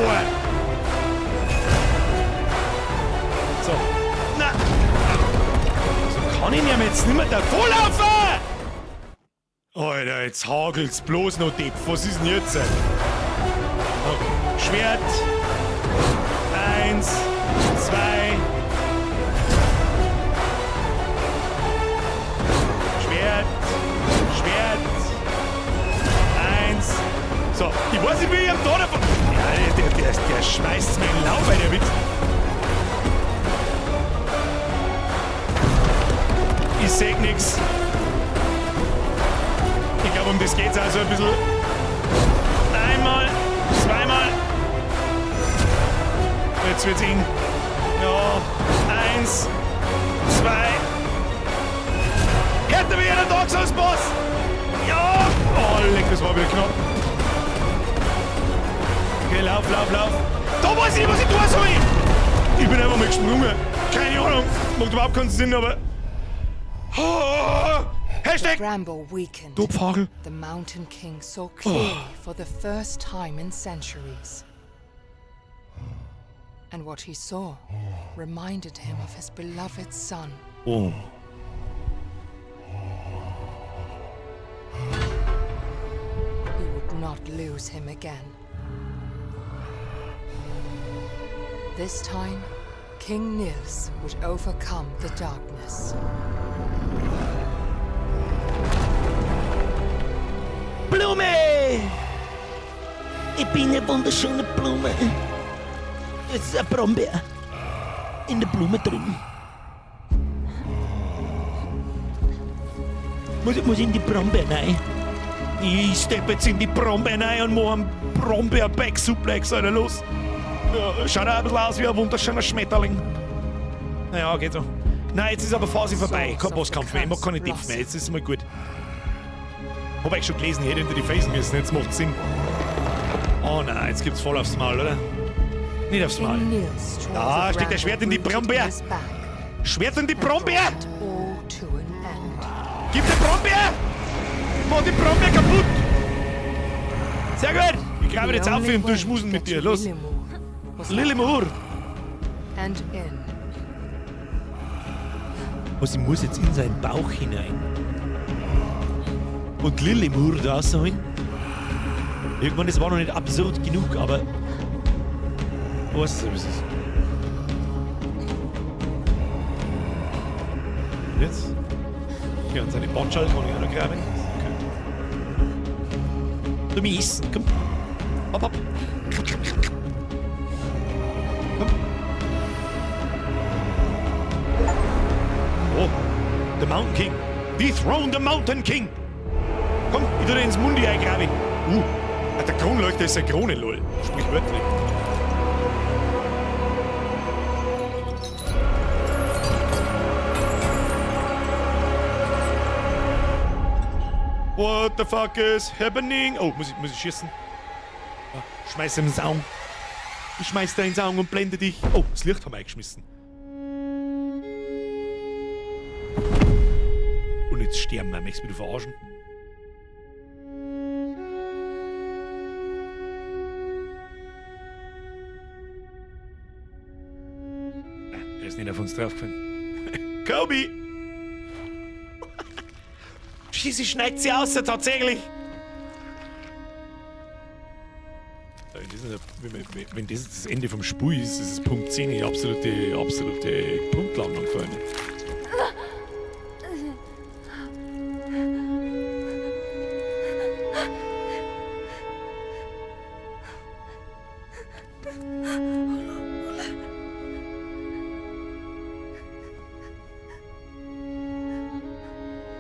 So. Na. So kann ich mir jetzt nicht mehr davonlaufen! Alter, jetzt hagelt's bloß noch Depth. Was ist denn jetzt? Okay. Schwert. 1, 2. Schwert. Schwert. 1. So, ich weiß nicht, wie ich am Tor davon. Ja, der schmeißt mir den Lauf, der Witz. Ich seh nix. Ich glaub, um das geht's also ein bisschen. Einmal, zweimal. Jetzt wird's eng. Ja, 1, 2. Härter wie jeder Dark Souls Boss! Ja! Oh, leck, das war wieder knapp. Okay, lauf, lauf, lauf. Da weiß ich nicht, was ich tun soll! Ich bin einfach mal gesprungen. Keine Ahnung. Macht überhaupt keinen Sinn, aber. Oh, Hashtag! The bramble weakened. Du Pfagel. The Mountain King saw clearly for the first time in centuries. And what he saw reminded him of his beloved son. Oh. He would not lose him again. This time, King Nils would overcome the darkness. Blume! Ich bin eine wunderschöne Blume. Es ist eine Brombeer. In der Blume drin. Muss in die Brombeer rein. Ich stepp jetzt in die Brombeer rein und mach einen Brombeer-Back-Suplex, Alter, los. Ja, schaut auch ein bisschen aus wie ein wunderschöner Schmetterling. Naja, geht so. Nein, jetzt ist aber Phase vorbei. Kein Bosskampf mehr. Ich mag keine Tipps mehr. Jetzt ist es mal gut. Hab ich schon gelesen, ich hätte hinter die Face müssen. Jetzt macht's Sinn. Oh nein, jetzt gibt's voll aufs Maul, oder? Nicht aufs Maul. King Niels tore Da the steckt der Schwert in die bramble rooted Brombeer. in his back Schwert in die and Brombeer! brought it all to an end. Gib die Brombeer! Mach die Brombeer kaputt! Sehr gut! Ich grabe The jetzt auf only und du way to schmusen mit get dir. to Los! Lillemor was Lillemor! And in. Was, ich muss jetzt in seinen Bauch hinein. Und Lillemor da sein? Irgendwann, das war noch nicht absurd genug, aber. Was ist es? Jetzt? Okay, und seine Botschall kann ich auch noch graben. Okay. Du mies, komm. Hopp, hopp. Komm. Oh, the Mountain King. Dethrone the Mountain King. Komm, ich tu dir ins Mundi eingraben. Der Kronleuchter ist eine Krone, lol. Sprichwörtlich. What the fuck is happening? Oh, muss ich schießen? Ja, schmeiß ihm ins Auge. Ich schmeiß dir ins Auge und blende dich. Oh, das Licht haben wir eingeschmissen. Und jetzt sterben wir. Möchtest du mich verarschen? Nein, der ist nicht auf uns draufgefallen. Kobe! Schieße, schneidet sie aus, tatsächlich! Wenn das das Ende vom Spiel ist, ist es Punkt 10, die absolute Punktlandung, Freunde.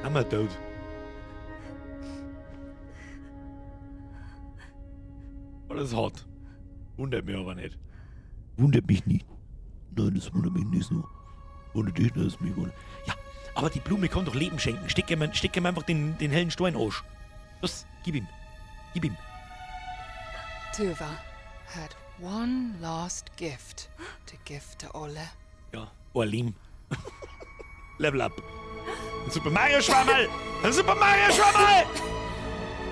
I'm tot. Alles hart. Wundert mich aber nicht. Wundert mich nicht. Nein, das wundert mich nicht so. Wundert dich, dass es mich wundert. Ja, aber die Blume kann doch Leben schenken. Steck ihm einfach den hellen Stein in den Arsch. Los, gib ihm. Gib ihm. Tuva had one last gift to give to Olle. Ja, Orlim. Level up. Ein Super Mario Schwammerl! Ein Super Mario Schwammerl!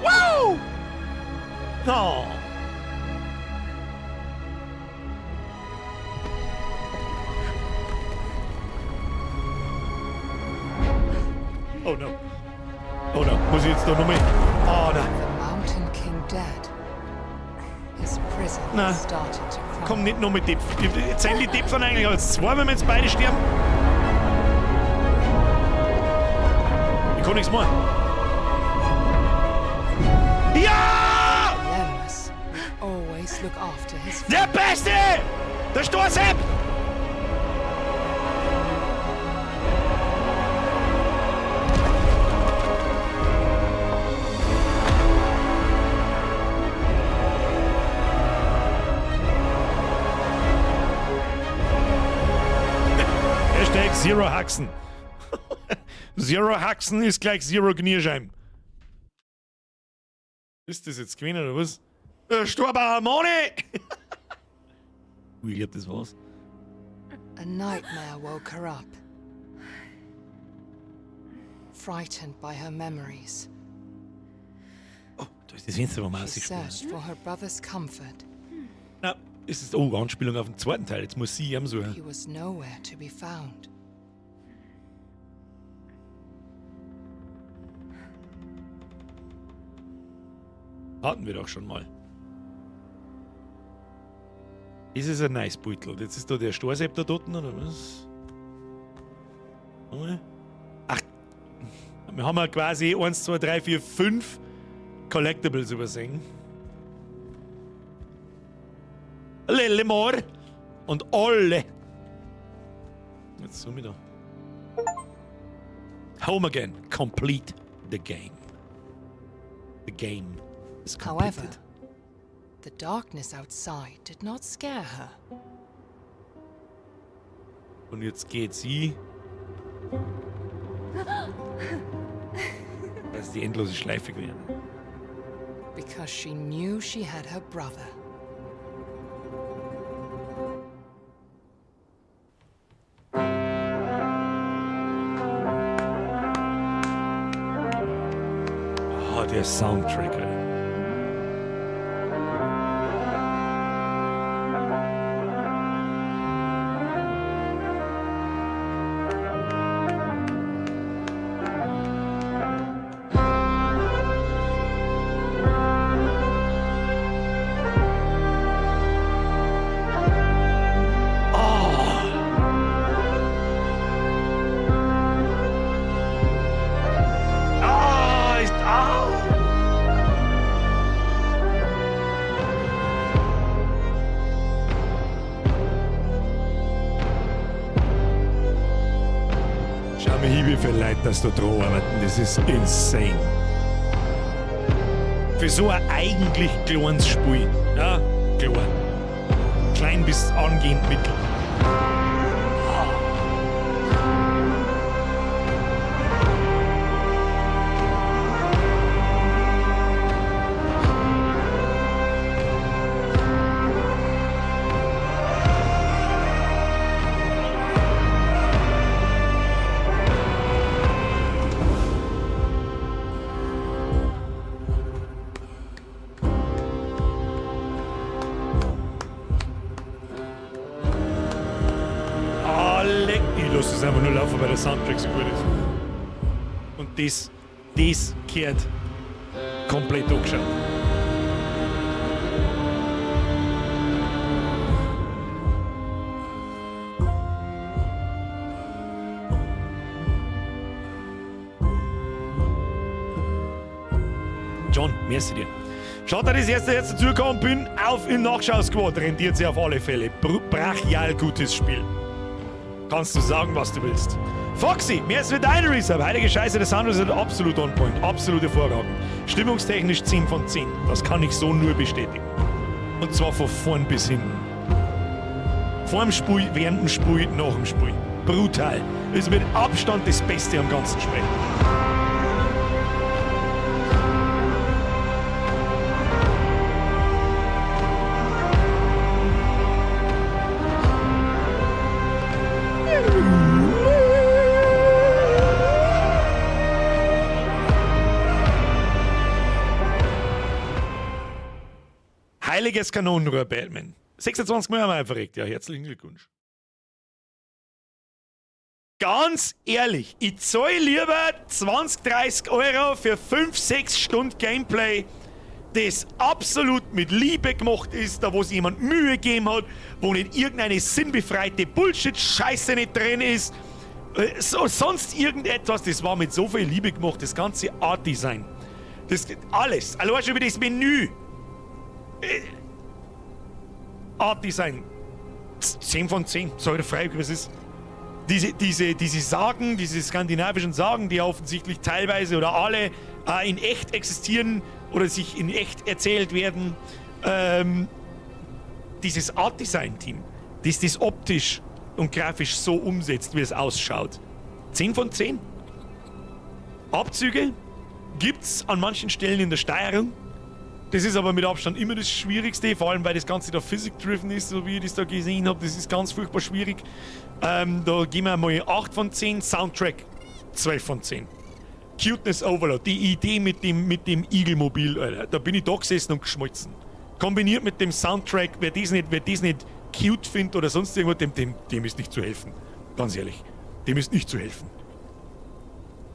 Wow! No. Oh no. Oh no. Muss ich jetzt da nochmal? Oh no. The Mountain King dead. His prison Na. started to crumble. Komm, nicht noch mit Dipf. Jetzt sind die Dipf dann eigentlich als zwei, wenn wir jetzt beide sterben. Ich kann nichts machen. Ja! Lemmus would always look after his Der Beste! Der Storsepp! Hashtag Zero Haxen. Zero Haxen ist gleich Zero Knierscheim. Ist das jetzt gewesen oder was? Storba Harmoni! Ich glaub, das war's. A nightmare woke her up. Frightened by her memories, Oh, da ist das Fenster, wo man she rausgesprungen ist. searched for her brother's comfort. Na, ist es. Oh, Anspielung auf den zweiten Teil. Jetzt muss sie ihm suchen. He was nowhere to be found. Hatten wir doch schon mal. Das ist ein nice Beutel. Jetzt ist da der Storsepp da dort, oder was? Ach, wir haben ja quasi 1, 2, 3, 4, 5 Collectibles übersehen. Lillemor und alle. Jetzt zoom ich da. Home again. Complete The game. The game is However, completed. the darkness outside did not scare her. Und jetzt geht sie. Das ist die endlose Schleife gewesen. Because she knew she had her brother. Oh, der Soundtrack, Alter. Ah, ist. Ah! Schau mir hier, wie viele Leute das da dran arbeiten. Das ist insane. Für so ein eigentlich kleines Spiel. Ja, klein. Klein bis angehend mittel. Ah, leck. Ich lasse es einfach nur laufen, weil der Soundtrack so gut ist. Und das kehrt komplett angeschaut. John, merci dir. Schaut, dass ich erst jetzt dazugekommen bin, auf in Nachschau-Squad rentiert sich auf alle Fälle. Brachial gutes Spiel. Kannst du sagen, was du willst. Foxy, mehr als für deine Resub. Heilige Scheiße, der Sound ist absolut on point. Absolut hervorragend. Stimmungstechnisch 10 von 10. Das kann ich so nur bestätigen. Und zwar von vorn bis hinten. Vor dem Spiel, während dem Spiel, nach dem Spiel. Brutal. Ist mit Abstand das Beste am ganzen Spiel. Heiliges Kanonenrohr, Batman. 26 Mal haben wir verreckt. Ja, herzlichen Glückwunsch. Ganz ehrlich, ich zahle lieber 20, 30 Euro für 5, 6 Stunden Gameplay, das absolut mit Liebe gemacht ist, da wo sich jemand Mühe gegeben hat, wo nicht irgendeine sinnbefreite Bullshit-Scheiße nicht drin ist, so, sonst irgendetwas, das war mit so viel Liebe gemacht, das ganze Art-Design. Das, alles, allein schon über das Menü. Art-Design, 10 von 10, sorry, frei, was ist. Diese Sagen, diese skandinavischen Sagen, die offensichtlich teilweise oder alle in echt existieren oder sich in echt erzählt werden, dieses Art-Design-Team, das das optisch und grafisch so umsetzt, wie es ausschaut. 10 von 10. Abzüge gibt's an manchen Stellen in der Steuerung. Das ist aber mit Abstand immer das Schwierigste, vor allem weil das Ganze da Physik-driven ist, so wie ich das da gesehen hab. Das ist ganz furchtbar schwierig. Da geben wir mal 8 von 10, Soundtrack 12 von 10. Cuteness Overload, die Idee mit dem Igelmobil, Alter, da bin ich da gesessen und geschmolzen. Kombiniert mit dem Soundtrack, wer das nicht cute findet oder sonst irgendwas, dem ist nicht zu helfen. Ganz ehrlich, dem ist nicht zu helfen.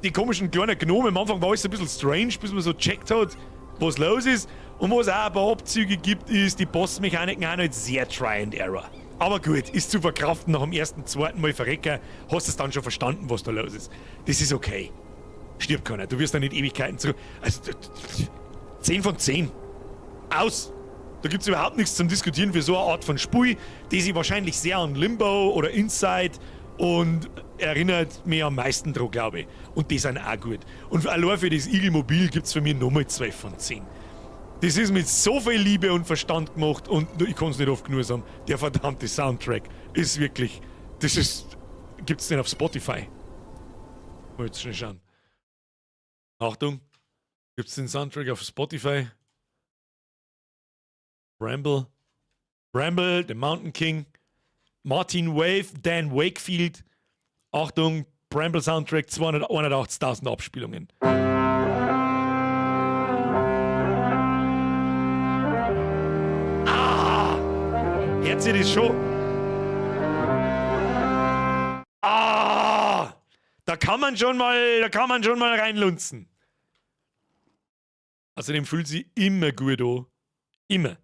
Die komischen kleinen Gnome, am Anfang war alles ein bisschen strange, bis man so checkt hat, was los ist. Und was auch ein paar Abzüge gibt, ist die Bossmechaniken auch nicht sehr Try and Error. Aber gut, ist zu verkraften, nach dem ersten, zweiten Mal verrecken, hast du es dann schon verstanden, was da los ist. Das ist okay. Stirbt keiner, du wirst da nicht Ewigkeiten zurück. Also, 10 von 10. Aus! Da gibt's überhaupt nichts zum Diskutieren für so eine Art von Spiel, die sich wahrscheinlich sehr an Limbo oder Inside und erinnert mich am meisten dran, glaube ich. Und die sind auch gut. Und allein für das Igelmobil gibt es für mich nochmal 12 von 10. Das ist mit so viel Liebe und Verstand gemacht und ich kann es nicht oft genug sagen, der verdammte Soundtrack ist wirklich, das ist, gibt's den auf Spotify? Mal jetzt schnell schauen. Achtung, gibt's den Soundtrack auf Spotify? Bramble, Bramble, The Mountain King, Martin Wave, Dan Wakefield. Achtung, Bramble Soundtrack, 281.000 Abspielungen. Ah! Hört sich das schon? Ah! Da kann man schon mal, da kann man schon mal reinlunzen. Außerdem fühlt sich immer gut an. Immer.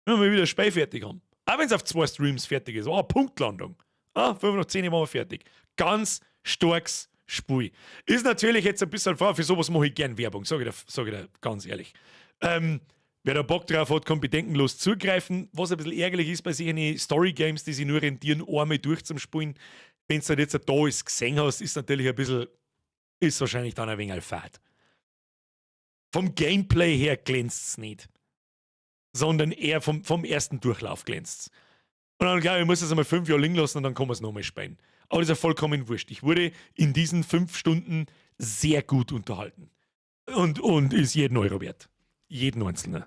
Wenn wir wieder Spiel fertig haben. Auch wenn es auf 2 Streams fertig ist. Oh, Punktlandung. Ah, 5 nach 10 waren wir fertig. Ganz starkes Spiel. Ist natürlich jetzt ein bisschen vor, für sowas mache ich gern Werbung, sag ich dir ganz ehrlich. Wer da Bock drauf hat, kann bedenkenlos zugreifen. Was ein bisschen ärgerlich ist bei solchen Story Games, die sich nur rentieren, einmal durch zum Spielen. Wenn du jetzt da ist, gesehen hast, ist natürlich ein bisschen, ist wahrscheinlich dann ein wenig fad. Vom Gameplay her glänzt's nicht. Sondern eher vom ersten Durchlauf glänzt's. Und dann glaube ich, ich muss es einmal 5 Jahre liegen lassen und dann kann man's nochmal spielen. Aber das ist ja vollkommen wurscht. Ich wurde in diesen 5 Stunden sehr gut unterhalten. Und ist jeden Euro wert. Jeden einzelnen.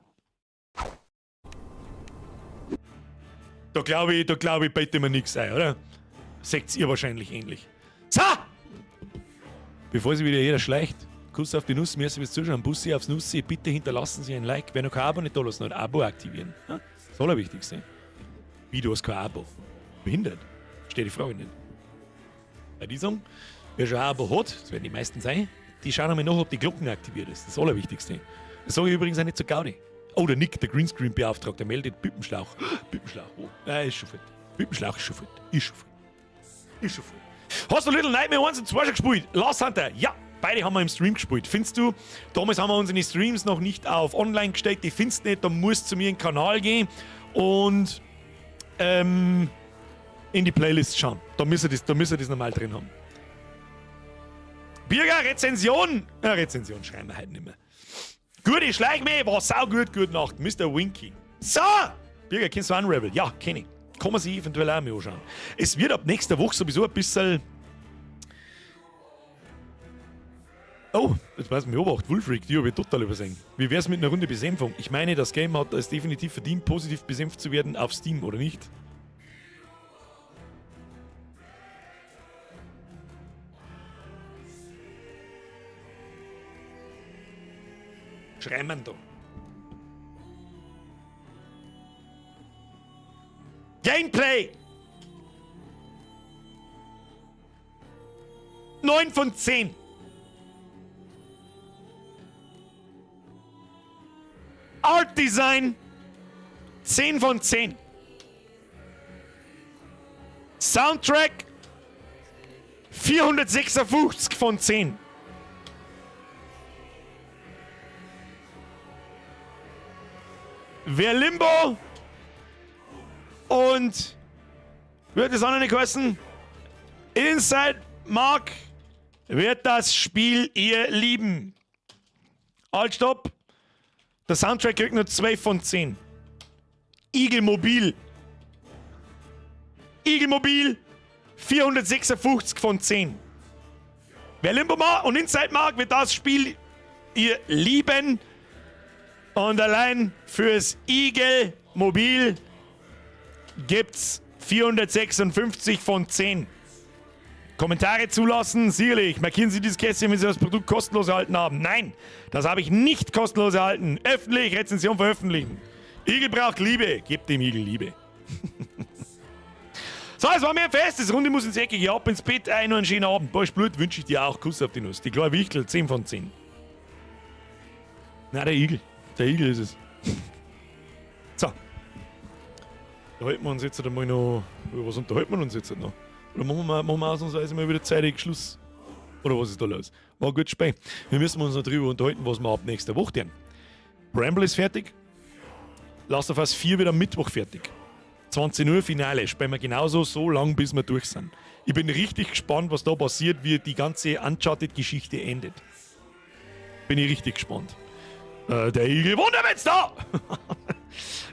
Da glaube ich, bete mir nichts ein, oder? Seht ihr wahrscheinlich ähnlich. So! Bevor sich wieder jeder schleicht, Kuss auf die Nuss, merci fürs Zuschauen, Bussi aufs Nussi, bitte hinterlassen Sie ein Like. Wer noch kein Abo nicht da lassen hat, Abo aktivieren. Ja? Das Allerwichtigste. Wie, du hast kein Abo? Behindert? Verstehe die Frage nicht. Bei diesem, wer schon ein Abo hat, das werden die meisten sein, die schauen einmal nach, ob die Glocken aktiviert ist. Das Allerwichtigste. Das sage ich übrigens auch nicht zu Gaudi. Oh, der Nick, der Greenscreen-Beauftragte, meldet Pippenschlauch. Pippenschlauch, oh, nein, ist schon fett. Pippenschlauch ist schon fett. Ist schon fett. Ist schon fett. Hast du Little Nightmare 1 und 2 schon gespielt? Last Hunter, ja. Beide haben wir im Stream gespielt. Findest du, damals haben wir unsere Streams noch nicht auf online gestellt, die findest du nicht, da musst du zu mir in den Kanal gehen und in die Playlist schauen. Da müsst ihr das normal drin haben. Birger, Rezension! Ja, Rezension schreiben wir heute nicht mehr. Gut, ich schleich mich, war saugut, gute Nacht, Mr. Winky. So! Birger, kennst du Unravel? Ja, kenn ich. Kann man sich eventuell auch mal anschauen. Es wird ab nächster Woche sowieso ein bisschen... Oh, jetzt weiß ich mich obacht, Wolfric, die habe ich total übersehen. Wie wär's mit einer Runde Besänfung? Ich meine, das Game hat es definitiv verdient, positiv besänft zu werden auf Steam, oder nicht? Schreiben wir da. Gameplay! 9 von 10! Art Design 10 von 10. Soundtrack 456 von 10. Wer Limbo und wird es auch noch nicht heißen? Inside mag, wird das Spiel ihr lieben. Halt, stopp! Der Soundtrack kriegt nur 2 von 10. Igelmobil. Igelmobil 456 von 10. Wer Limbo mag und Inside mag, wird das Spiel ihr lieben. Und allein fürs Igelmobil gibt's 456 von 10. Kommentare zulassen, sicherlich. Markieren Sie dieses Kästchen, wenn Sie das Produkt kostenlos erhalten haben. Nein, das habe ich nicht kostenlos erhalten. Öffentlich, Rezension veröffentlichen. Igel braucht Liebe. Gebt dem Igel Liebe. So, es war mir ein Fest. Das Runde muss ins Eckige, ab ins Bett. Einen schönen Abend. Boah, Blut wünsche ich dir auch. Kuss auf die Nuss. Die kleine Wichtel, 10 von 10. Na, der Igel. Der Igel ist es. So. Da halten wir uns jetzt einmal noch... Über was unterhalten wir uns jetzt noch? Oder machen wir ausnahmsweise mal wieder zeitig Schluss? Oder was ist da los? War gut Spiel. Wir müssen uns noch drüber unterhalten, was wir ab nächster Woche tun. Bramble ist fertig. Last of Us 4 wird am Mittwoch fertig. 20 Uhr Finale. Spielen wir genauso so lang, bis wir durch sind. Ich bin richtig gespannt, was da passiert, wie die ganze Uncharted-Geschichte endet. Bin ich richtig gespannt. Der Igel Wunderwitz da!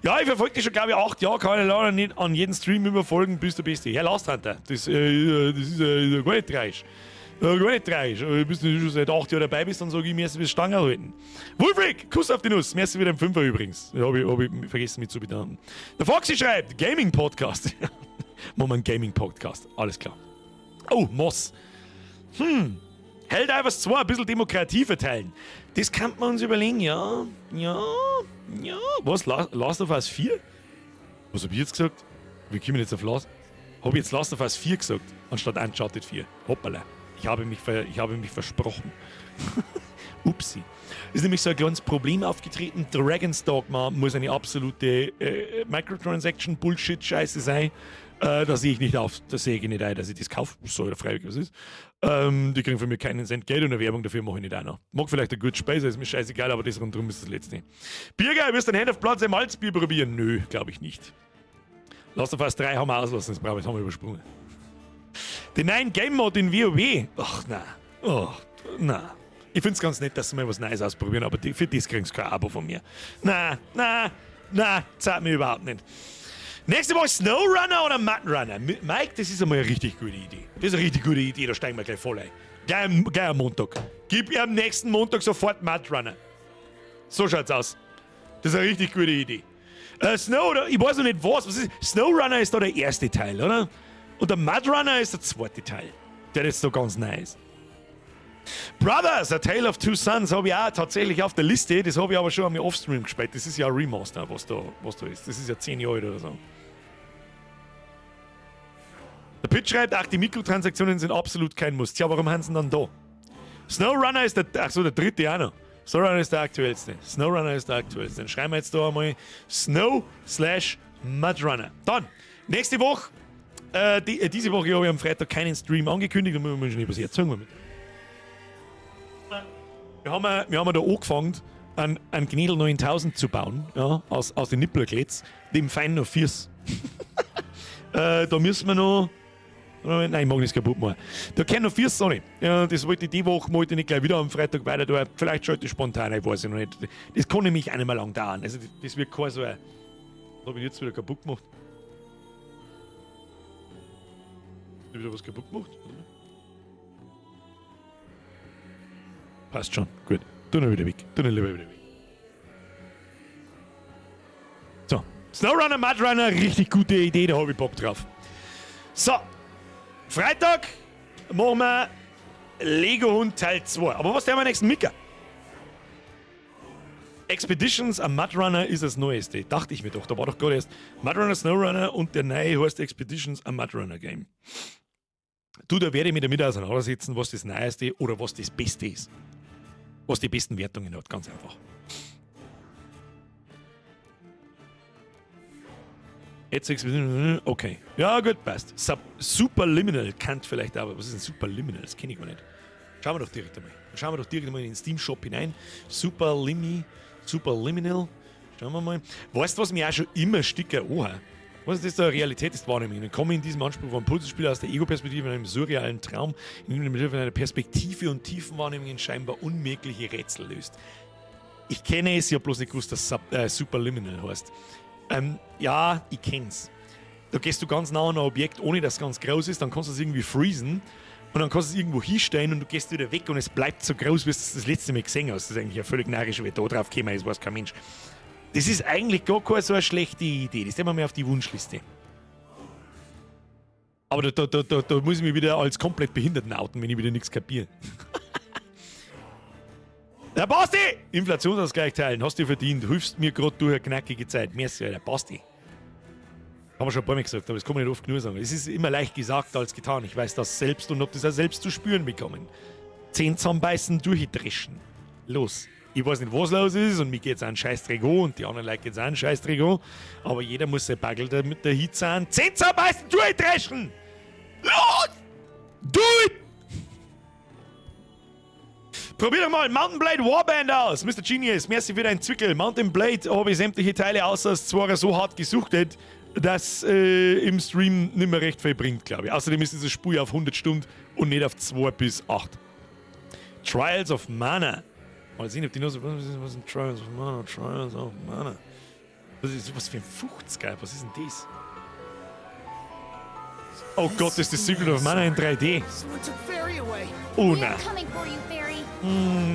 Ja, ich verfolge dich schon, glaube ich, 8 Jahre, kann ich leider nicht an jeden Stream immer folgen, bist der Beste. Herr Last Hunter, das ist gar nicht dreisch. Gar nicht dreisch. Bist du schon seit 8 Jahren dabei bist, dann sage ich mir, du bist Stange halten. Wolfric, Kuss auf die Nuss. Merci wieder im Fünfer übrigens. Hab ich vergessen, mich zu bedanken. Der Foxy schreibt, Gaming Podcast. Machen wir einen Gaming Podcast. Alles klar. Oh, Moss. Helldivers 2 ein bisschen Demokratie verteilen. Das kann man uns überlegen, ja. Ja. Was? Last of Us 4? Was hab ich jetzt gesagt? Wie kommen wir jetzt auf Last? Hab ich jetzt Last of Us 4 gesagt, anstatt Uncharted 4? Hoppala. Ich habe mich versprochen. Upsi. Ist nämlich so ein kleines Problem aufgetreten. Dragon's Dogma muss eine absolute Microtransaction-Bullshit-Scheiße sein. Da sehe ich nicht auf, da sehe ich nicht ein, dass ich das kaufe. So freiwillig was ist. Die kriegen von mir keinen Cent Geld und eine Werbung dafür mache ich nicht auch noch. Mag vielleicht ein guter Speise, ist mir scheißegal, aber das rundherum ist das Letzte. Biergeil, wirst du ein Hand of Blood ein Malzbier probieren? Nö, glaube ich nicht. Last of Us 3 haben wir auslassen, das brauche ich, das haben wir übersprungen. Den neuen Game Mode in WoW. Ach, na. Oh, na. Ich finde es ganz nett, dass sie mal was Neues ausprobieren, aber für das kriegen sie kein Abo von mir. Na, na, na, zahlt mir überhaupt nicht. Nächste Woche SnowRunner oder MudRunner? Mike, das ist einmal eine richtig gute Idee. Das ist eine richtig gute Idee, da steigen wir gleich voll ein. Gleich am Montag. Gib ihr am nächsten Montag sofort MudRunner. So schaut's aus. Das ist eine richtig gute Idee. Snow, oder, ich weiß noch nicht was. Was ist? SnowRunner ist da der erste Teil, oder? Und der MudRunner ist der zweite Teil. Der ist so ganz nice. Brothers, A Tale of Two Sons habe ich auch tatsächlich auf der Liste. Das habe ich aber schon einmal offstream gespielt. Das ist ja ein Remaster, was da ist. Das ist ja 10 Jahre alt oder so. Der Pitt schreibt, ach, die Mikrotransaktionen sind absolut kein Muss. Tja, warum haben sie denn dann da? SnowRunner ist der, ach so, der dritte auch noch. SnowRunner ist der aktuellste. SnowRunner ist der aktuellste. Dann schreiben wir jetzt da einmal Snow/MudRunner. Dann, nächste Woche, diese Woche habe ich am Freitag keinen Stream angekündigt, da müssen wir schon etwas erzählen. Wir mit. Wir haben da angefangen, einen Gnedl 9000 zu bauen, ja, aus den Nipplerkletz, dem fein noch Füß. Da müssen wir noch. Nein, ich mag nichts kaputt machen. Da können noch vier Sonne. Ja, das wollte ich die Woche, wollte ich nicht gleich wieder am Freitag weiter da. Vielleicht schalte ich spontan, ich weiß ich noch nicht. Das kann nämlich auch nicht mehr lang dauern. Also, das wird kein so ein. Was habe ich jetzt wieder kaputt gemacht? Hab ich wieder was kaputt gemacht? Passt schon, gut. Tu noch wieder weg. Tu noch lieber wieder weg. So. SnowRunner, MudRunner, richtig gute Idee, da habe ich Bock drauf. So. Freitag machen wir Lego Hund Teil 2. Aber was der wir nächsten Mika? Expeditions a MudRunner ist das Neueste. Dachte ich mir doch. Da war doch gerade erst MudRunner, SnowRunner und der neue heißt Expeditions a MudRunner Game. Du, da werde ich mich damit auseinandersetzen, was das Neueste oder was das Beste ist. Was die besten Wertungen hat, ganz einfach. Jetzt okay. Ja, gut, passt. Superliminal kennt vielleicht aber. Was ist ein Superliminal? Das kenne ich gar nicht. Schauen wir doch direkt einmal. Schauen wir doch direkt einmal in den Steam Shop hinein. Superliminal. Schauen wir mal. Weißt du, was mir auch schon immer sticker oha? Was ist das da? Realität ist Wahrnehmung. Dann komme ich in diesem Anspruch von Puzzlespiel aus der Ego-Perspektive in einem surrealen Traum, in dem man mit einer Perspektive und Tiefenwahrnehmung scheinbar unmögliche Rätsel löst. Ich kenne es, ich habe bloß nicht gewusst, dass Superliminal heißt. Ja, ich kenn's. Da gehst du ganz nah an ein Objekt, ohne dass es ganz groß ist, dann kannst du es irgendwie freezen und dann kannst du es irgendwo hinstellen und du gehst wieder weg und es bleibt so groß, wie du es das letzte Mal gesehen hast. Das ist eigentlich ja völlig narrisch, wie da drauf gekommen ist, weiß kein Mensch. Das ist eigentlich gar keine so eine schlechte Idee. Das nehmen wir mal auf die Wunschliste. Aber da muss ich mich wieder als komplett Behinderten outen, wenn ich wieder nichts kapiere. Der Basti! Inflationsausgleich teilen, hast du verdient. Hilfst mir gerade durch eine knackige Zeit. Merci, Alter. Basti. Haben wir schon ein paar Mal gesagt, aber das kann man nicht oft genug sagen. Es ist immer leicht gesagt als getan. Ich weiß das selbst und hab das auch selbst zu spüren bekommen. 10 zusammenbeißen, durchdreschen. Los. Ich weiß nicht, was los ist und mir geht's auch einen Scheißdreck an und die anderen Leute geht's auch einen Scheißdreck an. Aber jeder muss sein Bagel da mit der Hitze an. 10 zusammenbeißen, durchdreschen! Los! Do it! Probier doch mal Mount & Blade Warband aus. Mr. Genius, merci für deinen Zwickel. Mount & Blade habe ich sämtliche Teile außer das Zweier so hart gesuchtet. das im Stream nicht mehr recht viel bringt, glaube ich. Außerdem ist dieses Spiel auf 100 Stunden und nicht auf 2 bis 8. Trials of Mana. Mal sehen, ob die noch so. Was sind Trials of Mana? Trials of Mana. Was ist was für ein 50er? Was ist denn das? Oh Gott, das ist das Secret of Mana in 3D. Someone took Fairy away. Oh We're na. coming for you, Fairy.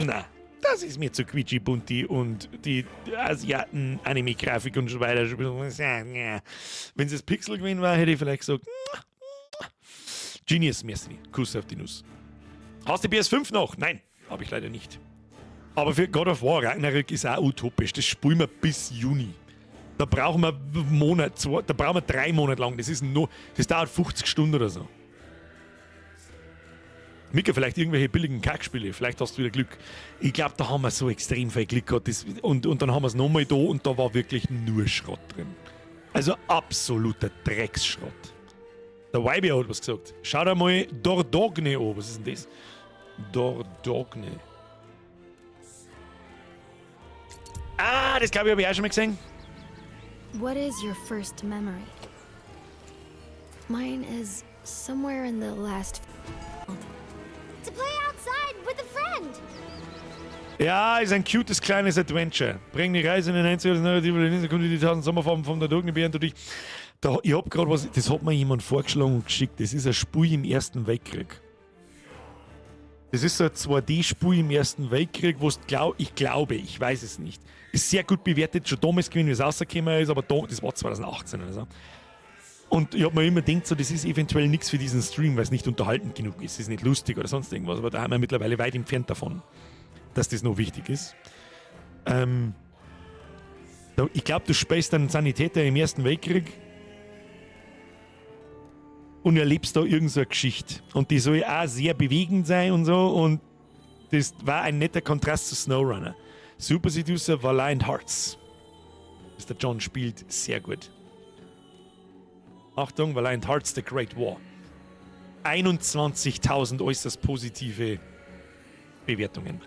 Na. Das ist mir zu quietschy bunti und die Asiaten Anime-Grafik und so weiter. Wenn es Pixel gewesen war, hätte ich vielleicht gesagt: Genius, merci. Kuss auf die Nuss. Hast du die PS5 noch? Nein, habe ich leider nicht. Aber für God of War Ragnarök ist auch utopisch. Das spielen wir bis Juni. Da brauchen wir einen Monat, zwei, da brauchen wir 3 Monate lang. Das dauert 50 Stunden oder so. Mika, vielleicht irgendwelche billigen Kackspiele, vielleicht hast du wieder Glück. Ich glaube, da haben wir so extrem viel Glück gehabt. Und dann haben wir es nochmal da und da war wirklich nur Schrott drin. Also absoluter Drecksschrott. Der YB hat was gesagt. Schau dir mal Dordogne an. Was ist denn das? Dordogne. Ah, das, glaube ich, habe ich auch schon mal gesehen. What is your first memory? Mine is somewhere in the last to play outside with a friend. Ja, ist ein cutes kleines Adventure. Bring die Reise in den einzigartigen Narrative, kommt die tausend Sommerfarben von der Dogne, während du dich. Da, ich hab gerade was, das hat mir jemand vorgeschlagen und geschickt. Das ist ein Spiel im Ersten Weltkrieg. Das ist so ein 2D-Spiel im Ersten Weltkrieg, wo es glaub, ich glaube, ich weiß es nicht. Ist sehr gut bewertet, schon damals gewesen, wie es rausgekommen ist, aber da, das war 2018 oder so. Und ich habe mir immer gedacht, so, das ist eventuell nichts für diesen Stream, weil es nicht unterhaltend genug ist, es ist nicht lustig oder sonst irgendwas, aber da haben wir mittlerweile weit entfernt davon, dass das noch wichtig ist. Ich glaube, du spielst einen Sanitäter im Ersten Weltkrieg und erlebst da irgend so eine Geschichte. Und die soll auch sehr bewegend sein und so. Und das war ein netter Kontrast zu SnowRunner. Super Seducer Valiant Hearts. Das der John spielt sehr gut. Achtung, Valiant Hearts The Great War. 21.000 äußerst positive Bewertungen.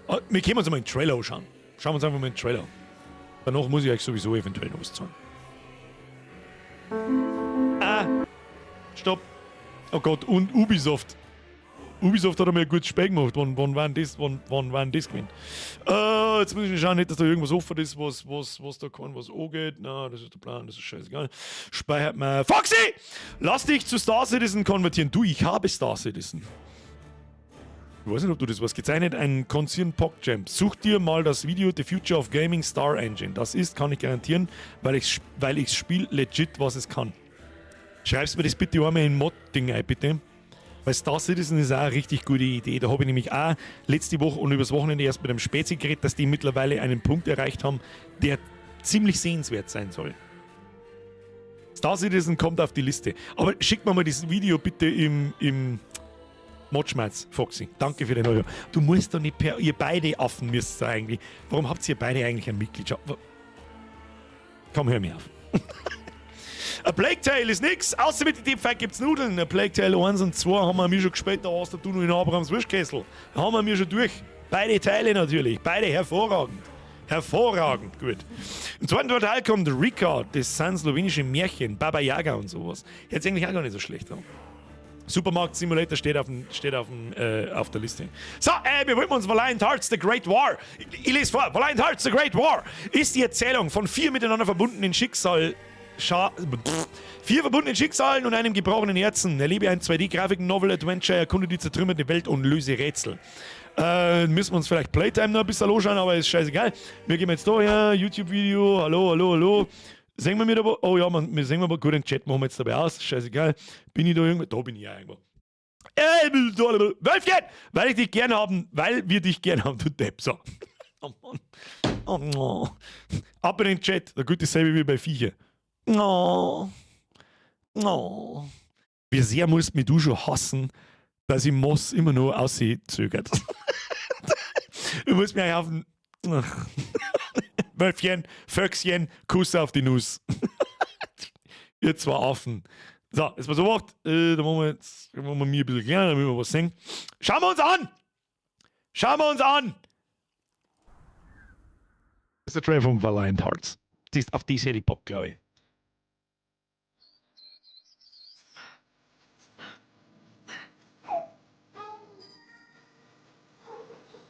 Ah, wir können uns mal einen Trailer anschauen. Schauen wir uns einfach mal einen Trailer an. Danach muss ich euch sowieso eventuell noch was zeigen. Ah, stopp. Oh Gott, und Ubisoft. Ubisoft hat einmal ein gutes Spiel gemacht. Wann war denn das gewesen? Jetzt muss ich schauen, nicht, dass da irgendwas offen ist, was da kann, was angeht. Na, das ist der Plan, das ist scheißegal. Speichert mal. Foxy! Lass dich zu Star Citizen konvertieren. Du, ich habe Star Citizen. Ich weiß nicht, ob du das was gezeichnet. Ein Concern PogChamp. Such dir mal das Video The Future of Gaming Star Engine. Das ist, kann ich garantieren, weil ich spiele, legit, was es kann. Schreibst mir das bitte einmal in Mod-Ding ein, bitte. Weil Star Citizen ist auch eine richtig gute Idee. Da habe ich nämlich auch letzte Woche und übers Wochenende erst mit einem Spezi geredet, dass die mittlerweile einen Punkt erreicht haben, der ziemlich sehenswert sein soll. Star Citizen kommt auf die Liste. Aber schick mir mal dieses Video bitte im Modschmerz, Foxy. Danke für den Euro. Du musst doch nicht per. Ihr beide Affen müsst eigentlich. Warum habt ihr beide eigentlich eine Mitgliedschaft? Komm, hör mir auf. A Plague Tale ist nix, außer mit dem Deep gibt's Nudeln. A Plague Tale 1 und 2 haben wir mir schon gespielt, da hast du noch in Abrahams Wurstkessel. Haben wir mir schon durch. Beide Teile natürlich, beide hervorragend. Hervorragend gut. Im zweiten Teil kommt Rika, das sind slowenische Märchen, Baba Yaga und sowas. Jetzt eigentlich auch gar nicht so schlecht an. Supermarkt Simulator steht auf der Liste. So, wir wollen uns Valiant Hearts The Great War. Ich lese vor. Valiant Hearts The Great War ist die Erzählung von vier miteinander verbundenen Schicksal. Scha Pff. Vier verbundenen Schicksalen und einem gebrochenen Herzen. Erlebe ein 2D-Graphic-Novel-Adventure, erkunde die zertrümmerte Welt und löse Rätsel. Müssen wir uns vielleicht Playtime noch ein bisschen anschauen, aber ist scheißegal. Wir gehen jetzt da her, YouTube-Video, hallo, hallo, hallo. Sehen wir mir da, oh ja, man, wir sehen wir mal, gut, den Chat machen wir jetzt dabei aus, scheißegal. Bin ich da irgendwo? Da bin ich ja irgendwo. Wölfchen! Weil ich dich gern haben, weil wir dich gern haben, du Depp. So. Oh Mann. Oh no. Ab in den Chat, da gut dasselbe wie bei Viecher. Oh. Oh. Wie sehr musst mich du schon hassen, dass ich Moss immer nur auszögert? Du musst mir auf den. Wölfchen, Föchschen, Kuss auf die Nuss. Ihr zwei Affen. So, jetzt mal so gemacht. Da machen wir jetzt machen wir mir ein bisschen kleiner, damit wir was sehen. Schauen wir uns an! Schauen wir uns an! Das ist der Trailer von Valiant Hearts. Auf die hätte ich Bock, glaube ich.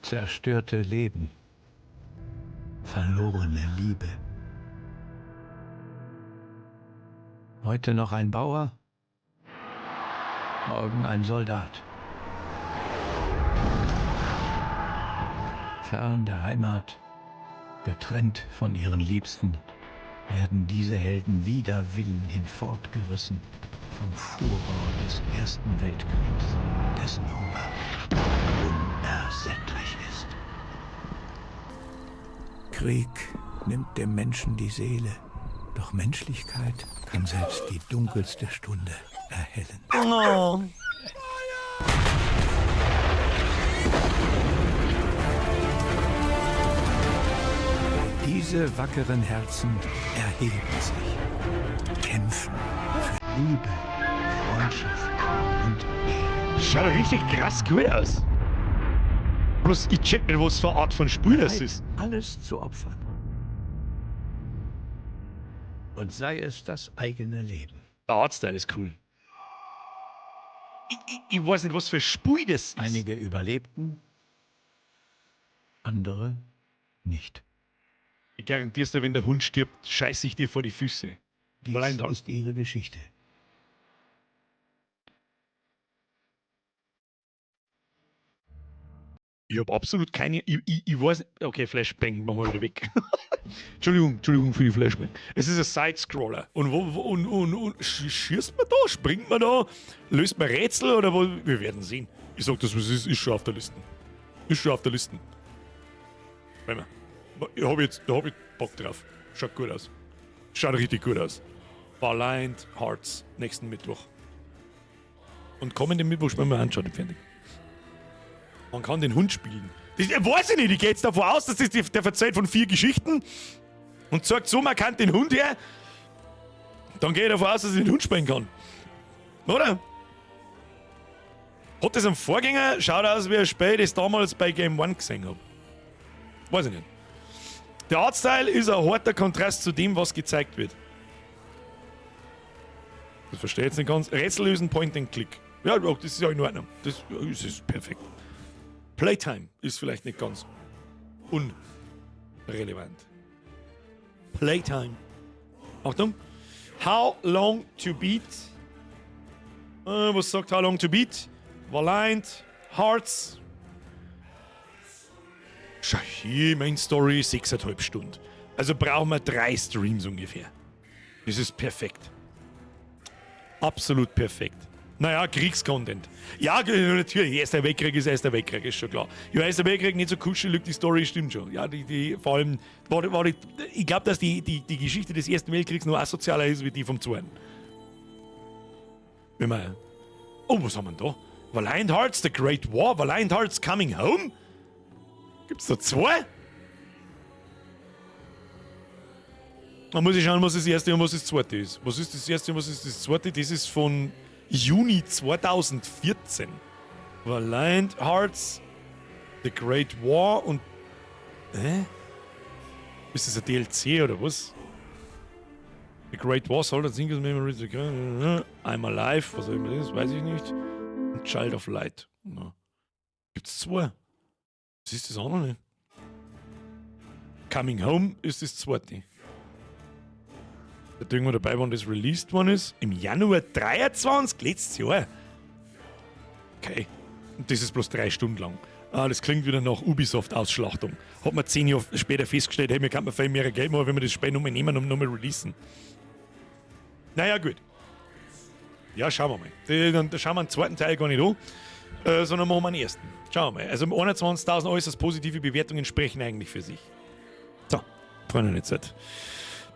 Zerstörte Leben, verlorene Liebe. Heute noch ein Bauer, morgen ein Soldat. Fern der Heimat, getrennt von ihren Liebsten, werden diese Helden wider Willen hinfortgerissen vom Furor des Ersten Weltkriegs, dessen Hunger unersättlich ist. Krieg nimmt dem Menschen die Seele, doch Menschlichkeit kann selbst die dunkelste Stunde erhellen. Oh. Diese wackeren Herzen erheben sich, kämpfen für Liebe, Freundschaft und Ehre. Schaut doch richtig krass gut aus. Bloß ich check nicht, was für eine Art von Spiel das Bereit, ist. alles zu opfern. Und sei es das eigene Leben. Der Artstyle ist cool. Ich weiß nicht, was für ein Spiel das ist. Einige überlebten, andere nicht. Ich garantier's dir, wenn der Hund stirbt, scheiß ich dir vor die Füße. Dies Blind ist ihre Geschichte. Ich habe absolut keine. Ich weiß nicht. Okay, Flashbang, machen wir wieder weg. Entschuldigung, Entschuldigung für die Flashbang. Es ist ein Sidescroller. Und, wo, wo, und schießt man da? Springt man da? Löst man Rätsel oder wo? Wir werden sehen. Ich sag das, was es ist, ist schon auf der Liste. Ist schon auf der Liste. Warte mal. Ich hab jetzt, da hab ich Bock drauf. Schaut gut aus. Schaut richtig gut aus. Valiant Hearts nächsten Mittwoch. Und kommenden Mittwoch spielen wir Uncharted fertig. Man kann den Hund spielen. Das weiß ich nicht, ich gehe jetzt davon aus, dass das der erzählt von vier Geschichten und zeigt so, man kann den Hund her. Dann gehe ich davon aus, dass ich den Hund spielen kann. Oder? Hat das einen Vorgänger? Schaut aus wie ein Spiel, das ich damals bei Game One gesehen habe. Weiß ich nicht. Der Artstyle ist ein harter Kontrast zu dem, was gezeigt wird. Das verstehe ich jetzt nicht ganz. Rätsel lösen, Point and Click. Ja, das ist ja in Ordnung. Das ist perfekt. Playtime ist vielleicht nicht ganz unrelevant. Playtime. Achtung. How long to beat? Was sagt How long to beat? Valiant Hearts. Schau hier, Main Story, 6,5 Stunden. Also brauchen wir drei Streams ungefähr. Das ist perfekt. Absolut perfekt. Naja, Kriegscontent. Ja, natürlich, Erster Weltkrieg ist Erster Weltkrieg, ist schon klar. Ja, Erster Weltkrieg nicht so kuschelig, die Story stimmt schon. Ja, vor allem, ich glaube, dass die Geschichte des Ersten Weltkriegs noch asozialer ist wie die vom Zweiten. Wenn man. Oh, was haben wir denn da? Valiant Hearts, The Great War, Valiant Hearts Coming Home? Gibt's da zwei? Da muss ich schauen, was das erste und was das zweite ist. Was ist das erste und was ist das zweite? Das ist von Juni 2014. Valiant Hearts, The Great War und. Hä? Ist das ein DLC oder was? The Great War, Soldier Singles Memories, I'm Alive, was auch immer das ist, weiß ich nicht. Und Child of Light. Na. Gibt's zwei? Was ist das andere? Coming Home ist das zweite. Da irgendwo dabei, wann das released worden ist. Im Januar 23, letztes Jahr. Okay. Und das ist bloß 3 Stunden lang. Ah, das klingt wieder nach Ubisoft-Ausschlachtung. Hat man 10 Jahre später festgestellt, hey, mir kann man viel mehr Geld machen, wenn wir das Spiel nochmal nehmen und nochmal releasen. Naja, gut. Ja, schauen wir mal. Dann schauen wir den zweiten Teil gar nicht an, sondern machen wir den ersten. Schauen wir mal. Also 21.000 äußerst positive Bewertungen sprechen eigentlich für sich. So, Freunde der Zeit.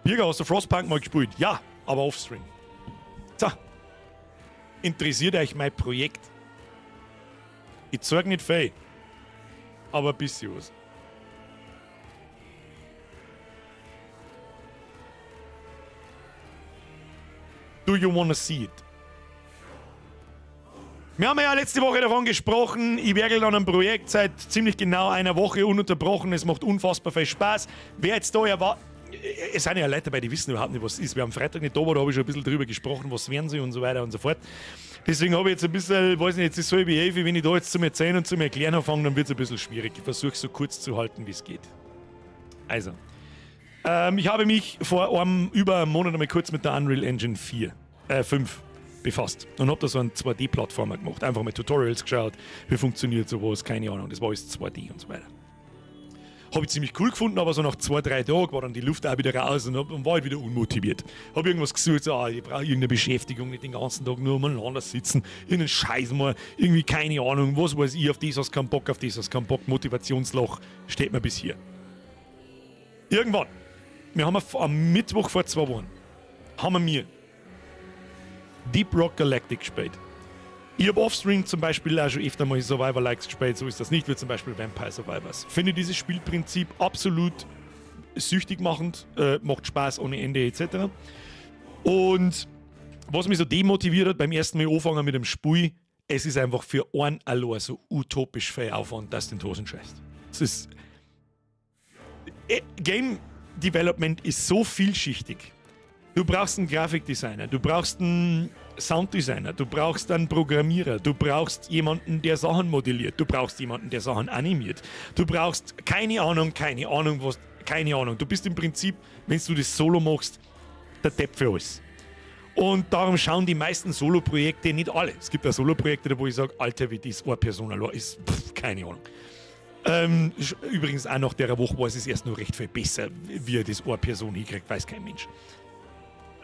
Birger, hast du Frostpunk mal gespielt? Ja, aber offstream. So. Interessiert euch mein Projekt? Ich zeig nicht viel, aber ein bisschen was. Do you wanna see it? Wir haben ja letzte Woche davon gesprochen, ich werkel an einem Projekt seit ziemlich genau einer Woche ununterbrochen. Es macht unfassbar viel Spaß. Wer jetzt da erwartet. Es sind ja Leute dabei, die wissen überhaupt nicht, was es ist. Wer am Freitag nicht da war, da habe ich schon ein bisschen drüber gesprochen, was werden sie und so weiter und so fort. Deswegen habe ich jetzt ein bisschen, weiß nicht, jetzt ist so wie 11, wenn ich da jetzt zum Erzählen und zum Erklären anfange, dann wird es ein bisschen schwierig. Ich versuche, so kurz zu halten, wie es geht. Also, ich habe mich vor über einem Monat einmal kurz mit der Unreal Engine 4, 5 befasst und habe da so einen 2D-Platformer gemacht. Einfach mal Tutorials geschaut, wie funktioniert sowas, keine Ahnung. Das war alles 2D und so weiter. Habe ich ziemlich cool gefunden, aber so nach 2, 3 Tagen war dann die Luft auch wieder raus und war halt wieder unmotiviert. Hab irgendwas gesucht, so, ah, ich brauche irgendeine Beschäftigung, nicht den ganzen Tag nur umeinander sitzen, irgendeinen Scheiß mal, irgendwie keine Ahnung, was weiß ich, auf das hast keinen Bock, auf das hast keinen Bock, Motivationsloch steht mir bis hier. Irgendwann, wir haben am Mittwoch vor 2 Wochen, haben wir mir Deep Rock Galactic gespielt. Ich habe offstream zum Beispiel auch schon öfter mal Survivor-Likes gespielt, so ist das nicht, wie zum Beispiel Vampire Survivors. Finde dieses Spielprinzip absolut süchtig machend, macht Spaß ohne Ende etc. Und was mich so demotiviert hat beim ersten Mal anfangen mit dem Spiel, es ist einfach für einen allein so utopisch viel Aufwand, dass du in die Hosen scheißt. Es ist. Game Development ist so vielschichtig. Du brauchst einen Grafikdesigner, du brauchst einen Sounddesigner, du brauchst einen Programmierer, du brauchst jemanden, der Sachen modelliert, du brauchst jemanden, der Sachen animiert. Du brauchst keine Ahnung, was, keine Ahnung. Du bist im Prinzip, wenn du das solo machst, der Depp für alles. Und darum schauen die meisten Solo-Projekte, nicht alle. Es gibt ja Solo-Projekte, wo ich sage, Alter, wie das eine Person allein ist, pff, keine Ahnung. Übrigens auch nach der Woche weiß es erst noch recht viel besser, wie er das eine Person hinkriegt, weiß kein Mensch.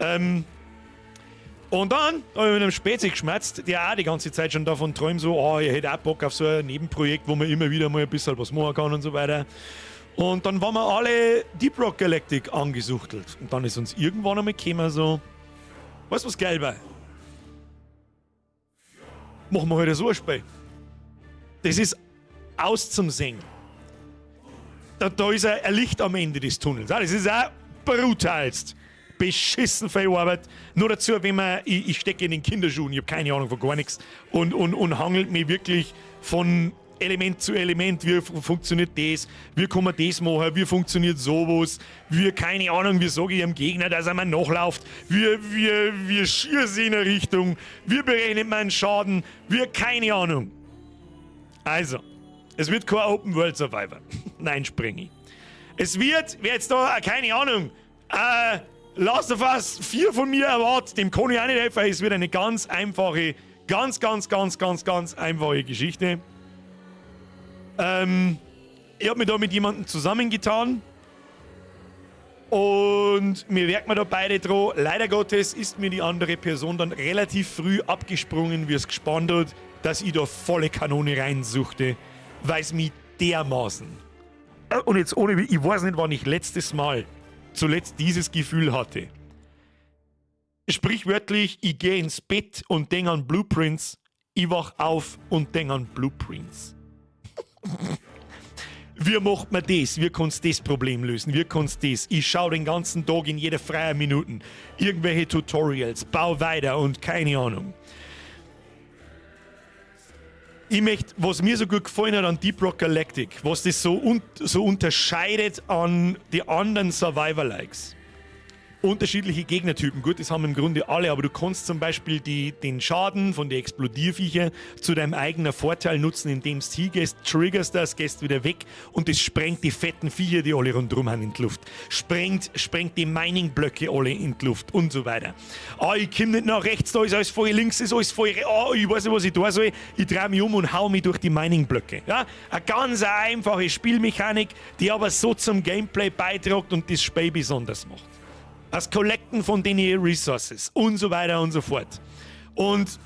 Und dann habe ich mit einem Spezi geschmatzt, der auch die ganze Zeit schon davon träumt, so, oh, ich hätte auch Bock auf so ein Nebenprojekt, wo man immer wieder mal ein bisschen was machen kann und so weiter. Und dann waren wir alle Deep Rock Galactic angesuchtelt. Und dann ist uns irgendwann einmal gekommen so, weißt du, was geil war? Machen wir heute so ein Spiel. Das ist aus zum Singen. Da ist ein Licht am Ende des Tunnels. Das ist auch brutalst beschissen viel Arbeit. Nur dazu, wenn man, ich stecke in den Kinderschuhen, ich habe keine Ahnung von gar nichts und hangelt mich wirklich von Element zu Element, wie funktioniert das, wie kann man das machen, wie funktioniert sowas, wie, keine Ahnung, wie sage ich dem Gegner, dass er mir nachläuft, wie schieße ich in eine Richtung, wie berechnet man Schaden, wie, keine Ahnung. Also, es wird kein Open World Survivor. Nein, springe. Es wird, wer jetzt da, keine Ahnung, Last of Us 4 von mir erwartet, dem kann ich auch nicht helfen. Es wird eine ganz einfache, ganz, ganz, ganz, ganz, ganz einfache Geschichte. Ich habe mich da mit jemandem zusammengetan und mir werken wir da beide dran. Leider Gottes ist mir die andere Person dann relativ früh abgesprungen, wie es gespannt hat, dass ich da volle Kanone reinsuchte, weil es mich dermaßen. Und jetzt ohne, ich weiß nicht, wann ich letztes Mal zuletzt dieses Gefühl hatte. Sprichwörtlich, ich gehe ins Bett und denke an Blueprints, ich wach auf und denke an Blueprints. Wie macht man das? Wie kannst du das Problem lösen? Wie kannst du das? Ich schaue den ganzen Tag in jeder freien Minuten irgendwelche Tutorials, bau weiter und keine Ahnung. Ich möchte, was mir so gut gefallen hat an Deep Rock Galactic, was das so unterscheidet an die anderen Survivor-Likes: Unterschiedliche Gegnertypen. Gut, das haben im Grunde alle, aber du kannst zum Beispiel den Schaden von den Explodierviecher zu deinem eigenen Vorteil nutzen, indem du hingehst, triggerst das, gehst wieder weg und das sprengt die fetten Viecher, die alle rundherum haben, in die Luft. Sprengt die Mining-Blöcke alle in die Luft und so weiter. Ah, ich komme nicht nach rechts, da ist alles voll, links ist alles voll, ah, ich weiß nicht, was ich da soll. Ich drehe mich um und hau mich durch die Mining-Blöcke. Ja? Eine ganz einfache Spielmechanik, die aber so zum Gameplay beiträgt und das Spiel besonders macht. Das Collecten von den Resources und so weiter und so fort. Und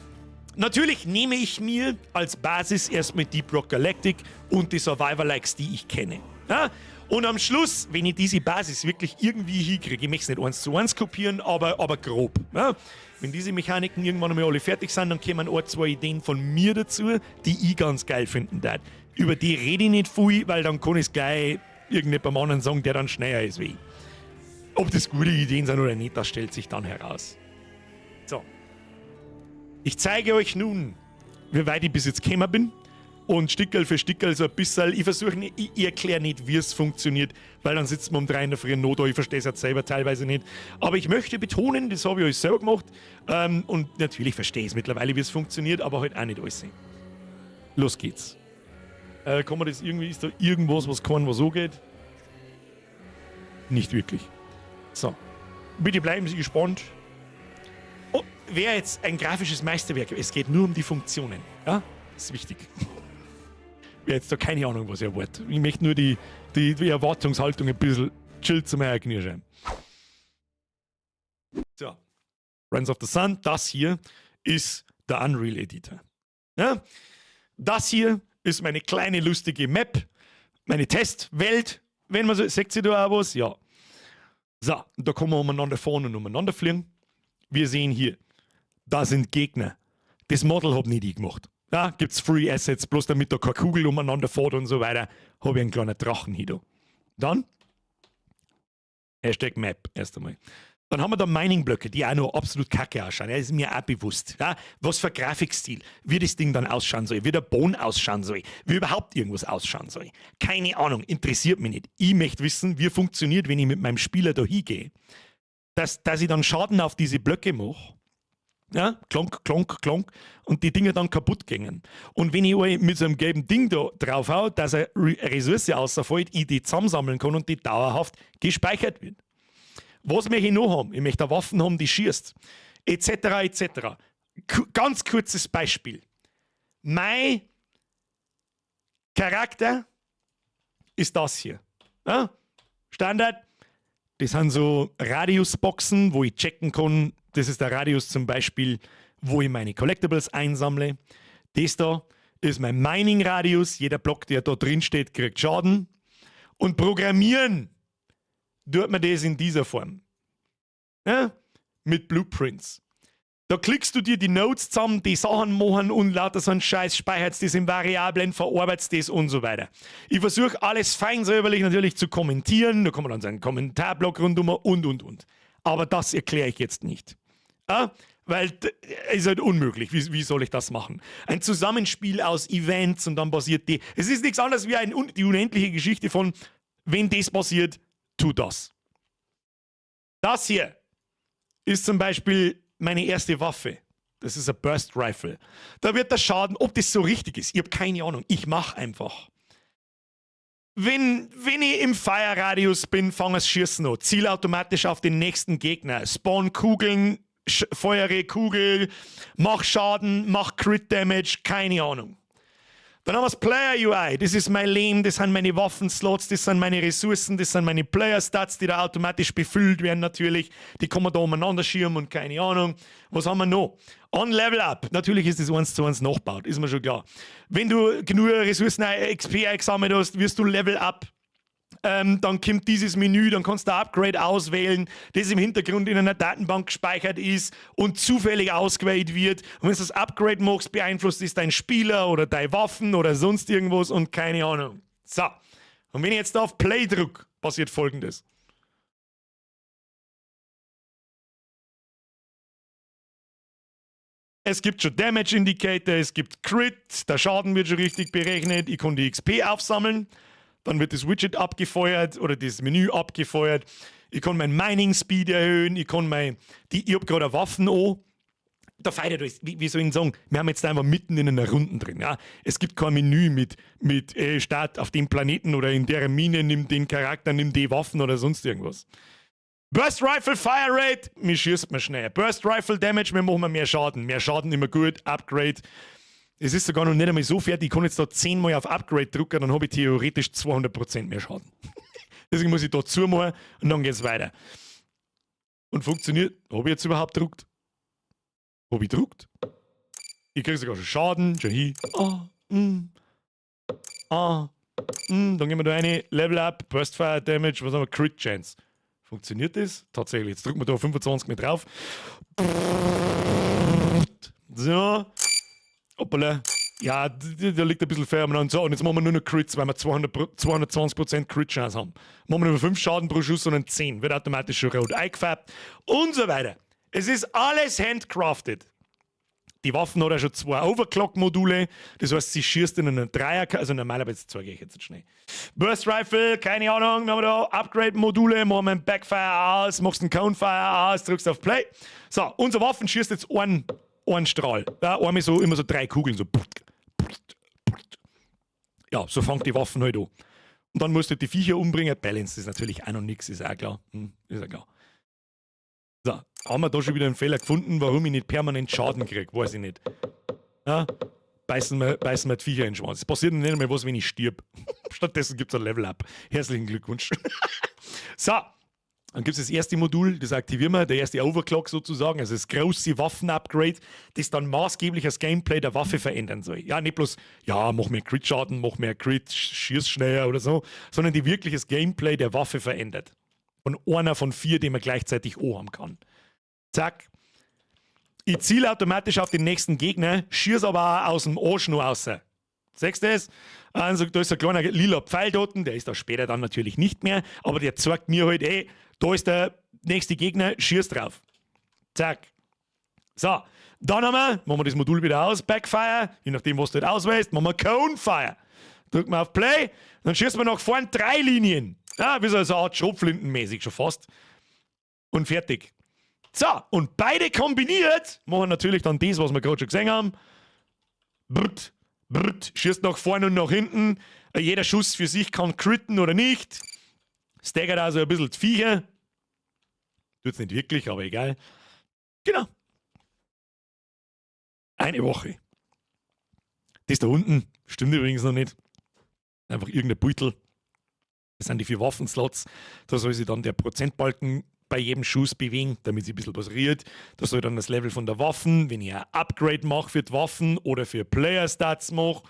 natürlich nehme ich mir als Basis erstmal Deep Rock Galactic und die Survivor-Likes, die ich kenne. Ja? Und am Schluss, wenn ich diese Basis wirklich irgendwie hinkriege, ich möchte es nicht eins zu eins kopieren, aber grob. Ja? Wenn diese Mechaniken irgendwann einmal alle fertig sind, dann kommen ein, zwei Ideen von mir dazu, die ich ganz geil finden darf. Über die rede ich nicht viel, weil dann kann ich es gleich irgendjemandem anderen sagen, der dann schneller ist wie ich. Ob das gute Ideen sind oder nicht, das stellt sich dann heraus. So. Ich zeige euch nun, wie weit ich bis jetzt gekommen bin. Und Stickerl für Stickerl so ein bisschen. Ich versuche nicht, ich erkläre nicht, wie es funktioniert, weil dann sitzen wir um 3 in der Früh noch da. Ich verstehe es jetzt selber teilweise nicht. Aber ich möchte betonen, das habe ich alles selber gemacht. Und natürlich verstehe ich es mittlerweile, wie es funktioniert, aber halt auch nicht alles. Los geht's. Kann man das irgendwie, ist da irgendwas, was kann, was so geht? Nicht wirklich. So. Bitte bleiben Sie gespannt. Oh, wäre jetzt ein grafisches Meisterwerk. Es geht nur um die Funktionen. Ja? Das ist wichtig. Wer jetzt da keine Ahnung, was ich erwarte. Ich möchte nur die Erwartungshaltung ein bisschen chill zum Knirschen. So. Friends of the Sun, das hier ist der Unreal Editor. Ja? Das hier ist meine kleine lustige Map, meine Testwelt, wenn man so, seht ihr da auch was? Ja. So, und da kann man umeinander fahren und umeinander fliegen. Wir sehen hier, da sind Gegner. Das Model hab nicht ich gemacht. Ja, gibt's Free Assets, bloß damit da keine Kugel umeinander fährt und so weiter, habe ich einen kleinen Drachen hier da. Dann #Map erst einmal. Dann haben wir da Mining-Blöcke, die auch noch absolut kacke ausschauen. Ja, ist mir auch bewusst. Ja, was für Grafikstil, wie das Ding dann ausschauen soll, wie der Boden ausschauen soll, wie überhaupt irgendwas ausschauen soll. Keine Ahnung, interessiert mich nicht. Ich möchte wissen, wie funktioniert, wenn ich mit meinem Spieler da hingehe, dass ich dann Schaden auf diese Blöcke mache. Ja, klonk, klonk, klonk und die Dinger dann kaputt gingen. Und wenn ich mit so einem gelben Ding da drauf hau, dass eine Ressource rausfällt, ich die zusammensammeln kann und die dauerhaft gespeichert wird. Was möchte ich noch haben? Ich möchte Waffen haben, die schießt. Etc. etc. Ganz kurzes Beispiel. Mein Charakter ist das hier. Ja? Standard. Das sind so Radiusboxen, wo ich checken kann. Das ist der Radius zum Beispiel, wo ich meine Collectibles einsammle. Das da ist mein Mining-Radius. Jeder Block, der da drin steht, kriegt Schaden. Und programmieren tut man das in dieser Form. Ja? Mit Blueprints. Da klickst du dir die Nodes zusammen, die Sachen machen und lauter so einen Scheiß, speicherst das in Variablen, verarbeitest das und so weiter. Ich versuche alles fein säuberlich natürlich zu kommentieren, da kann man dann seinen Kommentarblock rundum und, und. Aber das erkläre ich jetzt nicht. Ja? Weil ist halt unmöglich. Wie soll ich das machen? Ein Zusammenspiel aus Events und dann passiert die. Es ist nichts anderes wie die unendliche Geschichte von, wenn das passiert, tu das. Das hier ist zum Beispiel meine erste Waffe. Das ist ein Burst Rifle. Da wird der Schaden, ob das so richtig ist, ich habe keine Ahnung. Ich mache einfach. Wenn ich im Fire Radius bin, fange es Schießen an. Ziel automatisch auf den nächsten Gegner. Spawn Kugeln, feuere Kugel, mach Schaden, mach Crit Damage, keine Ahnung. Dann haben wir das Player UI. Das ist mein Leben, das sind meine Waffenslots, das sind meine Ressourcen, das sind meine Player Stats, die da automatisch befüllt werden natürlich. Die kann man da umeinander schieben und keine Ahnung. Was haben wir noch? On Level Up. Natürlich ist das 1:1 nachgebaut, ist mir schon klar. Wenn du genug Ressourcen, XP eingesammelt hast, wirst du Level Up. Dann kommt dieses Menü, dann kannst du Upgrade auswählen, das im Hintergrund in einer Datenbank gespeichert ist und zufällig ausgewählt wird. Und wenn du das Upgrade machst, beeinflusst es dein Spieler oder deine Waffen oder sonst irgendwas und keine Ahnung. So, und wenn ich jetzt da auf Play drück, passiert Folgendes. Es gibt schon Damage Indicator, es gibt Crit, der Schaden wird schon richtig berechnet, ich kann die XP aufsammeln. Dann wird das Widget abgefeuert oder das Menü abgefeuert. Ich kann mein Mining Speed erhöhen, ich kann mein, die, ich hab gerade Waffen an. Da feiert alles, wie soll ich sagen, wir haben jetzt einfach mitten in einer Runde drin. Ja? Es gibt kein Menü mit Start auf dem Planeten oder in der Mine, nimm den Charakter, nimm die Waffen oder sonst irgendwas. Burst Rifle Fire Rate, mir schießt man schnell. Burst Rifle Damage, wir machen mehr Schaden. Mehr Schaden immer gut, Upgrade. Es ist sogar noch nicht einmal so fertig, ich kann jetzt da 10-mal auf Upgrade drücken, dann habe ich theoretisch 200% mehr Schaden. Deswegen muss ich da zumachen und dann geht's weiter. Und funktioniert. Habe ich jetzt überhaupt gedruckt? Habe ich gedruckt? Ich kriege sogar schon Schaden. Schon hin. Ah. Ah. Dann gehen wir da rein. Level Up, Burst Fire Damage, was haben wir? Crit Chance. Funktioniert das? Tatsächlich. Jetzt drücken wir da 25 mit drauf. So. Hoppala. Ja, da liegt ein bisschen Feuer umeinander. So, und jetzt machen wir nur noch Crits, weil wir 220% Crit-Chance haben. Machen wir nur 5 Schaden pro Schuss, sondern 10. Wird automatisch schon rot eingefärbt und so weiter. Es ist alles handcrafted. Die Waffen hat ja schon zwei Overclock-Module, das heißt, sie schießt in einen Dreier, also normalerweise zeige ich jetzt schnell. Burst Rifle, keine Ahnung, haben wir da Upgrade-Module, machen wir einen Backfire aus, machst einen Cone Fire aus, drückst auf Play. So, unsere Waffen schießt jetzt einen Strahl. Ja, einmal so, immer so drei Kugeln, so. Ja, so fängt die Waffen halt an. Und dann musst du die Viecher umbringen. Balance ist natürlich auch noch nichts, ist auch klar. Ist ja klar. So, haben wir da schon wieder einen Fehler gefunden, warum ich nicht permanent Schaden kriege? Weiß ich nicht. Ja, beißen wir die Viecher in den Schwanz. Es passiert nicht einmal was, wenn ich stirb. Stattdessen gibt es ein Level-Up. Herzlichen Glückwunsch. So, dann gibt es das erste Modul, das aktivieren wir, der erste Overclock sozusagen, also das große Waffen-Upgrade, das dann maßgeblich das Gameplay der Waffe verändern soll. Ja, nicht bloß, ja, mach mehr Crit-Schaden, mach mehr Crit, schieß schneller oder so, sondern die wirklich das Gameplay der Waffe verändert. Von einer von vier, die man gleichzeitig O haben kann. Zack. Ich ziele automatisch auf den nächsten Gegner, schieß aber auch aus dem Arsch noch raus. Siehst du das? Also, da ist ein kleiner lila Pfeil dort, der ist da später dann natürlich nicht mehr, aber der zeigt mir halt, ey, da ist der nächste Gegner, schieß drauf. Zack. So, dann machen wir das Modul wieder aus, Backfire, je nachdem, was du halt auswählst, machen wir Cone Fire. Drücken wir auf Play, dann schießen wir nach vorn drei Linien. Ja, wie so eine Art Schrotflintenmäßig schon fast. Und fertig. So, und beide kombiniert machen natürlich dann das, was wir gerade schon gesehen haben. Brrt, brrt, schießt nach vorne und nach hinten. Jeder Schuss für sich kann critten oder nicht. Staggert also ein bisschen die Viecher. Tut's nicht wirklich, aber egal. Genau. Eine Woche. Das da unten stimmt übrigens noch nicht. Einfach irgendein Beutel. Das sind die vier Waffenslots. Da soll sich dann der Prozentbalken bei jedem Schuss bewegen, damit sich ein bisschen was rührt. Da soll dann das Level von der Waffen, wenn ich ein Upgrade mache für die Waffen oder für Player Stats mache,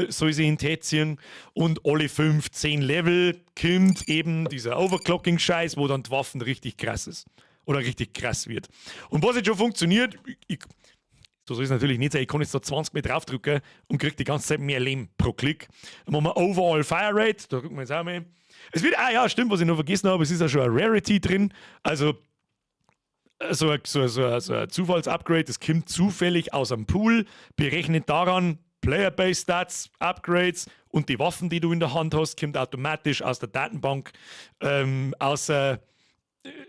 soll sich hinziehen. Und alle 15 Level kommt eben dieser Overclocking-Scheiß, wo dann die Waffen richtig krass ist. Oder richtig krass wird. Und was jetzt schon funktioniert, so soll es natürlich nicht sein, ich kann jetzt da 20 Mal draufdrücken und kriege die ganze Zeit mehr Leben pro Klick. Dann machen wir Overall Fire Rate, da drücken wir jetzt auch mal. Es wird, ah ja, stimmt, was ich noch vergessen habe, es ist ja schon eine Rarity drin. Also so ein Zufalls-Upgrade, das kommt zufällig aus einem Pool, berechnet daran Player-Based Stats, Upgrades und die Waffen, die du in der Hand hast, kommt automatisch aus der Datenbank, außer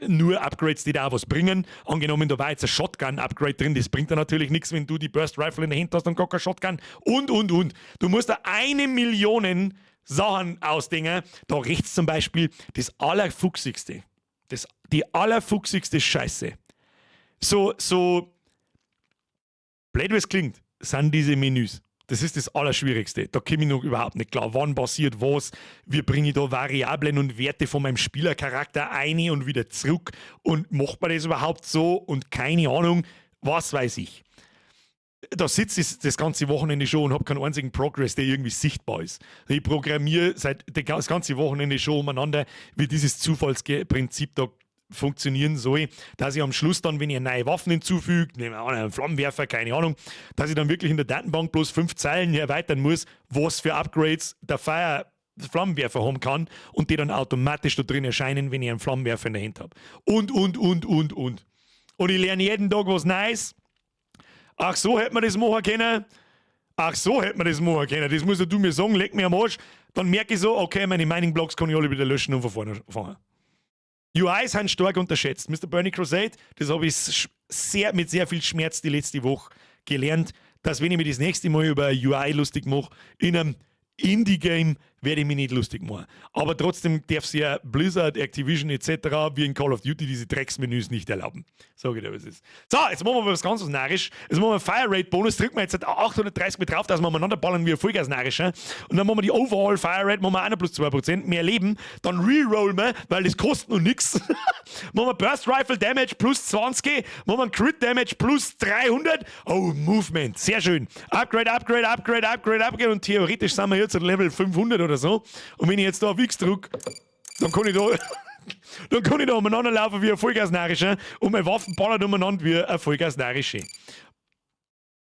nur Upgrades, die da auch was bringen. Angenommen, da war jetzt ein Shotgun-Upgrade drin, das bringt da natürlich nichts, wenn du die Burst Rifle in der Hand hast und gar kein Shotgun. Und, und. Du musst da 1 Million Sachen ausdenken. Da rechts zum Beispiel das Allerfuchsigste. Die allerfuchsigste Scheiße. So blöd, wie es klingt, sind diese Menüs. Das ist das Allerschwierigste. Da komme ich noch überhaupt nicht klar. Wann passiert was? Wie bringe ich da Variablen und Werte von meinem Spielercharakter ein und wieder zurück? Und macht man das überhaupt so? Und keine Ahnung, was weiß ich. Da sitze ich das ganze Wochenende schon und habe keinen einzigen Progress, der irgendwie sichtbar ist. Ich programmiere seit das ganze Wochenende schon umeinander, wie dieses Zufallsprinzip da funktionieren soll, dass ich am Schluss dann, wenn ich neue Waffen hinzufüge, nehmen wir an, einen Flammenwerfer, keine Ahnung, dass ich dann wirklich in der Datenbank bloß fünf Zeilen erweitern muss, was für Upgrades der Fire Flammenwerfer haben kann und die dann automatisch da drin erscheinen, wenn ich einen Flammenwerfer in der Hand habe. Und, und. Und ich lerne jeden Tag was Neues. Ach, so hätte man das machen können. Ach, so hätte man das machen können. Das musst du mir sagen, leck mir am Arsch. Dann merke ich so, okay, meine Mining Blocks kann ich alle wieder löschen und von vorne fangen. UIs sind stark unterschätzt. Mr. Bernie Crusade, das habe ich mit sehr viel Schmerz die letzte Woche gelernt, dass, wenn ich mich das nächste Mal über UI lustig mache, in einem Indie-Game, werde ich mich nicht lustig machen. Aber trotzdem darf sich ja Blizzard, Activision etc. wie in Call of Duty diese Drecksmenüs nicht erlauben. Sag ich dir, was ist. So, jetzt machen wir was ganz was narrisch. Jetzt machen wir Fire Rate Bonus, drücken wir jetzt 830 mit drauf, dass wir umeinander ballern wie ein Vollgas-Narrischer. Und dann machen wir die Overall Fire Rate, machen wir auch noch plus 2% mehr Leben. Dann rerollen wir, weil das kostet noch nichts. Machen wir Burst Rifle Damage plus 20, machen wir Crit Damage plus 300. Oh, Movement, sehr schön. Upgrade, Upgrade, Upgrade, Upgrade, Upgrade. Und theoretisch sind wir jetzt Level 500 oder so. Und wenn ich jetzt da auf X drücke, dann kann ich da umeinander laufen wie ein Vollgasnarrischer und meine Waffen ballern umeinander wie ein Vollgasnarrische.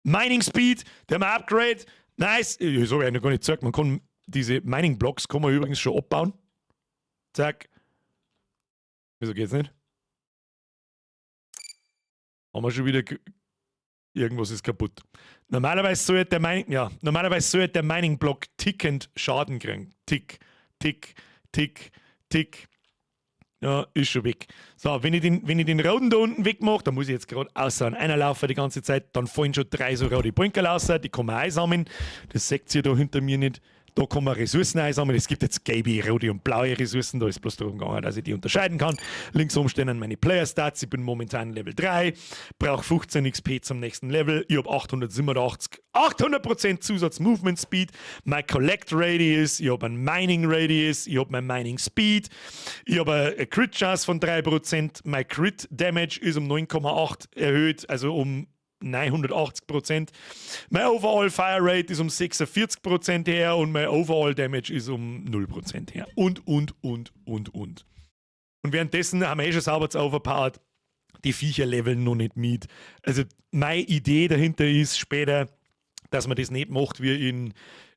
Mining Speed, der Upgrade, nice. Das habe ich noch gar nicht gesagt. Man kann diese Mining Blocks kann man übrigens schon abbauen. Zack. Wieso geht's nicht? Haben wir schon wieder Irgendwas ist kaputt. Normalerweise sollte der Mining, ja, normalerweise sollte der Mining Block tickend Schaden kriegen. Tick, tick, tick, tick. Ja, ist schon weg. So, wenn ich den roten da unten wegmache, dann muss ich jetzt gerade außer an einer laufen die ganze Zeit, dann fallen schon drei so rote Poinkerl raus, die kann man einsammeln. Das seht ihr da hinter mir nicht. Da kann man Ressourcen einsammeln. Es gibt jetzt gelbe, rote und blaue Ressourcen. Da ist bloß darum gegangen, dass ich die unterscheiden kann. Links oben stehen meine Player Stats. Ich bin momentan Level 3, brauche 15 XP zum nächsten Level. Ich habe 887, 800% Zusatz Movement Speed, mein Collect Radius, ich habe einen Mining Radius, ich habe mein Mining Speed, ich habe eine Crit Chance von 3%, mein Crit Damage ist um 9,8 erhöht, also um 980%. Mein Overall Fire Rate ist um 46% höher und mein Overall Damage ist um 0% höher. Und, und, und, und. Und währenddessen haben wir eh schon sauber zu overpowered. Die Viecher leveln noch nicht mit. Also meine Idee dahinter ist später, dass man das nicht macht wie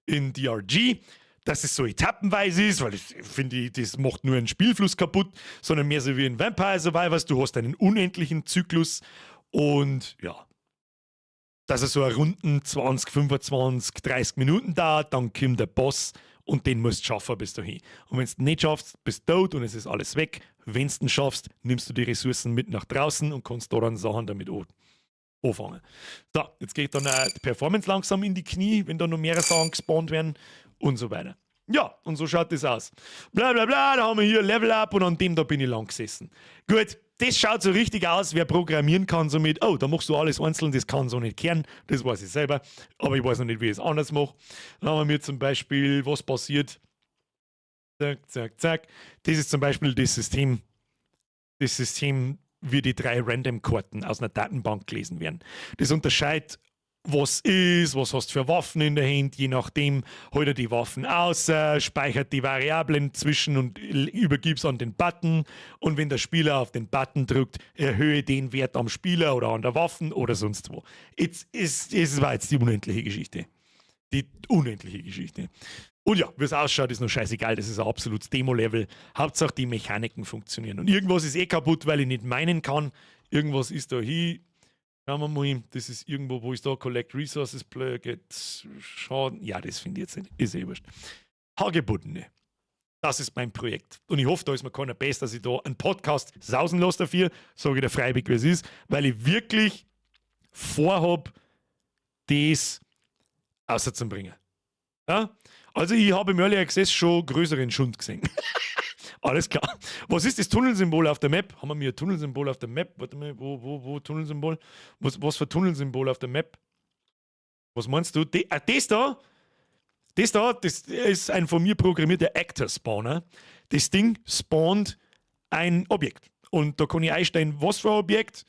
in DRG, dass es so etappenweise ist, weil ich finde, das macht nur einen Spielfluss kaputt, sondern mehr so wie in Vampire Survivors. Du hast einen unendlichen Zyklus und ja, dass er so eine Runden 20, 25, 30 Minuten dauert, dann kommt der Boss und den musst du schaffen bis dahin. Und wenn du es nicht schaffst, bist du tot und es ist alles weg. Wenn du es schaffst, nimmst du die Ressourcen mit nach draußen und kannst da dann Sachen damit anfangen. So, jetzt geht dann die Performance langsam in die Knie, wenn da noch mehrere Sachen gespawnt werden und so weiter. Ja, und so schaut das aus. Bla bla bla, da haben wir hier Level Up und an dem da bin ich lang gesessen. Gut, das schaut so richtig aus, wer programmieren kann, so mit, oh, da machst du alles einzeln, das kann so nicht kehren, das weiß ich selber, aber ich weiß noch nicht, wie ich es anders mache. Dann haben wir zum Beispiel, was passiert? Zack, zack, zack. Das ist zum Beispiel das System, wie die drei Random-Karten aus einer Datenbank gelesen werden. Das unterscheidet, was ist, was hast du für Waffen in der Hand, je nachdem holt er die Waffen aus, speichert die Variablen zwischen und übergib's an den Button und wenn der Spieler auf den Button drückt, erhöhe den Wert am Spieler oder an der Waffen oder sonst wo. Jetzt ist, es war jetzt die unendliche Geschichte. Die unendliche Geschichte. Und ja, wie es ausschaut, ist noch scheißegal. Das ist ein absolutes Demo-Level. Hauptsache, die Mechaniken funktionieren. Und irgendwas ist eh kaputt, weil ich nicht minen kann. Irgendwas ist da hier. Schauen wir mal, das ist irgendwo, wo ist da? Collect Resources, Player get Schaden. Ja, das finde ich jetzt nicht. Ist eh wurscht. Hagebuttene. Das ist mein Projekt. Und ich hoffe, da ist mir keiner bös, dass ich da einen Podcast sausen lasse dafür. Sage ich dir freilich, wie es ist, weil ich wirklich vorhab, das außerzubringen. Ja? Also ich habe im Early Access schon größeren Schund gesehen. Alles klar. Was ist das Tunnelsymbol auf der Map? Haben wir mir ein Tunnelsymbol auf der Map? Warte mal, wo Tunnelsymbol? Was für Tunnelsymbol auf der Map? Was meinst du? Das da? Das da, das ist ein von mir programmierter Actor Spawner. Das Ding spawnt ein Objekt. Und da kann ich einstellen, was für ein Objekt.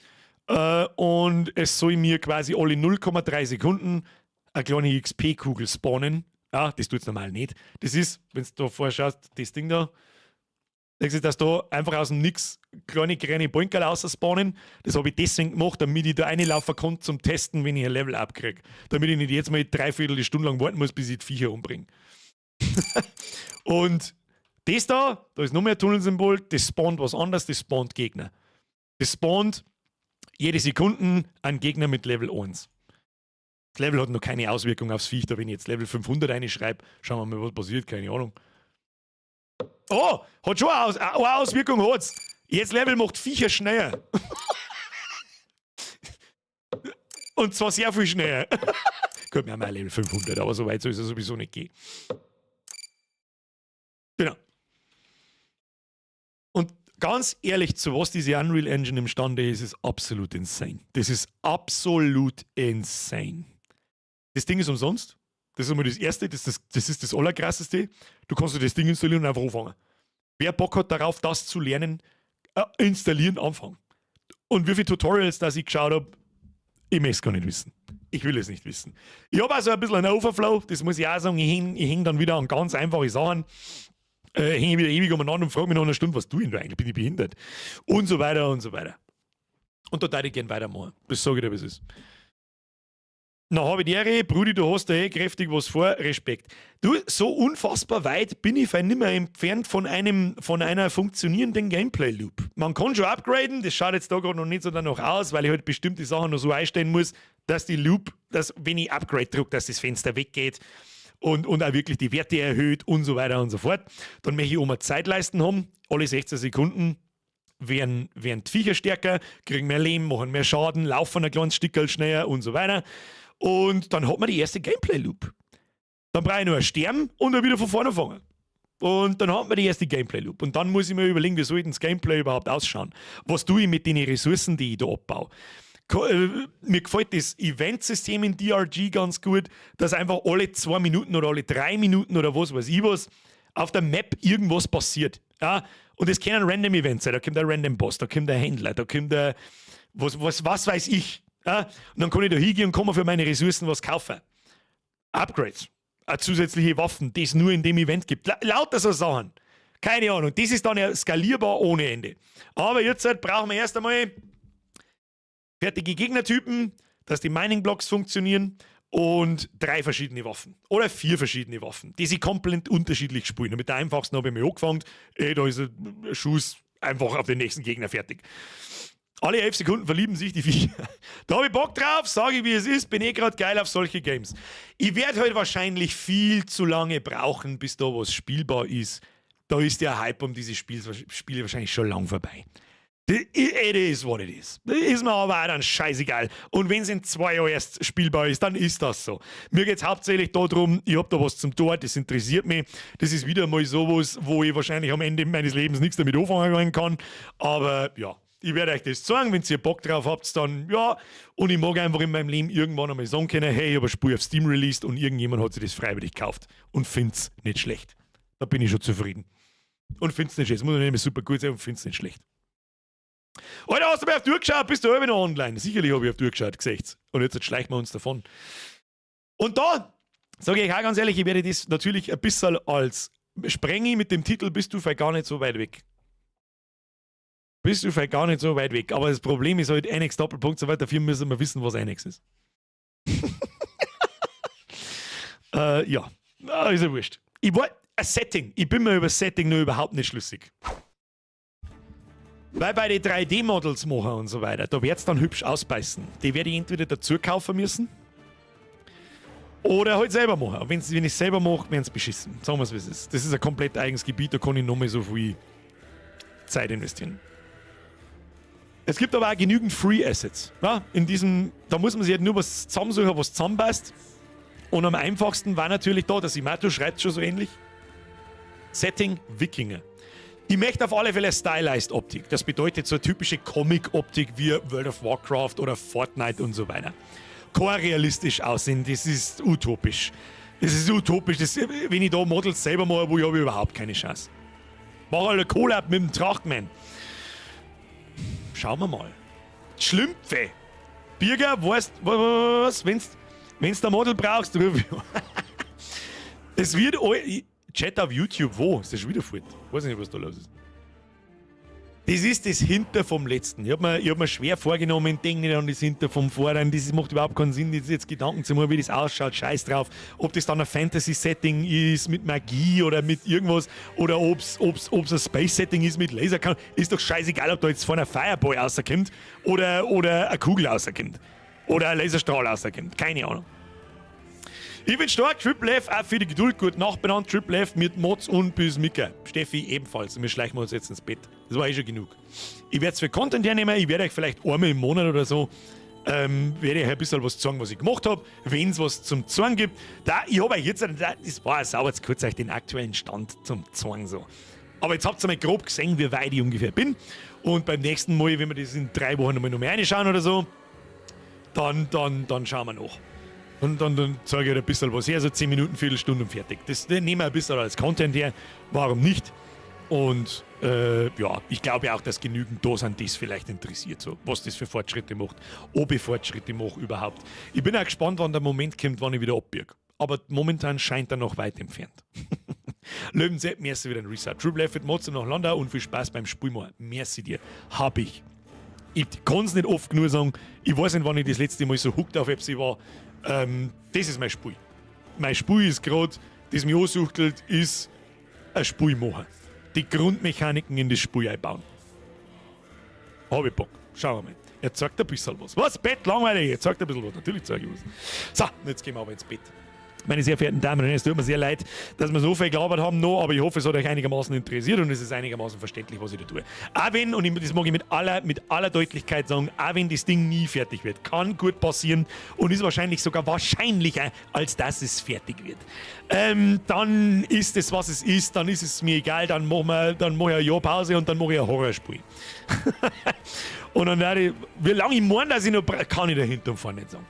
Und es soll mir quasi alle 0,3 Sekunden eine kleine XP-Kugel spawnen. Ja, das tut es normal nicht. Das ist, wenn du da vorschaust, das Ding da, denkst du, dass da einfach aus dem Nix kleine grüne Poinkerl spawnen. Das habe ich deswegen gemacht, damit ich da reinlaufen kann zum Testen, wenn ich ein Level up kriege. Damit ich nicht jetzt mal dreiviertel Stunde lang warten muss, bis ich die Viecher umbringe. Und das da, da ist noch mehr Tunnelsymbol, das spawnt was anderes, das spawnt Gegner. Das spawnt jede Sekunde ein Gegner mit Level 1. Das Level hat noch keine Auswirkung aufs Viech, da wenn ich jetzt Level 500 reinschreibe, schauen wir mal, was passiert, keine Ahnung. Oh, hat schon eine Auswirkung, hat's. Jetzt Level macht Viecher schneller. Und zwar sehr viel schneller. Gut, wir haben ja Level 500, aber so weit soll es ja sowieso nicht gehen. Genau. Und ganz ehrlich, zu was diese Unreal Engine imstande ist, ist absolut insane. Das ist absolut insane. Das Ding ist umsonst. Das ist einmal das Erste, das ist das Allerkrasseste. Du kannst dir das Ding installieren und einfach anfangen. Wer Bock hat darauf, das zu lernen, installieren, anfangen. Und wie viele Tutorials, das ich geschaut habe, ich möchte es gar nicht wissen. Ich will es nicht wissen. Ich habe also ein bisschen einen Overflow, das muss ich auch sagen. Ich häng dann wieder an ganz einfache Sachen. Hänge wieder ewig umeinander und frage mich nach einer Stunde, was tue ich denn da eigentlich? Bin ich behindert? Und so weiter und so weiter. Und da würde ich gerne weitermachen. Das sage ich dir, wie es ist. Na, habe ich die Ehre, Brudi, du hast da eh kräftig was vor, Respekt. Du, so unfassbar weit bin ich fein nimmer entfernt von einer funktionierenden Gameplay-Loop. Man kann schon upgraden, das schaut jetzt da gerade noch nicht so danach aus, weil ich halt bestimmte Sachen noch so einstellen muss, Dass die Loop, dass wenn ich Upgrade drücke, dass das Fenster weggeht und auch wirklich die Werte erhöht und so weiter und so fort. Dann möchte ich oben Zeitleisten haben, alle 16 Sekunden werden die Viecher stärker, kriegen mehr Leben, machen mehr Schaden, laufen ein kleines Stück schneller und so weiter. Und dann hat man die erste Gameplay-Loop. Dann brauche ich nur sterben und dann wieder von vorne fangen. Und dann hat man die erste Gameplay-Loop. Und dann muss ich mir überlegen, wie soll denn das Gameplay überhaupt ausschauen? Was tue ich mit den Ressourcen, die ich da abbaue? Mir gefällt das Event-System in DRG ganz gut, dass einfach alle 2 Minuten oder alle 3 Minuten oder was weiß ich was auf der Map irgendwas passiert. Ja? Und es kann ein Random Event sein, da kommt ein Random Boss, da kommt der Händler, da kommt der was weiß ich. Ja? Und dann kann ich da hingehen und kann mir für meine Ressourcen was kaufen. Upgrades, zusätzliche Waffen, die es nur in dem Event gibt. Lauter so Sachen. Keine Ahnung. Das ist dann ja skalierbar ohne Ende. Aber jetzt halt brauchen wir erst einmal fertige Gegnertypen, dass die Mining Blocks funktionieren und drei verschiedene Waffen. Oder vier verschiedene Waffen, die sie komplett unterschiedlich spielen. Und mit der einfachsten habe ich mir angefangen. Ey, da ist ein Schuss einfach auf den nächsten Gegner, fertig. Alle 11 Sekunden verlieben sich die Viecher. Da habe ich Bock drauf, sage ich, wie es ist, bin eh gerade geil auf solche Games. Ich werde halt wahrscheinlich viel zu lange brauchen, bis da was spielbar ist. Da ist der Hype um diese Spiele wahrscheinlich schon lang vorbei. It is what it is. Ist mir aber auch dann scheißegal. Und wenn es in 2 Jahren erst spielbar ist, dann ist das so. Mir geht es hauptsächlich darum, ich habe da was zum Tor, das interessiert mich. Das ist wieder mal sowas, wo ich wahrscheinlich am Ende meines Lebens nichts damit anfangen kann. Aber ja, ich werde euch das zeigen. Wenn ihr Bock drauf habt, dann ja. Und ich mag einfach in meinem Leben irgendwann einmal sagen können, hey, ich habe ein Spiel auf Steam released und irgendjemand hat sich das freiwillig gekauft und findet es nicht schlecht. Da bin ich schon zufrieden. Und findet es nicht schlecht. Es muss nicht immer super gut sein und findet es nicht schlecht. Alter, hast du mir auf die Uhr geschaut? Bist du halb noch online? Sicherlich habe ich auf die Uhr geschaut, gesehen. Und jetzt schleichen wir uns davon. Und da sage ich auch ganz ehrlich, ich werde das natürlich ein bisschen als Sprengi mit dem Titel "Bist du vielleicht gar nicht so weit weg". Bist du vielleicht gar nicht so weit weg. Aber das Problem ist halt, Annex Doppelpunkt so weiter, dafür müssen wir wissen, was Annex ist. Ja, ah, ist ja wurscht. Ich wollte ein Setting. Ich bin mir über Setting nur überhaupt nicht schlüssig. Weil bei den 3D-Models machen und so weiter, da wird es dann hübsch ausbeißen. Die werde ich entweder dazu kaufen müssen oder halt selber machen. Wenn ich es selber mache, werden es beschissen. Sagen wir es, wie es ist. Das ist ein komplett eigenes Gebiet, da kann ich noch mal so viel Zeit investieren. Es gibt aber auch genügend Free Assets. Ja, in diesem, da muss man sich halt nur was zusammensuchen, was zusammenpasst. Und am einfachsten war natürlich da, der Simato schreibt schon so ähnlich: Setting Wikinger. Ich möchte auf alle Fälle Stylized Optik. Das bedeutet so eine typische Comic-Optik wie World of Warcraft oder Fortnite und so weiter. Kein realistisch aussehen, das ist utopisch. Das ist utopisch. Das, wenn ich da Models selber mache, wo ich habe überhaupt keine Chance. Mach halt eine Collab mit dem Trachtman. Schauen wir mal. Schlümpfe. Birger, weißt was, wenn's, wenn's der Model brauchst, ruf ich. Es wird. Chat auf YouTube, wo? Ist das schon wieder fort? Weiß nicht, was da los ist. Das ist das Hinter vom Letzten. Ich habe mir, hab mir schwer vorgenommen, denk nicht an das Hinter vom Vorderen. Das macht überhaupt keinen Sinn, jetzt Gedanken zu machen, wie das ausschaut. Scheiß drauf. Ob das dann ein Fantasy-Setting ist mit Magie oder mit irgendwas oder ob es ein Space-Setting ist mit Laser. Ist doch scheißegal, ob da jetzt vorne ein Fireball rauskommt oder eine Kugel rauskommt. Oder ein Laserstrahl rauskommt. Keine Ahnung. Ich bin stark, Triple F, auch für die Geduld gut nachbenannt. Triple F mit Mods und bis Mika. Steffi ebenfalls. Und wir schleichen uns jetzt ins Bett. Das war eh schon genug. Ich werde es für Content hernehmen. Ich werde euch vielleicht einmal im Monat oder so werde ich euch ein bisschen was zeigen, was ich gemacht habe, wenn es was zum Zeigen gibt. Da, ich habe euch jetzt, das war sauber zu kurz, euch den aktuellen Stand zum Zeigen so. Aber jetzt habt ihr mal grob gesehen, wie weit ich ungefähr bin. Und beim nächsten Mal, wenn wir das in 3 Wochen nochmal noch mehr reinschauen oder so, dann schauen wir nach. Und dann zeige ich halt ein bisschen was her, so 10 Minuten, Viertelstunde und fertig. Das nehmen wir ein bisschen als Content her. Warum nicht? Und ja, ich glaube auch, dass genügend da sind, die es vielleicht interessiert, so, was das für Fortschritte macht, ob ich Fortschritte mache überhaupt. Ich bin auch gespannt, wann der Moment kommt, wann ich wieder abbiege. Aber momentan scheint er noch weit entfernt. Löwensepp, merci wieder ein Resub. Triple F mit Mods nach Landau und viel Spaß beim Spielmachen. Merci dir. Hab ich. Ich kann es nicht oft genug sagen. Ich weiß nicht, wann ich das letzte Mal so hooked auf FC war. Das ist mein Spiel. Mein Spiel ist gerade, das mich ansuchtelt, ist ein Spiel machen. Die Grundmechaniken in das Spiel einbauen. Habe ich Bock. Schauen wir mal. Er zeigt ein bisschen was. Was? Bett, langweilig. Er zeigt ein bisschen was. Natürlich zeige ich was. So, jetzt gehen wir aber ins Bett. Meine sehr verehrten Damen und Herren, es tut mir sehr leid, dass wir so viel gelabert haben noch, aber ich hoffe, es hat euch einigermaßen interessiert und es ist einigermaßen verständlich, was ich da tue. Auch wenn, und das mag ich mit aller Deutlichkeit sagen, auch wenn das Ding nie fertig wird, kann gut passieren und ist wahrscheinlich sogar wahrscheinlicher, als dass es fertig wird. Dann ist es, was es ist, dann ist es mir egal, dann mache ich ein Jahr Pause und dann mache ich ein Horrorspiel. Und dann werde ich, wie lange ich meine, dass ich noch, kann ich dahinter und vorne nicht sagen.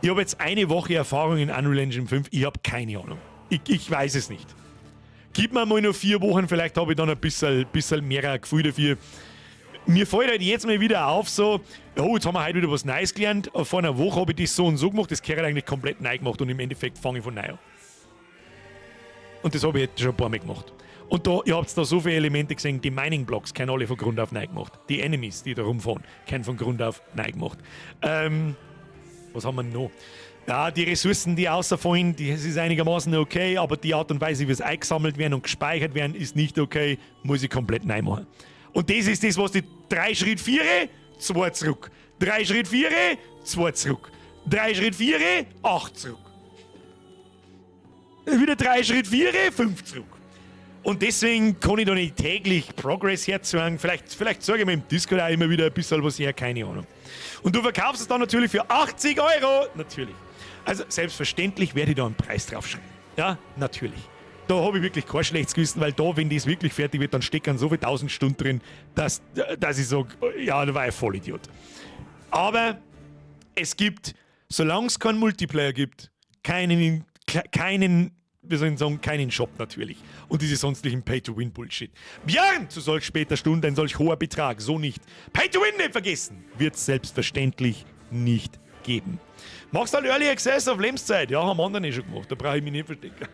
Ich habe jetzt eine Woche Erfahrung in Unreal Engine 5, ich habe keine Ahnung. Ich weiß es nicht. Gib mir mal noch 4 Wochen, vielleicht habe ich dann ein bisschen mehr Gefühl dafür. Mir fällt halt jetzt mal wieder auf, so, oh, jetzt haben wir heute wieder was Neues gelernt. Vor einer Woche habe ich das so und so gemacht, das gehört eigentlich komplett neu gemacht und im Endeffekt fange ich von neu an. Und das habe ich jetzt schon ein paar Mal gemacht. Und da, ihr habt da so viele Elemente gesehen, die Mining Blocks kennen alle von Grund auf neu gemacht. Die Enemies, die da rumfahren, kennen von Grund auf neu gemacht. Was haben wir noch? Ja, die Ressourcen, die außerfallen, die, das ist einigermaßen okay, aber die Art und Weise, wie es eingesammelt werden und gespeichert werden, ist nicht okay, muss ich komplett neu machen. Und das ist das, was die drei Schritt viere, zwei zurück. Drei Schritt viere, zwei zurück. Drei Schritt viere, acht zurück. Wieder drei Schritt viere, fünf zurück. Und deswegen kann ich da nicht täglich Progress herzeigen. Vielleicht zeige ich mir im Discord auch immer wieder ein bisschen was her, keine Ahnung. Und du verkaufst es dann natürlich für 80 Euro. Natürlich. Also selbstverständlich werde ich da einen Preis draufschreiben. Ja, natürlich. Da habe ich wirklich kein schlechtes Gewissen, weil da, wenn das wirklich fertig wird, dann stecken so viele tausend Stunden drin, dass ich sage, ja, da war ich Vollidiot. Aber es gibt, solange es keinen Multiplayer gibt, keinen, wie soll ich sagen, keinen Shop natürlich. Und diese sonstigen Pay-to-Win-Bullshit. Björn, zu solch später Stunde ein solch hoher Betrag, so nicht. Pay-to-Win nicht vergessen, wird es selbstverständlich nicht geben. Machst halt Early Access auf Lebenszeit? Ja, haben andere eh schon gemacht, da brauche ich mich nicht verstecken.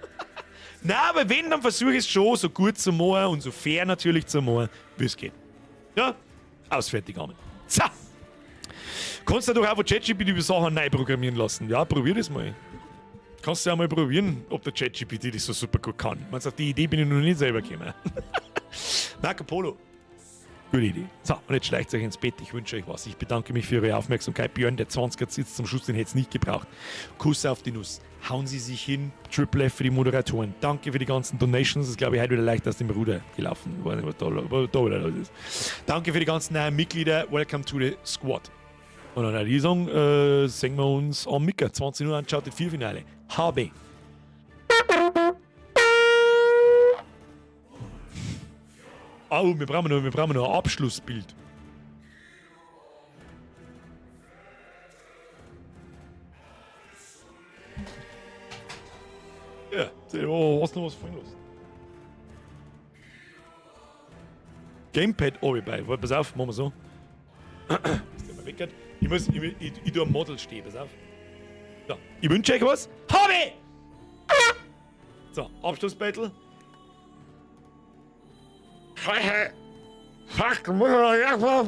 Na, aber wenn, dann versuche ich es schon so gut zu machen und so fair natürlich zu machen, wie es geht. Ja, aus, fertig, Amen. So! Kannst du doch auch von ChatGPT die Sachen neu programmieren lassen. Ja, probier das mal. Kannst du ja mal probieren, ob der ChatGPT das so super gut kann. Man sagt, die Idee bin ich noch nicht selber gekommen. Marco Polo. Gute Idee. So, und jetzt schleicht euch ins Bett. Ich wünsche euch was. Ich bedanke mich für eure Aufmerksamkeit. Björn, der 20er sitzt zum Schluss, den hätte es nicht gebraucht. Kuss auf die Nuss. Hauen Sie sich hin. Triple F für die Moderatoren. Danke für die ganzen Donations. Das ist, glaube ich, heute wieder leicht aus dem Ruder gelaufen. Ich weiß nicht, was da wieder los ist. Danke für die ganzen neuen Mitglieder. Welcome to the Squad. Und dann würde ich sagen, sehen wir uns am Mittag, 20 Uhr, Uncharted 4 Finale. HB. Oh, wir brauchen noch ein Abschlussbild. Ja, oh, hast du noch was fallen lassen? Gamepad habe ich bei. Pass auf, machen wir so. Ist der mal weg? Ich tue am Model stehen, pass auf. So, ich wünsche euch was. Habe! So, Abschlussbattle. Scheiße! Fuck, muss man erstmal